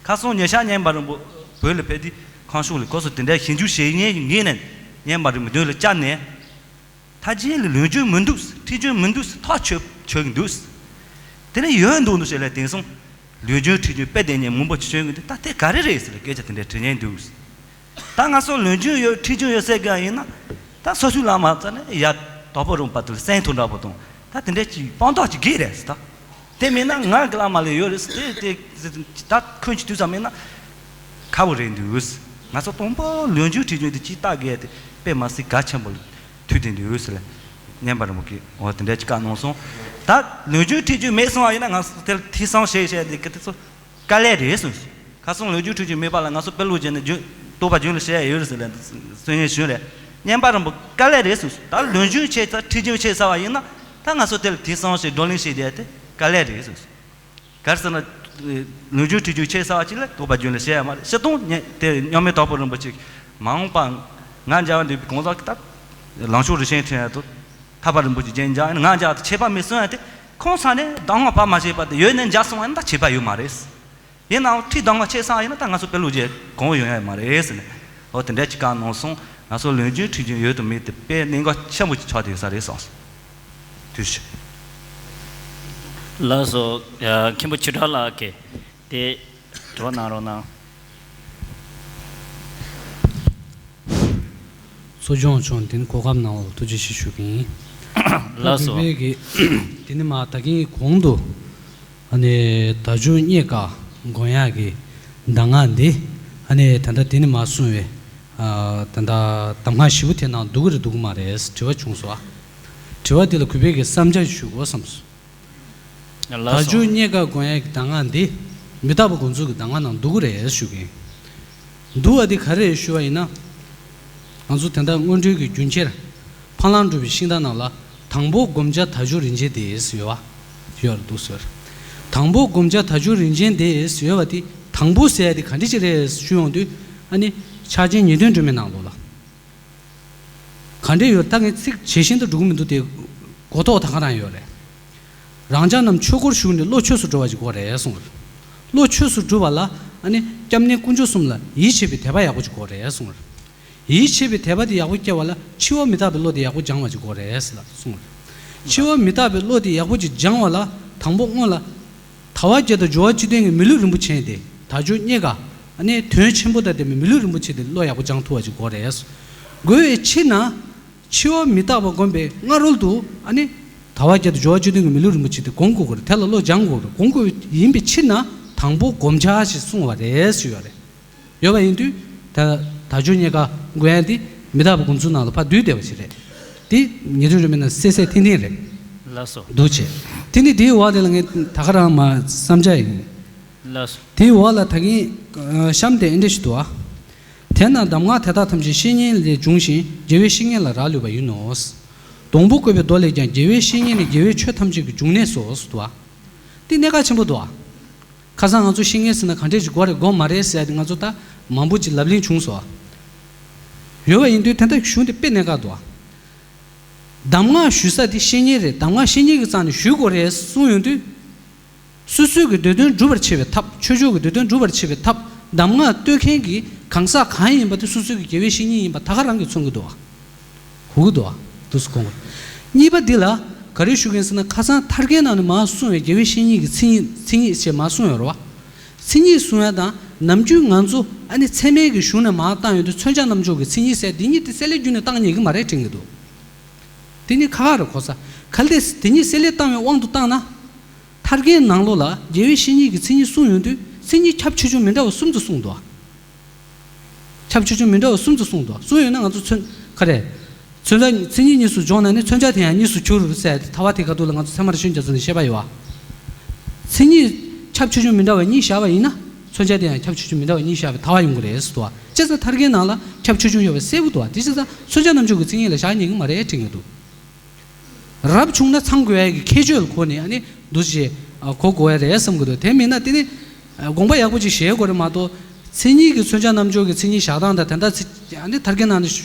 ཁ་སང་ཉེ་ཆར་སྙན་པ་རིན་པོ་བོད་ལ་ཕེབས་དུས་ཁང་ཤོག་ལ་ཁོ་ཚོ་དེ་འདྲའི་ཞིབ་འཇུག་བྱེད་མཁན་གྱི་ངོས་ནས་སྙན་པ་རིན་པོ་མདུན་ལ་བཅར་ནས། ཐ་ཆེན་ལ་ལུང་རྒྱུན་མི་འདུག་ཁྲིད་རྒྱུན་མི་འདུག་ཐག་ཆོད་ཆོད་ཀྱི་འདུག་དེ་ནས་ཡོད་འདུག་འདུག་ཟེར་ལ་དེང་སང་ལུང་རྒྱུན་ཁྲིད་རྒྱུན་དཔེ་དེ་ཉིད་མང་པོ་ཅིག་བྱུང་གི་འདུག་ད་དེ་ག་རེ་རེད་ཟེར་ལ་སྐད་ཆ་དེ་འདྲ་དྲི་མཁན་འདུག་ད་ང་ཚོ་ལུང་རྒྱུན་ཡོད་ཁྲིད་རྒྱུན་ཡོད་ཟེར་གི་ཡིན་ན་ད་སོ་སོའི་བླ་མ་རྩ་ནས་ཡ་དྭགས་པོ་རིན་པོ་ཆེ་ལ་སེམས་ཐུག་འདྲ་པོ་དང་ད་དེ་འདྲ་ཅིག་དཔང་རྟགས་ཅིག་དགོས་རེད་ཟེར་ད། དེ་མིན་ན་ང་གི་བླ་མ་ལ་ཡོད་རེད་ཟེར་དེ་དེ་ད་ཁོན་གྱི་དུས་ཙམ་མིན་ན་ཁག་པོ་རེད་འདུག་ང་ཚོ་དང་པོ་ལུང་རྒྱུན་ཁྲིད་རྒྱུན་དེ་ཅིག་ལྟ་དགོས་དེ་དཔེ་མ་སྲིད་གལ་ཆེན་པོ་ཐུག་བསྡད་འདུག་ཟེར་ལ་སྙན་པ་རིན་པོ་ཆེས་འོ་དེ་འདྲ་ཅིག་བཀའ་གནང་སོང་། ད་ལུང་རྒྱུན་ཁྲིད་རྒྱུན་མེད་སོང་བ་ཡིན་ན་ང་ཚོ་དེ་ལ་ཐེ་ཚོམ་བྱས་བྱས་དེ་ག་དེ་ཚོ་དཀའ་ལས་རེད་གསུངས་སོང་། ཁ་སང་ལོ་རྒྱུས་ཁྲིད་རྒྱུ་མེད་པ་ལ་ང་ཚོ་དཔེ་ཀློག་བྱས་ནས་རྒྱུན་རྟོགས་པ་རྒྱུན་ལ་བཤད་ཡ་ཡོད་རེད་ཟེར་ལ་གསུང་ཡས་བྱུང་རེད། སྙན་པ་རིན་པོ་དཀའ་ལས་རེད་གསུངས་སོང་། ད་ལོ་རྒྱུས་བྱས་ཚར་ཁྲིད་རྒྱུ་བྱས་ཚར་བ་ཡིན་ན་ད་ང་ཚོ་དེ་ལ་ཐེ་ཚོམ་བྱས་བགྲོ་གླེང་བྱས་བསྡད་དེ་དཀའ་ལས་རེད་གསུངས་སོང་། ག་རེ་ཟེར་ན། ལོ་རྒྱུས་ཁྲིད་རྒྱུ་བྱས་ཚར་བ་ཅིག་ལ་རྟོགས་པ་རྒྱུན་ལ་བཤད་ཡ་མ་རེད། སྤྱིར་བཏང་ཉེ་དེ་མཉམ་མེད་དྭགས་པོ་རིན་པོ་ཆེ་མ་འོངས་པ་ང་མཇལ་བ་འདོད་པའི་གང་ཟག་གི་ད་ལངས་ཕྱོགས་རེ་བཞིན་ཁྲིད་ཡ་དང་ཐར་པ་རིན་པོ་ཆེ་རྗེས་མཇལ་ཡིན་ན་ང་མཇལ་དང་ཁྱད་པར་མེད་གསུང་ཡ་དེ་ཁོང་ས་ནས་གདམས་ངག་བར་མ་ཆད་པ་དེ་ཡོད་ནས་མཇལ་སོང་བ་ཡིན་ན་ད་ཁྱད་པར་ཡོད་མ་རེད། ཡིན་ནའང་ཁྲིད་གདམས་ངག་ཆད་སོང་ཡིན་ན་ད་ང་ཚོ་དཔེ་ཀློག་བྱས་གང་ཡོང་ཡ་མ་རེད་ཟེར་ནས་འོ་དེ་འདྲ་ཅིག་བཀའ་གནང་སོང་། ང་ཚོ་ལོ་རྒྱུས་ཁྲིད་རྒྱུན་ཡོད་དང་མེད་དེ་དཔེ་གནད་འགག་ཆེན་པོ་ཅིག་ཆགས་བསྡད་ཡོད་ས་རེད་བསམ་སོང་། ཐུགས་རྗེ་ཆེ། ལགས་སོ། ཨ་མཁན་པོ་ཆོས་གྲགས་ལགས་ཀྱིས་དེ་དྲི་བ་གནང་རོགས་གནང་། གཙོ་སྐྱོང་མཆོག་འདི་ནི་གོ་སྐབས་གནང་བར་ཐུགས་རྗེ་ཆེ་ཞུ་གི་ཡིན། ལགས་སོ། བོད་པའི་གི་དེ་ནི་མ་ད་གིན་གོང་དུ་ཨ་ནི་ད་ཆུ་རྙེད་དཀའ་དགོངས་ཡག་གི་གདམས་ངག་འདི་ ཨ་ནི་ད་ལྟ་དེ་ནི་མ་གསུངས་པའི། ཨ། ད་ལྟ་གདམས་ངག་བཞི་པོ་དེ་ནང་འདུག་གི་རེད་འདུག་གི་མ་རེད་དྲི་བ་བྱུང་སོང་། དྲི་བ་དེ་ལ་གུས་པས་ཀྱི་བསམ་འཆར་ཞུ་དགོས་བསམ་སོང་། ལགས་དལ་འབྱོར་སོ། རྙེད་དཀའ་དགོངས་ཡག་གི་གདམས་ངག་འདི་མི་རྟག་པ་དགོངས་ཚུལ་གྱི་གདམས་ངག་ནང་འདུག་གི་རེད་ཞུ་གི་ཡིན། འདུག་པ་འདི་ག་རེ་རེད་ཞུ་བ་ཡིན་ན། ང་ཚོ་དེ་འདྲ་སྔོན་འགྲོའི་གི་རྒྱུན་ཁྱེར། འཕགས་ལམ་སྒྲུབ་པའི་ཤིང་རྟ་ནང་ལ། དང་པོ་བསྒོམ་བྱ་དལ་འབྱོར་རིན་ཆེན་འདི་ཡོད་པ། ཡོད་རེད་འདུག་ཟེར། དང་པོ་བསྒོམ་བྱ་དལ་འབྱོར་རིན་ཆེན་འདི་ཡོད་པ་དེ་དང་པོ་ཟེར་ཡ་དེ་ག་འདྲ་ཅིག་རེད་ཞུ་ཡོང་དུས། ཨ་ནི་ཕྱག་ཆེན་ཉི་སྟོན་སྒྲོན་མེ་ནང་ལོགས་ལ། ག་འདྲས་ཡོད་ད་ངས་ཚིག་ཇི་བཞིན་དུ་འགྲོ་གི་མི་འདུག་དེ། གོ་རྟོགས་ད་ག་རང་ཡོད་རེད། རང་ཅག་རྣམས་ཆོས་སྒོར་ཞུགས་ནས་བློ་ཆོས་སུ་འགྲོ་བ་ཅིག་དགོས་རེད་གསུངས་རེད། བློ་ཆོས་སུ་འགྲུབ་པ་ལ་ཨ་ནི་སྐྱབས་གནས་དཀོན་མཆོག་གསུམ་ལ་ཡིད་ཆེས་པའི་དད་པ་ཡག་པོ་ཅིག་དགོས་རེད་གསུངས་རེད། ཡིད་ཆེས་པའི་དད་པ་དེ་ཡག་པོ་སྐྱེ་བ་ལ་འཆི་བ་མི་རྟག་པའི་བློ་དེ་ཡག་པོ་སྦྱང་བ་ཅིག་དགོས་རེད་ཟེར་ལ་གསུངས་རེད། འཆི་བ་མི་རྟག་པའི་བློ་དེ་ཡག་པོ་ཅིག་སྦྱང་བ་ལ་དང་པོ་སྔོན་ལ། དལ་བ་བརྒྱད་དང་འབྱོར་བ་བཅུ་ལྡན་གྱི་མི་ལུས་རིན་པོ་ཆེ་དེ་དལ་འབྱོར་རྙེད་དཀའ། ཨ་ནི་དོན་ཆེན་པོ་དང་ལྡན་པའི་མི་ལུས་རིན་པོ་ཆེ་དེ་བློ་ཡག་པོ་སྦྱང་ཐུབ་པ་ཅིག་དགོས་རེད། དགོས་པའི་ཕྱིར་ན། འཆི་བ་མི་རྟག་པ་བསྒོམ་པའི་སྔ་རོལ་དུ་ཨ་ནི། དལ་བ་བརྒྱད་དང་འབྱོར་བ་བཅུ་ལྡན་གྱི་མི་ལུས་རིན་པོ་ཆེ་དེ་བསྒོམ་དགོས་ཀྱི་རེད། དེ་ལ་བློ་སྦྱང་དགོས་རེད། བསྒོམ་དགོས་ཡིན་པའི་ཕྱིར་ན་དང་པོ་བསྒོམ་བྱ་ཞེས་གསུངས་པ་རེད་ཞུ་ཡ་རེད། ཡོད་པ་ཡིན་དུས་ད་དལ་འབྱོར་རྙེད་དཀའ་དགོས་ཡ་འདི་མི་རྟག་པའི་སྒོམ་ཚུལ་ནང་ལ་ཕར་བསྡུས་བསྡད་པ་ཞིག་རེད། འདི་ཉི་སྟོན་སྒྲོན་མེ་ནང་གསལ་གསལ་ཐིང་ཐིང་རེད། ལགས་སོ། འདུག་བྱས། དེ་ནི་འདིའི་འོག་དེ་ལ་ངས་ད་ག་རང་མ་བསམ་འཆར་ཡིན། ལགས་སོ། དེའི་འོག་ལ་ད་གིན་གཤམ་དེ་ཨེ་འདྲ་ཞིག་འདུག་ཨ། དེས་ན་གདམས་ངག་དེ་དག་ཐམས་ཅད་བཤེས་གཉེན་ལས་འབྱུང་ཞིང་དགེ་བའི་བཤེས་གཉེན་ལ་རག་ལུས་པ་ཡིན་ནོ། སྡོང་པོ་བཀོད་པའི་མདོ་ལས་ཀྱང་དགེ་བའི་བཤེས་གཉེན་ནི་དགེ་བའི་ཆོས་ཐམས་ཅད་ཀྱི་འབྱུང་གནས་སོ་ཟེར་འདུག་ཨ། འདི་གནད་འགག་ཆེན་པོ་འདུག་ཨ། ཁ་སང་ང་ཚོ་བཤེས་གཉེན་ཟེར་ན་ག་འདྲས་ཅིག་དགོས་རེད་དགོས་མ་རེད་ཟེར་ཏེ་ང་ཚོ་ད་མང་པོ་ཅིག་ལབ་གླེང་བྱུང་སོང་། ཡོད་པ་ཡིན་དུས་དེ་འདྲ་གཞུང་དེ་དཔེ་གནད་འགག་འདུག་ཨ། གདམས་ངག་ཞུ་ས་དེ་བཤེས་གཉེན་རེད། གདམས་ངག་བཤེས་གཉེན་གྱི་རྩ་ནས་ཞུ་དགོས་རེད་གསུངས་ཡོང་དུས། སོ་སོའི་གི་འདོད་དོན་སྒྲུབ་པར་བྱེད་པའི་ཐབས། ཆོས་ཕྱོགས་ཀྱི་འདོད་དོན་སྒྲུབ་པར་བྱེད་པའི་ཐབས། གདམས་ངག་སྟོན་མཁན་གྱི་གང་ཟག་གང་ཡིན་པ་དེ་སོ་སོའི་གི་དགེ་བའི་བཤེས་གཉེན་ཡིན་པ་ད་ག་རང་གིས་མཚོན་གྱི་འདུག་ཨ། གོ་གི་འདུག་ཨ། འདུག་སེ་གོ་གི། གཉིས་པ་འདི་ལ་ག་རེ་ཞུ་གི་ཡིན་ཟེར་ན། ཁ་སང་ཐར་རྒྱན་ནང་ནས་མར་གསུངས་པའི་དགེ་བའི་བཤེས་གཉེན་གྱི་མཚན་ཉིད། མཚན་ཉིད་ཅེས་མར་གསུངས་ཡོད་རེད་བ། མཚན་ཉིད་གསུང་ཡ་དང་ནམ་རྒྱུན་ང་ཚོ་ཨ་ནི་ཚད་མའི་གི་གཞུང་ནས་མར་བཏང་ཡོང་དུས་མཚོན་བྱ་རྣམ་འཇོག་གི་མཚན་ཉིད་ཟེར་འདི་གཉིས་དེ་གསལ་ལེ་རྒྱུ་ནས་བཏང་ཉེས་ཀྱི་མ་རེད་དྲན་གྱི་འདུག་དེ་གཉིས་ཁ་ཁ་རེད་གོ་ས། གལ་ཏེ་དེ་གཉིས་གསལ་ལེ་བཏང་བའི་དབང་དུ་བཏང་ན། ཐར་རྒྱན་ནང་ལོགས་ལ་དགེ་བའི་བཤེས་གཉེན་གྱི་མཚན་ཉིད་གསུངས་ཡོང་དུས་མཚན་ཉིད་ཁྱབ་ཆེ་ཆུང་མི་འདྲ་བ་གསུམ་དུ་གསུངས་འདུག་ཁྱབ་ཆེ་ཆུང་མི་འདྲ་བ་གསུམ་དུ་གསུངས་འདུག་གསུངས་ཡོད་ན་ང་ཚོ་མཚོན་ག་རེ། མཚོན་བྱ་མཚན་ཉིད་གཉིས་སུ་འཇོག་ན་ནི་མཚོན་བྱ་དེ་ཡང་གཉིས་སུ་འགྱུར་ཟེར་ཏེ་ཐ་བ་དེ་ག་འདུག་ལ་ང་ཚོ་ཚད་མ་རི་ཆོས་རྒྱ་མཚོ་ནས་བཤད་པ་ཡོད་བ། མཚན་ཉིད་ཁྱབ་ཆེ་ཆུང་མི་འདྲ་བ་གཉིས་བཞག་པ་ཡིན་ན། མཚོན་བྱ་དེ་ཡང་ཁྱབ་ཆེ་ཆུང་མི་འདྲ་བ་གཉིས་བཞག་པའི་ཐ་བ་ཡོང་གི་རེད་ཟེར་འདུག་བ། བྱས་ཙང་ཐར་རྒྱན་ནང་ལ་ཁྱབ་ཆེ་ཆུང་ཡོད་པ་གསལ་པོ་འདུག་བ། དེ་བྱས་ཙང་མཚོན་བྱ་རྣམ་འཇོག་གི་མཚན་ཉིད་ལ་བཞག་ཉེས་ཀྱི་མ་རེད་དྲན་གྱི་འདུག་རབ་བྱུང་ན་ཚང་དགོས་ཡ་གི་ཁྱད་ཆོས་ལ་གོ་ནས་ཨ་ནི་འདུ་བྱེད་གོ་དགོས་ཡ་རེད་བསམ་གྱི་འདུག་དེ་མིན་ན་དེ་ནི་དགོངས་པ་ཡག་པོ་ཅིག་བཞེས་དགོས་རེད་མ་གཏོགས། མཚན་ཉིད་ཀྱི་མཚོན་བྱ་རྣམ་འཇོག་གི་མཚན་ཉིད་བཞག་སྟངས་དང་དེ་འདྲ་ཚིག་ཨ་ནི་ཐར་རྒྱན་ནང་ནས་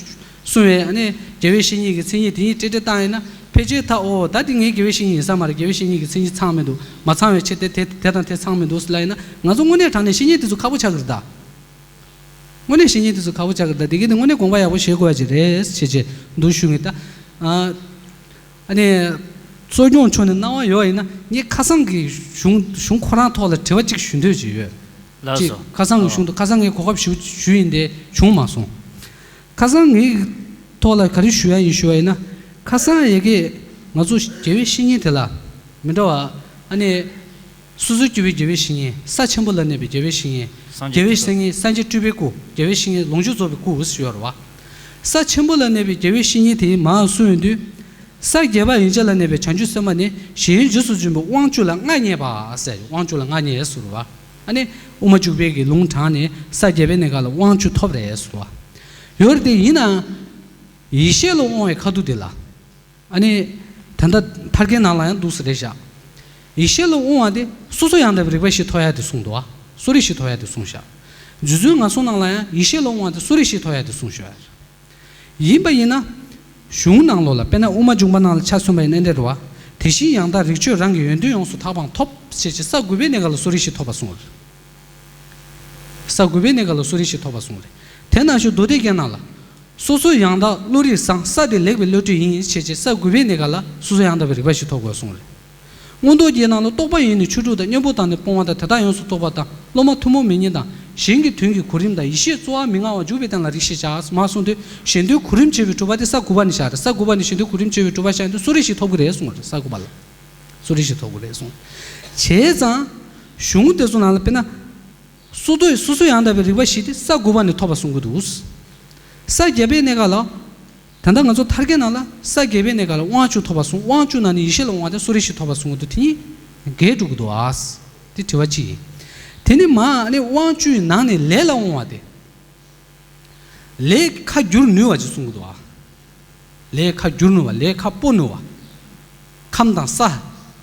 གསུངས་པའི་ཨ་ནི་དགེ་བའི་བཤེས་གཉེན་གྱི་མཚན་ཉིད་དེ་གཉིས་ཏྲེ་ཏྲེ་བཏང་ཡིན་ན་ཕལ་ཆེར་ད་ཨོ་ད་དེ་ངའི་དགེ་བའི་བཤེས་གཉེན་ཡིན་ས་མ་རེད། དགེ་བའི་བཤེས་གཉེན་གྱི་མཚན་ཉིད་ཚང་མི་འདུག་མ་ཚང་བའི་ཕྱིར་དེ་དེ་དེ་དང་དེ་ཚང་མི་འདུག་ཟེར་ལབ་ཡིན་ན་ང་ཚོ་དངོས་གནས་དྲང་གནས་བཤེས་གཉེན་དེ་ཚོ་ཁག་པོ་ཆགས་ཀྱི་རེད་ད། དངོས་གནས་བཤེས་གཉེན་དེ་ཚོ་ཁག་པོ་ཆགས་ཀྱི་རེད་ད། དེ་གི་དེ་དངོས་གནས་དགོངས་པ་ཡག་པོ་བཞེས་དགོས་ཡ་ཅིག་རེད་ཅེས་ཅེས་འདུག་ཞུ་ངེས་ད། ཨ། ཨ་ནི། གཙོ་སྐྱོང་མཆོག་ནས་གནང་བ་ཡོད་ཡིན་ན་ངས་ཁ་སང་གི་གཞུང་གཞུང་ཁོ་རང་ཐོག་ལ་དྲི་བ་གཅིག་ཞུ་འདོད་ཅིག་ཡོད། ལགས་ཅིག་སོ། ཁ་སང་གི་ཨོ། གཞུང་དུ་ཁ་སང་ངས་གོ་སྐབས་ཞུ་ཞུ་ཡིན་ཏེ་བྱུང་མ་སོང་། ཁ་སང་ངའི་ཐོག་ལ་ག་རེ་ཞུ་ཡ་ཡིན་ཞུ་བ་ཡིན་ན། ཁ་སང་ཡ་གི་ང་ཚོ་དགེ་བའི་བཤེས་གཉེན་དེ་ལ་མི་འདྲ་བ་ཨ་ནི། སོ་སོར་གྱུར་པའི་དགེ་བའི་བཤེས་གཉེན། ས་ཆེན་པོ་ལ་གནས་པའི་དགེ་བའི་བཤེས་གཉེན། སངས་རྒྱས་དགེ་བའི་བཤེས་གཉེན་སངས་རྒྱས་སྤྲུལ་པའི་སྐུ། དགེ་བའི་བཤེས་གཉེན་ལོངས་སྤྱོད་རྫོགས་པའི་སྐུ་ཞེས་ཡོད་རེད་བ། ས་ཆེན་པོ་ལ་གནས་པའི་དགེ་བའི་བཤེས་གཉེན་དེའི་མར་གསུངས་ཡོང་དུས། ས་བརྒྱད་པ་ཡན་ཆད་ལ་གནས་པའི་བྱང་ཆུབ་སེམས་དཔའ་ནི་གཞན་རྗེས་སུ་འཛིན་པའི་དབང་བཅུ་ལ་མངའ་བརྙེས་པ་ཟེར། དབང་བཅུ་ལ་མངའ་བརྙེས་ཟེར་བ། ཨ་ནི་དབུ་མ་འཇུག་པའི་གི་ལུང་དྲངས་ནས་ས་བརྒྱད་པའི་གནས་སྐབས་ལ་དབང་བཅུ་ཐོབ་རེད་ཟེར་བ། ཡོད་རེད་དེ་ཡིན་ནའང་། ཡེ་ཤེས་ལ་དབང་བའི་ཁ་ཐུག་དེ་ལ། ཨ་ནི། ད་ལྟ་ཐར་རྒྱན་ནང་ལ་ཡང་འདུག་སེ་རེད་བཞག་ཡེ་ཤེས་ལ་དབང་བ་དེ་སོ་སོ་ཡང་དག་པའི་རིག་པ་ཞིག་ཐོབ་ཡ་དེ་གསུངས་འདུག་བ། གསོ་རིག་ཞིག་ཐོབ་ཡ་དེ་གསུངས་བཞག་རྗེ་བཙུན་ངག་གསུམ་ནང་ལ་ཡང་ཡེ་ཤེས་ལ་དབང་བ་དེ་གསོ་རིག་ཞིག་ཐོབ་ཡ་དེ་གསུངས་བཞག་ཡིན་པ་ཡིན་ན། གཞུང་ནང་ལོགས་ལ་དཔེར་ན་དབུ་མ་འཇུག་པ་ནང་ལ་ཆ་མཚོན་པ་ཡིན་ན་འདྲ་རེད་བ། དེ་བཞིན་ཡང་དག་རིགས་ཆོས་རང་གི་ཡོན་ཏན་ཡོངས་སུ་དག་པའང་ཐོབ་ཞེས་བྱས་ས་དགུ་པའི་གནས་སྐབས་ལ་གསོ་རིག་ཞིག་ཐོབ་པ་གསུངས་རེད། ས་དགུ་པའི་གནས་སྐབས་ལ་གསོ་རིག་ཞིག་ཐོབ་པ་གསུངས་རེད། དེ་ནང་བཞིན་མདོ་སྡེ་རྒྱན་ནང་ལ། སོ་སོ་ཡང་དག་བློ་རིག་བཟང་། ས་དེ་ལེགས་པའི་བློ་གྲོས་ཡིན་ཞེས་བྱས་ས་དགུ་པའི་གནས་སྐབས་ལ་སོ་སོ་ཡང་དག་པའི་རིག་པ་ཞིག་ཐོབ་དགོས་གསུངས་རེད། མངོན་རྟོགས་རྒྱན་ནང་ལ་རྟོག་པ་ཡིས་ནི་ཆོས་དྲུག་དང་། གཉེན་པོ་དང་ནི་སྤོང་བ་དང་། དེ་དག་ཡོངས་སུ་རྟོག་པ་དང་། སློབ་མ་ཐུན་མོང་མེད་ཉིད་དང་། གཞན་གྱི་དོན་གྱི་གོ་རིམ་དང་། ཡེ་ཤེས་རྩོལ་བ་མི་མངའ་བར་འཇུག་པའི་རྟེན་ལ་རིགས་ཤེས་བྱ། མར་གསུངས་དུས་གཞན་དོན་གོ་རིམ་འབྱེད་པའི་གྲུབ་པ་དེ་ས་དགུ་པ་ནས་བཞག་རེད། ས་དགུ་པ་ནས་གཞན་དོན་གོ་རིམ་འབྱེད་པའི་གྲུབ་པ་བཞག་དུས་གསོ་རིག་ཞིག་ཐོབ་ཀྱི་རེད་གསུངས་པ་རེད། ས་དགུ་པ་ལ་གསོ་རིག་ཞིག་ཐོབ་ཀྱི་རེད་གསུངས། བྱས་ཙང་གཞུང་དེ་ཚོ་ནང་ལ་དཔེར་ན། སོ་སོ་སོ་སོ་ཡང་དག་པའི་རིག་པ་བཞི་དེ་ས་དགུ་པ་ནས་ཐོབ་པ་གསུང་གི་འདུག། ས་བརྒྱད་པའི་གནས་སྐབས་ལ། ད་ལྟ་ང་ཚོ་ཐར་རྒྱན་ནང་ལ་ས་བརྒྱད་པའི་གནས་སྐབས་ལ་དབང་བཅུ་ཐོབ་པ་གསུང་། དབང་བཅུ་ནང་ནས་ཡེ་ཤེས་ལ་འོང་བ་དེ་གསོ་རིག་བཞི་ཐོབ་པ་གསུང་གི་འདུག། དེ་གཉིས་འགལ་འགྲོ་གི་འདུག་ཨ། དེ་དྲི་བ་གཅིག་ཡིན། དེ་ནས་མ་ནས་དབང་བཅུའི་ནང་ནས་ལས་ལ་དབང་བ་དེ། ལས་ཁ་བསྒྱུར་ནུས་པ་ཅིག་གསུང་གི་འདུག་ཨ། ལས་ཁ་བསྒྱུར་ནུས་པ། ལས་ཁ་སྤོ་ནུས་པ། ཁམས་དང་ས།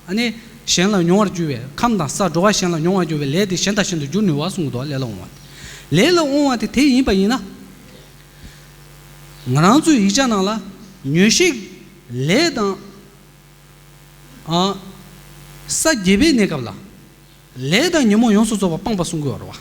ཨ་ནི་གཞན་ལ་མྱོང་བར་འགྱུར་བའི། ཁམས་དང་ས་འགྲོ་བ་གཞན་ལ་མྱོང་བར་འགྱུར་བའི་ལས་དེ་གཞན་དང་གཞན་དུ་བསྒྱུར་ནུས་པ་གསུང་གི་འདུག་ཨ། ལས་ལ་དབང་བ་དེ། ལས་ལ་དབང་བ་དེ་དེ་ཡིན་པ་ཡིན་ན། ང་རང་ཚོའི་ཡིག་ཆ་ནང་ལ་ཉོན་ཤེས་ལས་དང་། ཨ། ས་བརྒྱད་པའི་གནས་སྐབས་ལ། ལས་དང་ཉོན་མོངས་ཡོངས་སུ་རྫོགས་པ་སྤངས་པ་གསུང་གི་ཡོད་རེད་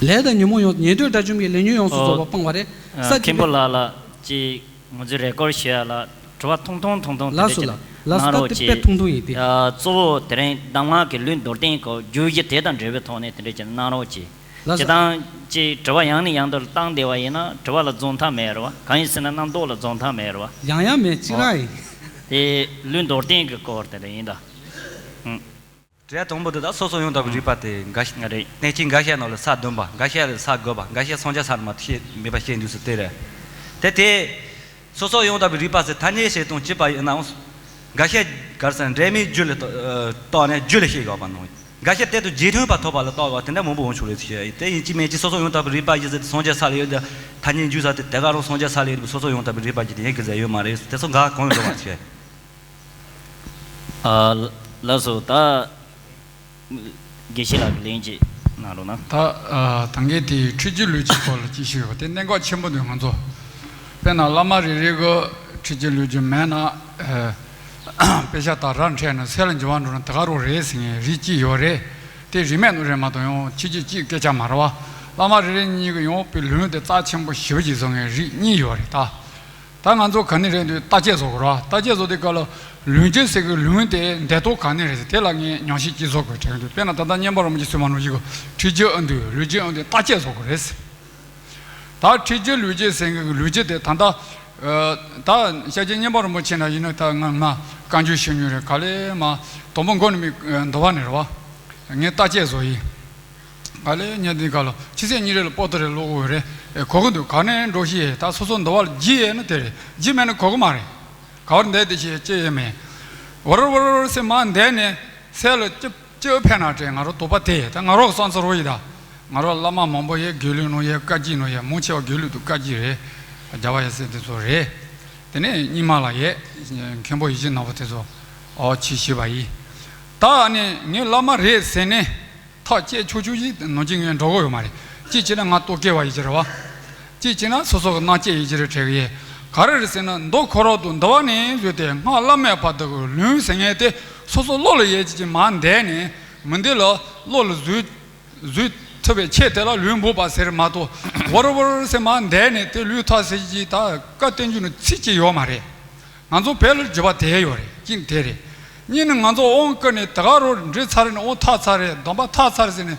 བ། ལས་དང་ཉོན་མོངས་ཡོངས། ཉན་ཐོས་དགྲ་བཅོམ་གྱིས་ལས་ཉོན་ཡོངས་སུ་རྫོགས་པ་སྤངས་པ་རེད། ཨ། ས་བརྒྱད་པའི། མཁན་པོ་ལགས་ལ་ཅིག་ང་ཚོས་རེ་སྐུལ་ཞུ་ཡ་ལ། དྲི་བ་ཐུང་ཐུང་ཐུང་ཐུང་དེ་ལགས་འདྲ་སོ་ཅིག་ལགས། ལགས་སོ། གནང་ད་རོགས་དེ་དཔེ་གྱིས། ཐུང་ཐུང་ཡིན་ཏེ། ཨ། གཙོ་བོ་དེ་རིང་གདམས་ངག་གི་ལུས་མདོར་བསྟན་གྱི་བརྗོད་གཞི་དེ་དང་འབྲེལ་བའི་ཐོག་ནས་དེ་འདྲ་ཅིག་གནང་རོགས་གྱིས། ལགས་སོ། སྤྱིར་བཏང་ཅིག་དྲི་བ་ཡང་ནས་ཡང་དུ་བཏང་བསྡད་པ་ཡིན་ན་དྲི་བ་ལ་རྫོགས་མཐའ་མེད་རེད་བ། གང་ཡིན་ཟེར་ན་རྣམ་རྟོག་ལ་རྫོགས་མཐའ་མེད་རེད་བ། ཡང་ཡང་མེད་གཅིག་རང་ཡིན། དེ་ལུས་མདོར་བསྟན་གྱི་སྐོར་དེ་འདྲ་ཡིན་ད། ཨང་། དྲི་བ་དང་པོ་དེ་དག་སོ་སོར་ཡང་དག་པའི་རིགས་པ་སྟེ། འགའ་ང་རེད། གནས་ཆེན་འགའ་ཤས་ནང་ལ་ས་བདུན་པ། འགའ་ཤས་ལ་ས་དགུ་པ། འགའ་ཤས་སངས་རྒྱས་ས་ལ་མ་བཤད་མེད་པ་བཤད་འདུག་ཟེར་དེ་རེད། དེ་དེ། སོ་སོར་ཡང་དག་པའི་རིགས་པ་ཟེར་ཐ་སྙད་བཤད་སྟངས་གཅིག་པ་ཡིན་ནའང་། འགའ་ཤས་ག་རེ་ཟེར་འབྲེལ་མེད་རྒྱུ་ལ་བརྟགས་ནས་རྒྱུ་ལ་བཤད་ཡོད་པ་ནང་། འགའ་ཤས་དེ་དང་རྗེས་མཐུན་པ་ཐོབ་པ་ལ་བརྟགས་པ་དེ་འདྲ་མང་པོ་འོང་ཆོག་རེད་ཟེར། དེ་ཡིན་གཅིག་མིན་གཅིག་སོ་སོར་ཡང་དག་པའི་རིགས་པ་ཡིན་ཟེར་ཏེ་སངས་རྒྱས་ས་ལ་ཡོད་དེ་ཐ་སྙད་འཇུག་ས་དེ་དེ་ག་རང་སངས་རྒྱས་ས་ལ་ཡོད་པའི་སོ་སོར་ཡང་དག་པའི་རིགས་པ་ཅིག་དེ་ཡིན་གི་ཟེར་ཡོད་མ་རེད། དེ་ཚོ་འགའ་གང་ཡོད་འགྲོ་བ་ཟེར། ཨ། ལགས་སོ། ད་དགེ་བཤེས་ལགས་ཀྱིས་ལན་ཅིག་གནང་རོགས་གནང་། ད། ཨ། ད་གིན་དེའི་འཁྲུལ་རྒྱུ་ལུས་ཀྱི་སྐོར་ལ་ཅིག་ཞུས་པ་དེ་གནད་འགག་ཆེན་པོ་འདུག་ང་ཚོ། དཔེར་ན་བླ་མ་རེ་རེ་གི་འཁྲུལ་རྒྱུ་ལུས་ཀྱི་མེད་ན། ཨ། དཔེ་ཆ་དག་ར་འཕྲད་ནས་སེལ་ལ་འགྱུར་བ་འགྲོ་ན་དེ་ག་རང་རེད་ཟེར་མཁན་རིགས་གཅིག་ཡོད་རེད། དེ་རིས་མེད་ནོ་རེད་མ་གཏོགས་ཡང་ཕྱི་རྒྱུད་གཅིག་སྐད་ཆ་མ་རེད་བ། བླ་མ་རེ་རེ་གཉིས་ཀྱིས་ཡང་དཔེ་ལུང་དེ་རྩ་ཆེན་པོ་ཞེ་པོ་ཅིག་བཟོ་མཁན་རིགས་གཉིས་ཡོད་རེད་ད། ད་ང་ཚོ་ག་ནས་རེད་འདུག་བརྟག་དཔྱད་བཟོ་དགོས་ར། བརྟག་དཔྱད་བཟོ་དུས་སྐབས་ལ་ལུང་རྒྱུ་ཟེར་གི་ལུང་དེ་འདས་ཐོག་ག་ནས་རེད་ཟེར་དེ་ལ་ངས་ཉམས་ཞིབ་ཅིག་བཟོ་དགོས་དྲན་འདུག་དཔེར་ན་ད་ལྟ་སྙན་པ་རིན་པོ་ཆེ་གསུངས་པ་ནང་བཞིན་གི་འཁྲུལ་རྒྱུ་ཨ་འདུག་ལུས་རྒྱུ་ཨ་འདུག་བརྟག་དཔྱད་བཟོ་དགོས་རེད་ཟེར། ད་འཁྲུལ་རྒྱུ་ལུས་རྒྱུ་ཟེར་གི་ལུང་རྒྱུ་དེ་ད་ལྟ་ད་ཤཱཀྱའི་སྙན་པ་རིན་པོ་ཆེ་ན་ཡིན་ན་ད་ང་ང་བཀའ་འགྱུར་ཞུ་མྱོང་རེད། ག་ལེ་མ་དང་པོ་མགོ་ནས་མི་འདུལ་བ་ནས་རེད་བ། ངས་བརྟག་དཔྱད་བཟོ་ཡིན། ག་ལེ་ཉན་དེ་ག་ལོ་ཕྱི་ཚེས་གཉིས་རེ་ལ་པོ་ཏི་རེ་ཀློག་དགོས་རེད། ཨེ་གོ་གི་འདུག་ག་ནས་འགྲོ་ཤི་ཡས་ད་སོ་སོ་འདུལ་བ་ལ་རྒྱུས་ཡོད་ན་དེ་རེད། རྒྱུས་མེད་ན་གོ་གི་མ་རེད། ག་བར་འདས་དེ་ཞེས་ཅི་ཡོད་མེད། བར་བར་ཟེར་མ་འདས་ནས་སེལ་ལ་ཅི་ཅི་ཕན་ན་དྲན་ང་རོ་དོགས་པ་དེ་ད་ང་རོ་གསང་ཚོར་བ་ཡི་ད། ང་རོ་བླ་མ་མང་པོ་ཡས་དགེ་ལུགས་ནང་ཡས་བཀའ་བརྒྱུད་ནང་ཡས་མང་ཆེ་བ་དགེ་ལུགས་དང་བཀའ་བརྒྱུད་རེད། རྒྱལ་བ་ཡ་སྲས་དེ་ཚོ་རེད། དེ་ནས་རྙིང་མ་ལ་ཡས་མཁན་པོ་ཡིད་བཞིན་ནོར་བུ་དེ་ཚོ་ཨོ་ཆི་ཞེས་པ་ཡིན། ད་ནི་ངས་བླ་མ་རེད་ཟེར་ནས། ཐག་བཅད་ཆོག་ཆོག་ཞིག་ནང་བཞིན་ངས་འགྲོ་གི་ཡོད་མ་རེད། གཅིག་བྱས་ན་ང་རྟོག་གེ་བ་ཡིན་གྱི་རེད་བ། གཅིག་བྱས་ན་སོ་སོ་གི་སྣང་བཅས་ཡིན་གྱི་རེད་དྲན་གི་ཡས། ག་རེ་རེད་ཟེར་ན་མདོ་ཁོ་རང་དང་འདུལ་བ་ནས་བཟོས་ཏེ་སྔགས་བླ་མེད་བར་དུ་གི་ལུང་ཟེར་མཁན་དེ་སོ་སོ་བློ་ལ་ཡོད་ཀྱི་ཅིག་མར་འདས་ནས་མི་འདི་ལ་བློ་ལ་བཟོས་བཟོས་ཐུབ་པའི་ཆེད་དེ་ལ་ལུང་འབོགས་པ་ཟེར་མ་གཏོགས་བར་བར་ཟེར་མར་འདས་ནས་དེ་ལུང་ཐག་ཟེར་གྱི་ད་བཀའ་བསྟན་འགྱུར་ནས་ཚིག་གཅིག་ཡོད་མ་རེད། ང་ཚོ་བོད་ལ་བརྒྱུད་པ་དེ་ཡོད་རེད། གཅིག་དེ་རེད། གཉིས་ནི་ང་ཚོ་དབང་བསྐུར་ནས་དེ་ག་རུ་འབྲི་ཚར་ནས་དབང་ཐོབ་ཚར་རེད། སྡོམ་པ་ཐོབ་ཚར་ཟེར་ནས་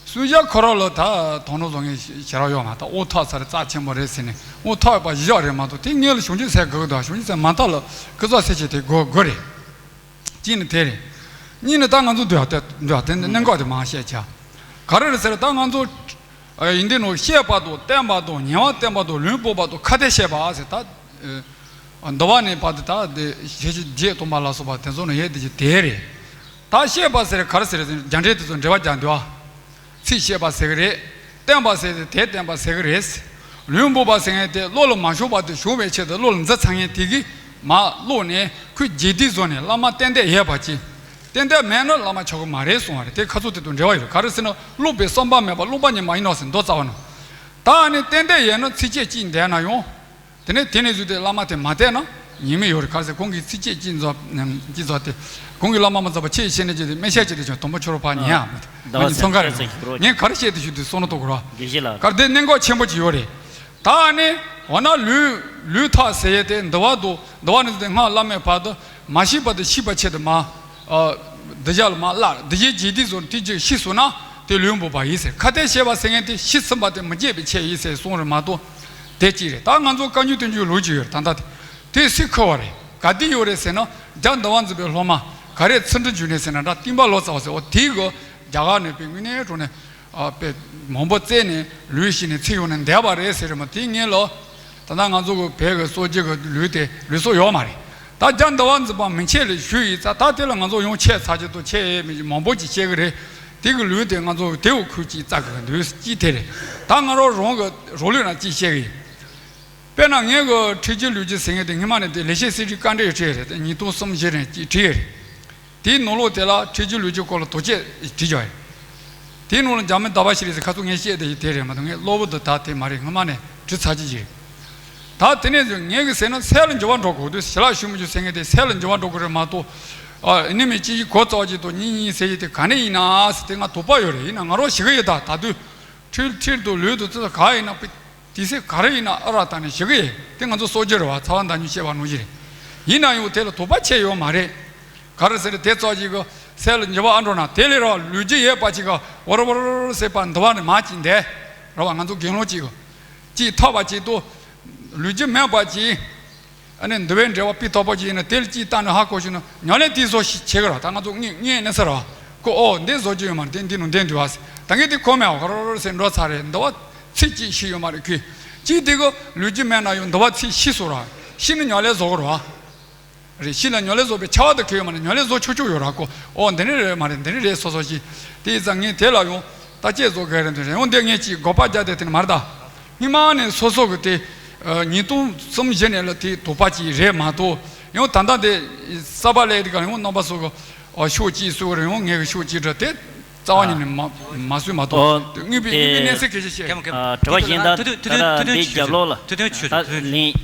སུ་ཡ་ཁོ་རང་ལ་ད་དོ་སྣང་བཟོ་མཁན་ཞེ་དྲག་ཡོད་མ་ད། དབང་ཐོབ་ཚར་རྩ་ཆེན་པོ་རེད་ཟེར་ནས་དབང་ཐོབ་པ་བཞག་རེད་མ་གཏོགས་དེ་སྔོན་ལ་བྱང་ཆུབ་སེམས་དགོས་ཀྱི་འདུག་བྱང་ཆུབ་སེམས་མ་ཐོབ་ལ་ཀུན་རྫོབ་སེམས་བསྐྱེད་དེ་དགོས་དགོས་རེད། གཅིག་ནི་དེ་རེད། གཉིས་ནི་ད་ང་ཚོ་འདུལ་བ་དེ་འདུལ་བ་དེ་ནི་གནད་འགག་དེ་མང་བཤད་བྱ། ག་རེ་རེད་ཟེར་ད་ང་ཚོ། ཡིན་དེ་ནོ་བཤད་པ་དང་བསྟན་པ་དང་ཉན་པ་བསྟན་པ་དང་ལུང་འབོགས་པ་དང་ཁ་གཏད་བཤད་པ་ཟེར་ད། འདུལ་བ་ནས་བར་དུ་ད་དེ་ཞེ་ཞེ་བརྒྱད་སྟོང་པ་ལ་སོགས་པ་དེ་ཚོ་ནི་ཡོད་དེ་ཅི་དེ་རེད། ད་བཤད་པ་ཟེར་ག་རེ་ཟེར་རྒྱ་འགྲེལ་དེ་ཚོ་འགྲེལ་པ་རྒྱག་འདུལ་བ། ཚིག་བཤད་པ་ཟེར་གི་རེད། བསྟན་པ་ཟེར་ཏེ་དེ་བསྟན་པ་ཟེར་གི་རེད། ལུང་འབོགས་པ་ཟེར་མཁན་དེ་བློ་ལ་མ་ཞུགས་པ་དེ་ཞུགས་པའི་ཆེད་དུ་བློ་ལ་འཛིན་ཚར་མཁན་དེ་གིས་མར་ཀློག་ནས་ཁོས་རྗེས་འདེད་བཟོ་ནས་བླ་མ་ཏན་ཏན་ཡོད་པ་ཅིག་ཏན་ཏན་མེད་ན་བླ་མ་ཆགས་ཀྱི་མ་རེད་གསུངས་པ་རེད། དེ་ཁ་ཚུགས་དེ་དང་འབྲེལ་བ་ཡོད་རེད། ག་རེ་ཟེར་ན་ཀློག་པའི་བསམ་པ་མེད་པ་ཀློག་པ་ཉིད་མ་ཡིན་ནོ་ཟེར་མདོ་རྩ་བ་ནས། ད་ནི་ཏན་ཏན་ཡོད་ན་ཚིགས་བཅད་གཅིག་འདས་ན་ཡང་། དེ་ནས་དེ་ནས་བཟོས་ཏེ་བླ་མ་དེ་མ་བསྟེན་ན་ཉེས་དམིགས་ཡོད་རེད། ག་རེ་ཟེར་ཁོང་གིས་ཚིགས་བཅད་གཅིག་རྫོགས་གཅིག་རྫོགས་ཏེ་ཁོང་གིས་བླ་མ་མ་རྫོགས་པ་ཁྱེད་ཤེས་ནས་ཀྱི་དམན་ཤ་ཅིག་དེ་ཀྱང་དུམ་བུ་ཁྱོད་རོ་ཕ་ཉེ་ཡ་མ་ད་ང་ནི་ཚོང་ཁ་རེད། ངས་ག་རེ་བཤད་དེ་ཞུ་དུས་སོང་ན་ཐོག་རོ། དགེ་བཤེས་ལགས། ག་རེ་དེ་གནད་འགག་ཆེན་པོ་ཅིག་ཡོད་རེད། ད་ནི་འོ་ན་ལུས་ལུས་ཐག་ཟེར་ཡས་དེ་འདུལ་བ་དང་འདུལ་བ་ནི་དེ་སྔགས་བླ་མེད་བར་དུ་མ་ཤི་བར་དུ་ཤི་བ་ཆེད་དུ་མ། ཨ། གདུལ་བྱ་ལ་མ་བརླག་གདུལ་བྱའི་རྗེས་འདེད་སོགས་དེ་ཅིག་ཤི་སོང་ན་དེ་ལུས་འབོགས་པ་ཡིན་ཟེར། ཁ་གཏད་བྱས་པ་ཟེར་མཁན་དེ་ཤི་ཟིན་པ་དེ་མི་བརྗེད་པའི་ཆེད་ཡིན་ཟེར་གསུངས་རེད་མ་གཏོགས་དེ་གཅིག་རེད། ད་ང་ཚོ་བཀའ་འགྱུར་བསྟན་འགྱུར་ལུགས་ཅིག་ཡོད་རེད། ད་ལྟ་དེ་དེ་སུས་ཁུར་བ་རེད། ག་དུས་ཡོད་རེད་ཟེར་ན་རྒྱ་འདུལ་བ་འཛིན་པའི་སློབ་མ་ག་རེ་ཚུལ་ཁྲིམས་འཇུག་གནས་ཟེར་ན་འདྲ་བསྟན་པ་ལོ་ཙཱ་བ་ཟེར་བ་དེའི་གི་ རྒྱ་གར་ནས་པའི་དངོས་གནས་དྲང་གནས་ཨ་པའི་མང་པོ་བཙལ་ནས་ལུས་ཤི་ནས་ཚེ་ཡོང་ནས་བསྡད་པ་རེད་ཟེར་རེད་མ། དེ་ངས་ལོ་ད་ལྟ་ང་ཚོ་གི་བོད་ཀྱི་སྲོལ་རྒྱུན་གྱི་ལུས་དེ་ལུས་སྲོག་ཡོད་མ་རེད། ད་རྒྱ་འདི་བ་འཛིན་པ་མི་ཆེ་ལས་ཞུ་ཡིས་ཙ་ད་དེ་ལ་ང་ཚོ་ཡང་ཆེ་ཚ་ཅིག་ཏུ་ཆེ་མང་པོ་ཅིག་བཤད་གི་རེད། དེ་གི་ལུས་དེ་ང་ཚོ་དེའུ་ཁུལ་གྱིས་བཙལ་གི་འདུག་ཅི་དེ་རེད། ད་ང་རང་རང་གི་རང་ལུས་ན་ཅི་བཤད་གི་ཡིན། དཔེར་ན་ངས་གི་ཁྲིད་རྒྱུ་ལུས་རྒྱུ་ཟེར་མཁན་དེ་སྔོན་མ་ནས་དེ་ལེགས་བཤད་གསེར་ཁྲིའི་དཀའ་འགྲེལ་བྲིས་རེད། དེ་ཉིས་སྟོང་གསུམ་བཞི་ནས་ཅིག་བྲིས་རེད། དེའི་ནང་ལོགས་དེ་ལ་ཁྲིད་རྒྱུ་ལུས་རྒྱུ་སྐོར་ལ་དོགས་གཅོད་བྲིས་བྱས་ཡོད། དེའི་ནང་ལ་འཇར་མན་ཟླ་བ་ཤེས་རིག་ཟེར་ཁ་ཚུགས་ངས་བཤད་དེ་ཡི་དེ་རེད་མ་གཏོགས་ངས་གློ་བུར་དུ་ད་དེ་མ་རེད། སྔོན་མ་ནས་བྲིས་ཚར་གྱི་ཡིན། ད་དེ་ནས་བཟུང་ངས་གི་ཟེར་ན་སད་ལ་འགྱུར་བ་འགྲོ་དགོས་དུས་ཞི་ལ་ཞུ་མི་རྒྱུ་ཟེར་མཁན་དེ་སད་ལ་འགྱུར་བ་འགྲོ་དགོས་རེད་མ་གཏོགས། ཨ་ནི་མི་གཅིག་གིས་གོ་རྩ་བ་གཅིག་ཏུ་གཉིས་གཉིས་ཟེར་གྱི་དེ་ག་ནས་ཡིན་ན་ཟེར་དེ་ང་དོགས་པ་ཡོད་རེད། ཡིན་ན་ང་རང་ཞི་གི་ཡོད། ད་ད་དུས་འཁྲུལ་འཁྲུལ་དུ་ལུས་དུ་ཙི་ག་ཡིན་ན་དེ་སེ་ག་རེ་ཡིན་ན་ཨ་ར་ད་ནས་ཞི་གི་ཡོད། དེ་ང་ཚོ་སྲོལ་རྒྱུན་རེད་བ། ཚ་བ་མདའ་སྨྱུག་བཤད་པ་ནང་བཞིན་རེད། ཡིན་ན་ཡང་དེ་ལ་དོགས་པ་ཆེ་ཡོད་མ་རེད། ག་རེ་ཟེར་དེ་ཙོག་ཅིག་གི་སད་ལ་འགྱུར་བ་ཨ་འགྲོ་ན་དེ་ལས་ར་ལུས་རྒྱུ་ཡོད་པ་ཅིག་ག་བར་བར་ཟེར་པ་འདི་བ་ནས་མ་ཅིག་འདས་ར་བ། ང་ཚོ་དགེ་སློང་ཅིག་གི་ཅིག་ཐོབ་པ་ཅིག་ཏུ་ལུས་རྒྱུ་མེད་པ་ཅིག་ཨ་ནི་འདི་བའི་འབྲེལ་བ་སྤུས་དག་པོ་ཅིག་ཡིན་ན་དེ་ལ་ཅིག་བལྟས་ནས་ཧ་གོ་ཤེས་ན་ཉམས་ལེན་དེ་བཟོ་ཞིག་བྱེད་གི་ར། ད་ང་ཚོ་ངས་ངས་ནི་ཟེར་བ་ཁོ་ཨོ་འདི་བཟོ་རྒྱུ་ཡོད་མ་རེད། དེ་འདི་ནང་འདི་འདུག་བ་ཟེར། ད་ངས་དེ་གོ་མེད་བ། ག་རོ་རོ་ཟེར་འགྲོ་ཚར་རེད། འདི་བ་ཚིག་གཅིག་ཤེས་ཡོད་མ་རེད་ཁོས། ཅིག་དེ་གི་ལུས་རྒྱུ་མེད་ན་ཡང་འདི་བ་ཚིག་ཤེས་སོང་ར། ཤེས་ནི་ཉམས་ལེན་བཟོ་གི་ར་བ། རེད། ཤི་ལ་ཉམས་ལེན་བཟོ་བའི་ཆ་བ་དང་ཁེལ་ཡོད་མ་རེད། ཉམས་ལེན་བཟོ་ཆོག་ཆོག་ཡོད་ར་ཁོ། ཨོ་འདི་འདྲ་རེད་མ་རེད། འདི་འདྲ་རེད། སོ་སོ་ཞིག་དེ་ཡིན་ཙང་ངས་དེ་ལ་ཡང་བརྟག་དཔྱད་བཟོ་གི་རེད། འདི་རེད། ཡང་འདི་ངས་ཅིག་དགོངས་པ་རྒྱག་བསྡད་དེ་ནི་མ་རེད་ད། སྔོན་མ་ནས་སོ་སོ་གི་དེ་ཉིས་སྟོང་གསུམ་བཞི་ནས་ལ་དེ་དོགས་པ་ཅིག་རེད་མ་གཏོགས། ཡང་ད་ལྟ་དེ་གསར་པ་སླེབས་དེ་ག་ཡང་རྣམ་པ་ཚོ་གི་ཨོ་ཤོག་ཅིག་གསོལ་གི་རེད། ཡང་ངས་གི་ཤོག་ཅིག་འདྲ་དེ། རྩ་བ་ཉིད་ནས་མ་མ་བཟོས་མ་གཏོགས། ཨོ། དངོས་པོའི་དངོས་པོའི་གནས་ཚུལ་སྐད་ཆ་བཤད། ཨ། དྲི་བ་གཞན་དག་ད་ལྟ་འདི་རྒྱབ་ལོགས་ལ་ད་ལན།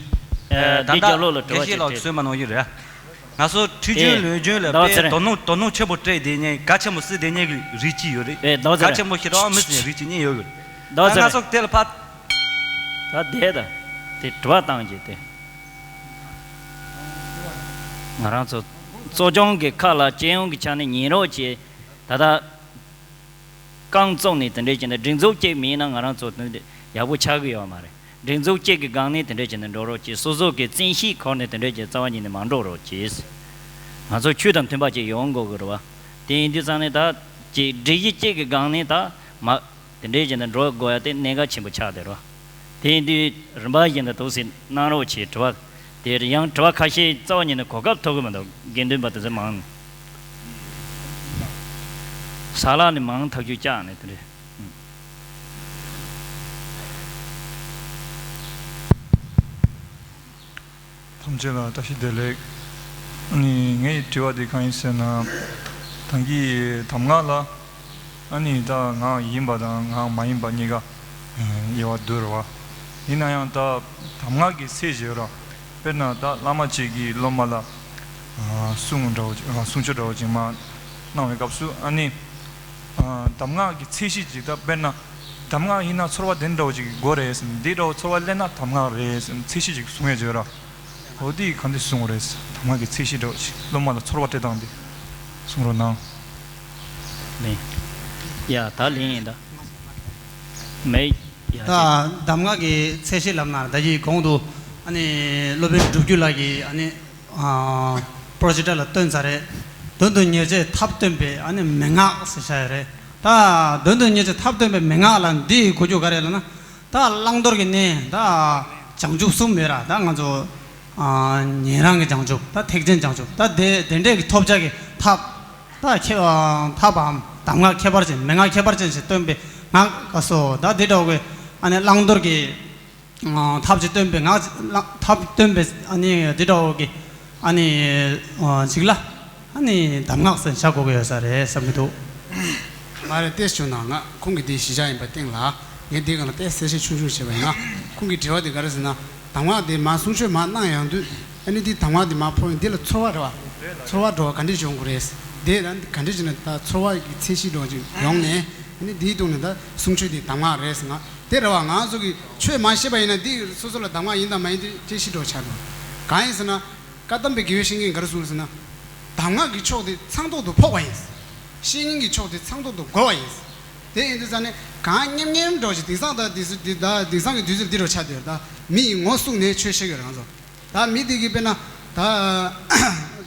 ཨ། འདི་རྒྱབ་ལོགས་ལ་དྲི་བ་ཞིག་སྤྲད། ང་ཚོ་ཁྲིད་རྒྱུན་ལུས་རྒྱུན་ལ་དཔེ་དོ་སྣང་དོ་སྣང་ཆེན་པོ་སྤྲད་བསྡད་མཁན་གལ་ཆེན་པོ་བརྩི་བསྡད་མཁན་གྱི་རིགས་གཅིག་ཡོད་རེད། གལ་ཆེན་པོ་ཞེ་དྲག་མི་བརྩི་བའི་རིགས་གཅིག་གཉིས་ཡོད་གི། ད་ང་ཚོ་དེ་ལ་ཕར། ད་བསྡད་ད། དེ་དྲི་བ་བཏང་རྗེས་དེ། ང་རང་ཚོ་གཙོ་སྐྱོང་གི་ཁ་ལ་སྤྱི་ཡོངས་ཀྱི་ཆ་ནས་ཉན་རོགས་བྱེད། ད་ལྟ་རྐང་བཙུགས་ནས་དེ་འདྲས་བྱས་ན་སྒྲིག་འཛུགས་གཅིག་མིན་ན་ང་རང་ཚོ་དེ་འདྲས་ཡག་པོ་ཆགས་ཀྱི་ཡོད་མ་རེད། སྒྲིག་འཛུགས་གཅིག་གི་སྒང་ནས་དེ་འདྲས་བྱས་ན་འགྲོ་རོགས་གྱིས། སོ་སོ་གི་བཙན་ཤེད་འཁོར་ནས་དེ་འདྲས་བྱས་རྩ་བ་ཉིད་ནས་མ་འགྲོ་རོགས་གྱིས། ང་ཚོ་ཆོས་དང་མཐུན་པ་ཅིག་ཡོང་དགོས་ཀྱི་རེད་བ། དེ་ཡིན་དུས་ཙང་ནས་ད་ཅིག་སྒྲིག་གཞི་གཅིག་གི་སྒང་ནས་ད་མ། དེ་འདྲའི་བྱས་ནས་འགྲོ་དགོས་ཡ་དེ་གནད་འགག་ཆེན་པོ་ཆགས་བསྡད་རོ། དེ་ཡིན་དུས་རིམ་པ་བཞིན་དུ་འདུག་སེ་གནང་རོགས་བྱེད། དྲི་བ་དེ་ཡང་དྲི་བ་ཁ་ཤས་རྩ་བ་ཉིད་ནས་གོ་སྐབས་ཐོབ་གི་མི་འདུག་དགེ་འདུན་པ་དེ་ཚོ་མང་། ས་ལ་ནས་མང་ཐག་ཆོད་བཅག་ནས་དེ་འདྲའི། ཐམས་ཅད་ལ་བཀྲ་ཤིས་བདེ་ལེགས། ཨ་ནི་ངའི་དྲི་བ་དེ་གང་ཡིན་ཟེར་ན། ད་གིན་གདམས་ངག་ལ་ཨ་ནི་ད་ངག་ཡིན་པ་དང་ངག་མ་ཡིན་པ་གཉིས་ཀ་དབྱེ་བ་བསྡུ་རེད་བ། ཡིན་ན་ཡང་ད་གདམས་ངག་གི་ཚད་ཞིག་ཡོད་ར། དཔེར་ན་ད་བླ་མ་གཅིག་གིས་སློབ་མ་ལ་གསུང་འདྲ་བོ་གསུང་ཆོས་འདྲ་བོ་ཅིག་མར་གནང་བའི་སྐབས་སུ་ཨ་ནི། གདམས་ངག་གི་ཚད་གཞི་ཅིག་ད་དཔེར་ན། གདམས་ངག་ཡིན་ན་ཚོར་བ་དེ་འདྲ་བོ་ཅིག་དགོས་རེད་ཟེར། འདི་འདྲ་བོ་ཚོར་བ་སླེབས་ན་གདམས་ངག་རེད་ཟེར་ཚད་གཞི་ཅིག་གསུང་ཡས་བརྗོད་ར། འོ་དེ་ག་འདྲ་གསུང་དགོས་རེད་ཟེར། གདམས་ངག་གི་ཚད་གཞི་འདྲ་བོ་ཅིག་སློབ་མ་ལ་ཚོར་བ་སྤྲད་སྟངས་དེ་གསུང་རོགས་གནང་། ལན། ཡ་ད་ལན་ཡིན་ད། མེད། ཡ་ད་ཅིག་གདམས་ངག་གི་ཚད་གཞི་ལབ་ན་ད་གིན་གོང་དུ་ཨ་ནི་སློབ་དཔོན་སྒྲུབ་བརྒྱུད་ལགས་ཀྱིས་ཨ་ནི། པོ་རོ་ཇེག་ཊར་ལ་བཏོན་ཚར་རེད། དོན་དུ་གཉེར་བྱེད་ཐབས་སྟོན་པའི་ཨ་ནི་མན་ངག་ཟེར་བྱ་ཡ་རེད། ད་དོན་དུ་གཉེར་བྱེད་ཐབས་སྟོན་པའི་མན་ངག་ལ་འདིའི་གོ་རྒྱུ་ག་རེ་ལབ་ན། ད་བླང་དོར་གྱི་གནས་ད་བྱང་ཆུབ་གསུམ་ཡོད་ར། ད་ང་ཚོ་ཉན་རང་གི་བྱང་ཆུབ་ད་ཐེག་ཆེན་བྱང་ཆུབ་ད་དེ་དེ་འདྲས་ཀྱི་ཐོབ་བྱ་གི་ཐབས་ད་ཁྱད་ཐབས་བམ་གདམས་ངག་ཁྱད་པར་ཅན་མན་ངག་ཁྱད་པར་ཅན་ཞིག་སྟོན་པའི་ངག་ག་སོ་ད་དེ་འདྲ་བོ་གི་ཨ་ནི་བླང་དོར་གྱི། ཐབས་ཀྱིས་སྟོན་པའི་ངག་ཐབས་སྟོན་པའི་ཨ་ནི་འདི་འདྲ་བོ་གི་ཨ་ནི་ཅིག་ལ་ཨ་ནི་གདམས་ངག་ཟེར་བྱ་དགོས་ཀྱི་ཡོད་ས་རེད་བསམ་གྱི་འདུག་མ་རེད། ཏེས་བྱུང་ན་ང་ཁོང་གི་དེའི་གཞི་བཞག་ཡིན་པ་སྟེང་ལ་ངས་འདི་སྒང་ལ་ཏེས་གསལ་བཤད་ཆུང་ཆུང་བྱས་པ་ཡིན་ན། ཁོང་གི་དྲི་བ་དེ་ག་རེ་ཟེར་ན། གདམས་ངག་དེ་མ་གསུང་ཆོས་མ་གནང་ཡོང་དུས་ཨ་ནི་འདི་གདམས་ངག་དེ་མ་ཕོག་ཡོང་འདི་ལ་ཚོར་བ་རེད་བ། ཚོར་བ་འགྲོ་བ་ག་འདྲས་བྱུང་དགོས་རེད། དེ་ན་ག་འདྲས་བྱས་ན་ད་ཚོར་བ་གི་ཚད་གཞི་འགྲོ་བ་ཅིག་ཡོང་ནས་ཨ་ནི་འདིའི་སྟེང་ནས་ད་གསུང་ཆོས་དེ་གདམས་ངག་རེད་ཟེར་ང་། དེ་རེད་བ། ང་ཚོ་གིས་ཆོས་མ་ཤེས་པ་ཡིན་ན་འདི་སོ་སོ་ལ་གདམས་ངག་ཡིན་དང་མ་ཡིན་དེ་དཔྱད་གཞི་འགྲོ་ཆགས་འགྲོ། གང་ཡིན་ཟེར་ན། བཀའ་གདམས་པའི་དགེ་བའི་བཤེས་གཉེན་གྱིས་ག་རེ་གསུངས་ཟེར་ན། གདམས་ངག་གི་ཕྱོགས་དེ་ཚང་ཐོག་ཏུ་ཕོག་པ་ཡིན། བཤེས་གཉེན་གྱི་ཕྱོགས་དེ་ཚང་ཐོག་ཏུ་རྒོལ་བ་ཡིན། དེ་ཡིན་དུས་ཙང་ནས་གང་སྙམ་སྙམ་འགྲོ་ཞིག་དེང་སང་ད་དེང་སང་དེང་སང་གི་དུས་ཚོད་འདི་འགྲོ་ཆགས་དེ་ད་མི་ཡི་ངོ་བསྲུངས་ནས་ཆོས་བཤད་ཀྱི་རེད་ང་ཚོ། ད་མི་དེ་གིས་དཔེར་ན་ད་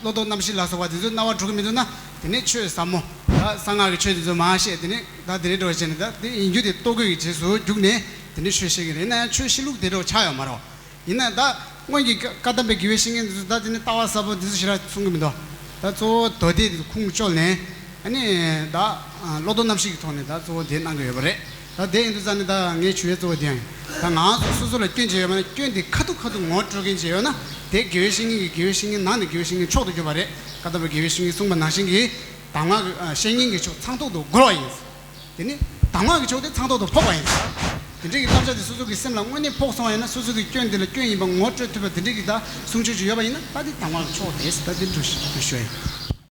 བློ་ལྡོག་རྣམ་ཤེས་ལ་སོགས་པ་དེ་ཚོའི་སྣང་བ་འགྲོ་གི་མི་འདུག་ན་དེ་ནས་ཆོས་ཟབ་མོ་ད་ གསང་སྔགས་ཀྱི་ཆོས་དེ་ཚོ་མར་བཤད། དེ་ནས་ད་དེ་རེད་འགྲོ་བྱས་ནས། ད་དེ་ཡིན་རྒྱུ་དེ་རྟོགས་དགོས་ཀྱི་རྗེས་སུ་རྒྱུགས་ནས་དེ་འདྲའི་ཆོས་བཤད་ཀྱི་རེད། ན་ཡང་ཆོས་བཤད་ལུགས་དེ་འདྲ་ཆགས་ཡོད་མ་རེད། ཡིན་ན་ད་སྔོན་གྱི་བཀའ་གདམས་པའི་དགེ་བའི་བཤེས་གཉེན་དེ་ཚོ་ད་དེ་ནི་ལྟ་བ་ཟབ་པོ་དེ་ཚོ་ཞེ་དྲག་གསུང་གི་མི་འདུག་ད་གཙོ་བོ་མདོ་སྡེ་དེ་ཚོ་ཁུངས་བཅོལ་ནས། ཨ་ནི་ད་བློ་ལྡོག་རྣམ་བཤད་ཀྱི་ཐོག་ནས་ད་གཙོ་བོ་དེ་གནང་གི་ཡོད་པ་རེད། ད་དེ་ཡིན་དུས་ཙང་ནི་ད་ངའི་ཞུ་ཡས་གཙོ་བོ་དེ་ཡང་ཡིན། ད་ང་ཚོ་སོ་སོ་ལ་སྐྱོན་བྱས་ཡོད་མ་ན། སྐྱོན་དེ་ཁ་ཐུག་ཁ་ཐུག་ངོ་སྤྲོད་མཁན་བྱས་ཡོད་ན། དེ་དགེ་བའི་བཤེས་གཉེན་གྱི་དགེ་བའི་བཤེས་གཉེན་ནང་ནས་དགེ་བའི་བཤེས་གཉེན་མཆོག་ཏུ་གྱུར་པ་རེད། བཀའ་གདམས་པའི་དགེ་བའི་བཤེས་གཉེན་གསུངས་པ་ནང་བཞིན་གྱི་གདམས་ངག་གི་ཨ་བཤེས་གཉེན་གྱི་ཆོས་ཚང་ཐོག་ཏུ་རྒོལ་བ་ཡིན། དེ་ནི་གདམས་ངག་གི་ཆོས་དེ་ཚང་ཐོག་ཏུ་ཕོག་པ་ཡིན། དེ་འདྲའི་གི་བསླབ་བྱ་དེ་སོ་སོ་གི་སེམས་ལ་དངོས་གནས་ཕོག་སོང་བ་ཡིན་ན། སོ་སོ་གི་སྐྱོན་དེ་ལ་སྐྱོན་ཡིན་པ་ངོ་སྤྲོད་ཐུབ་པ་དེ་འདྲའི་གི་ད་གསུང་ཆོས་ཅིག་ཡོད་པ་ཡིན་ན། ད་དེ་གདམས་ངག་གི་ཆོས་རེད་ཟེར། ད་དེ་འདྲ་ཞུ་ཞུ་ཡིན།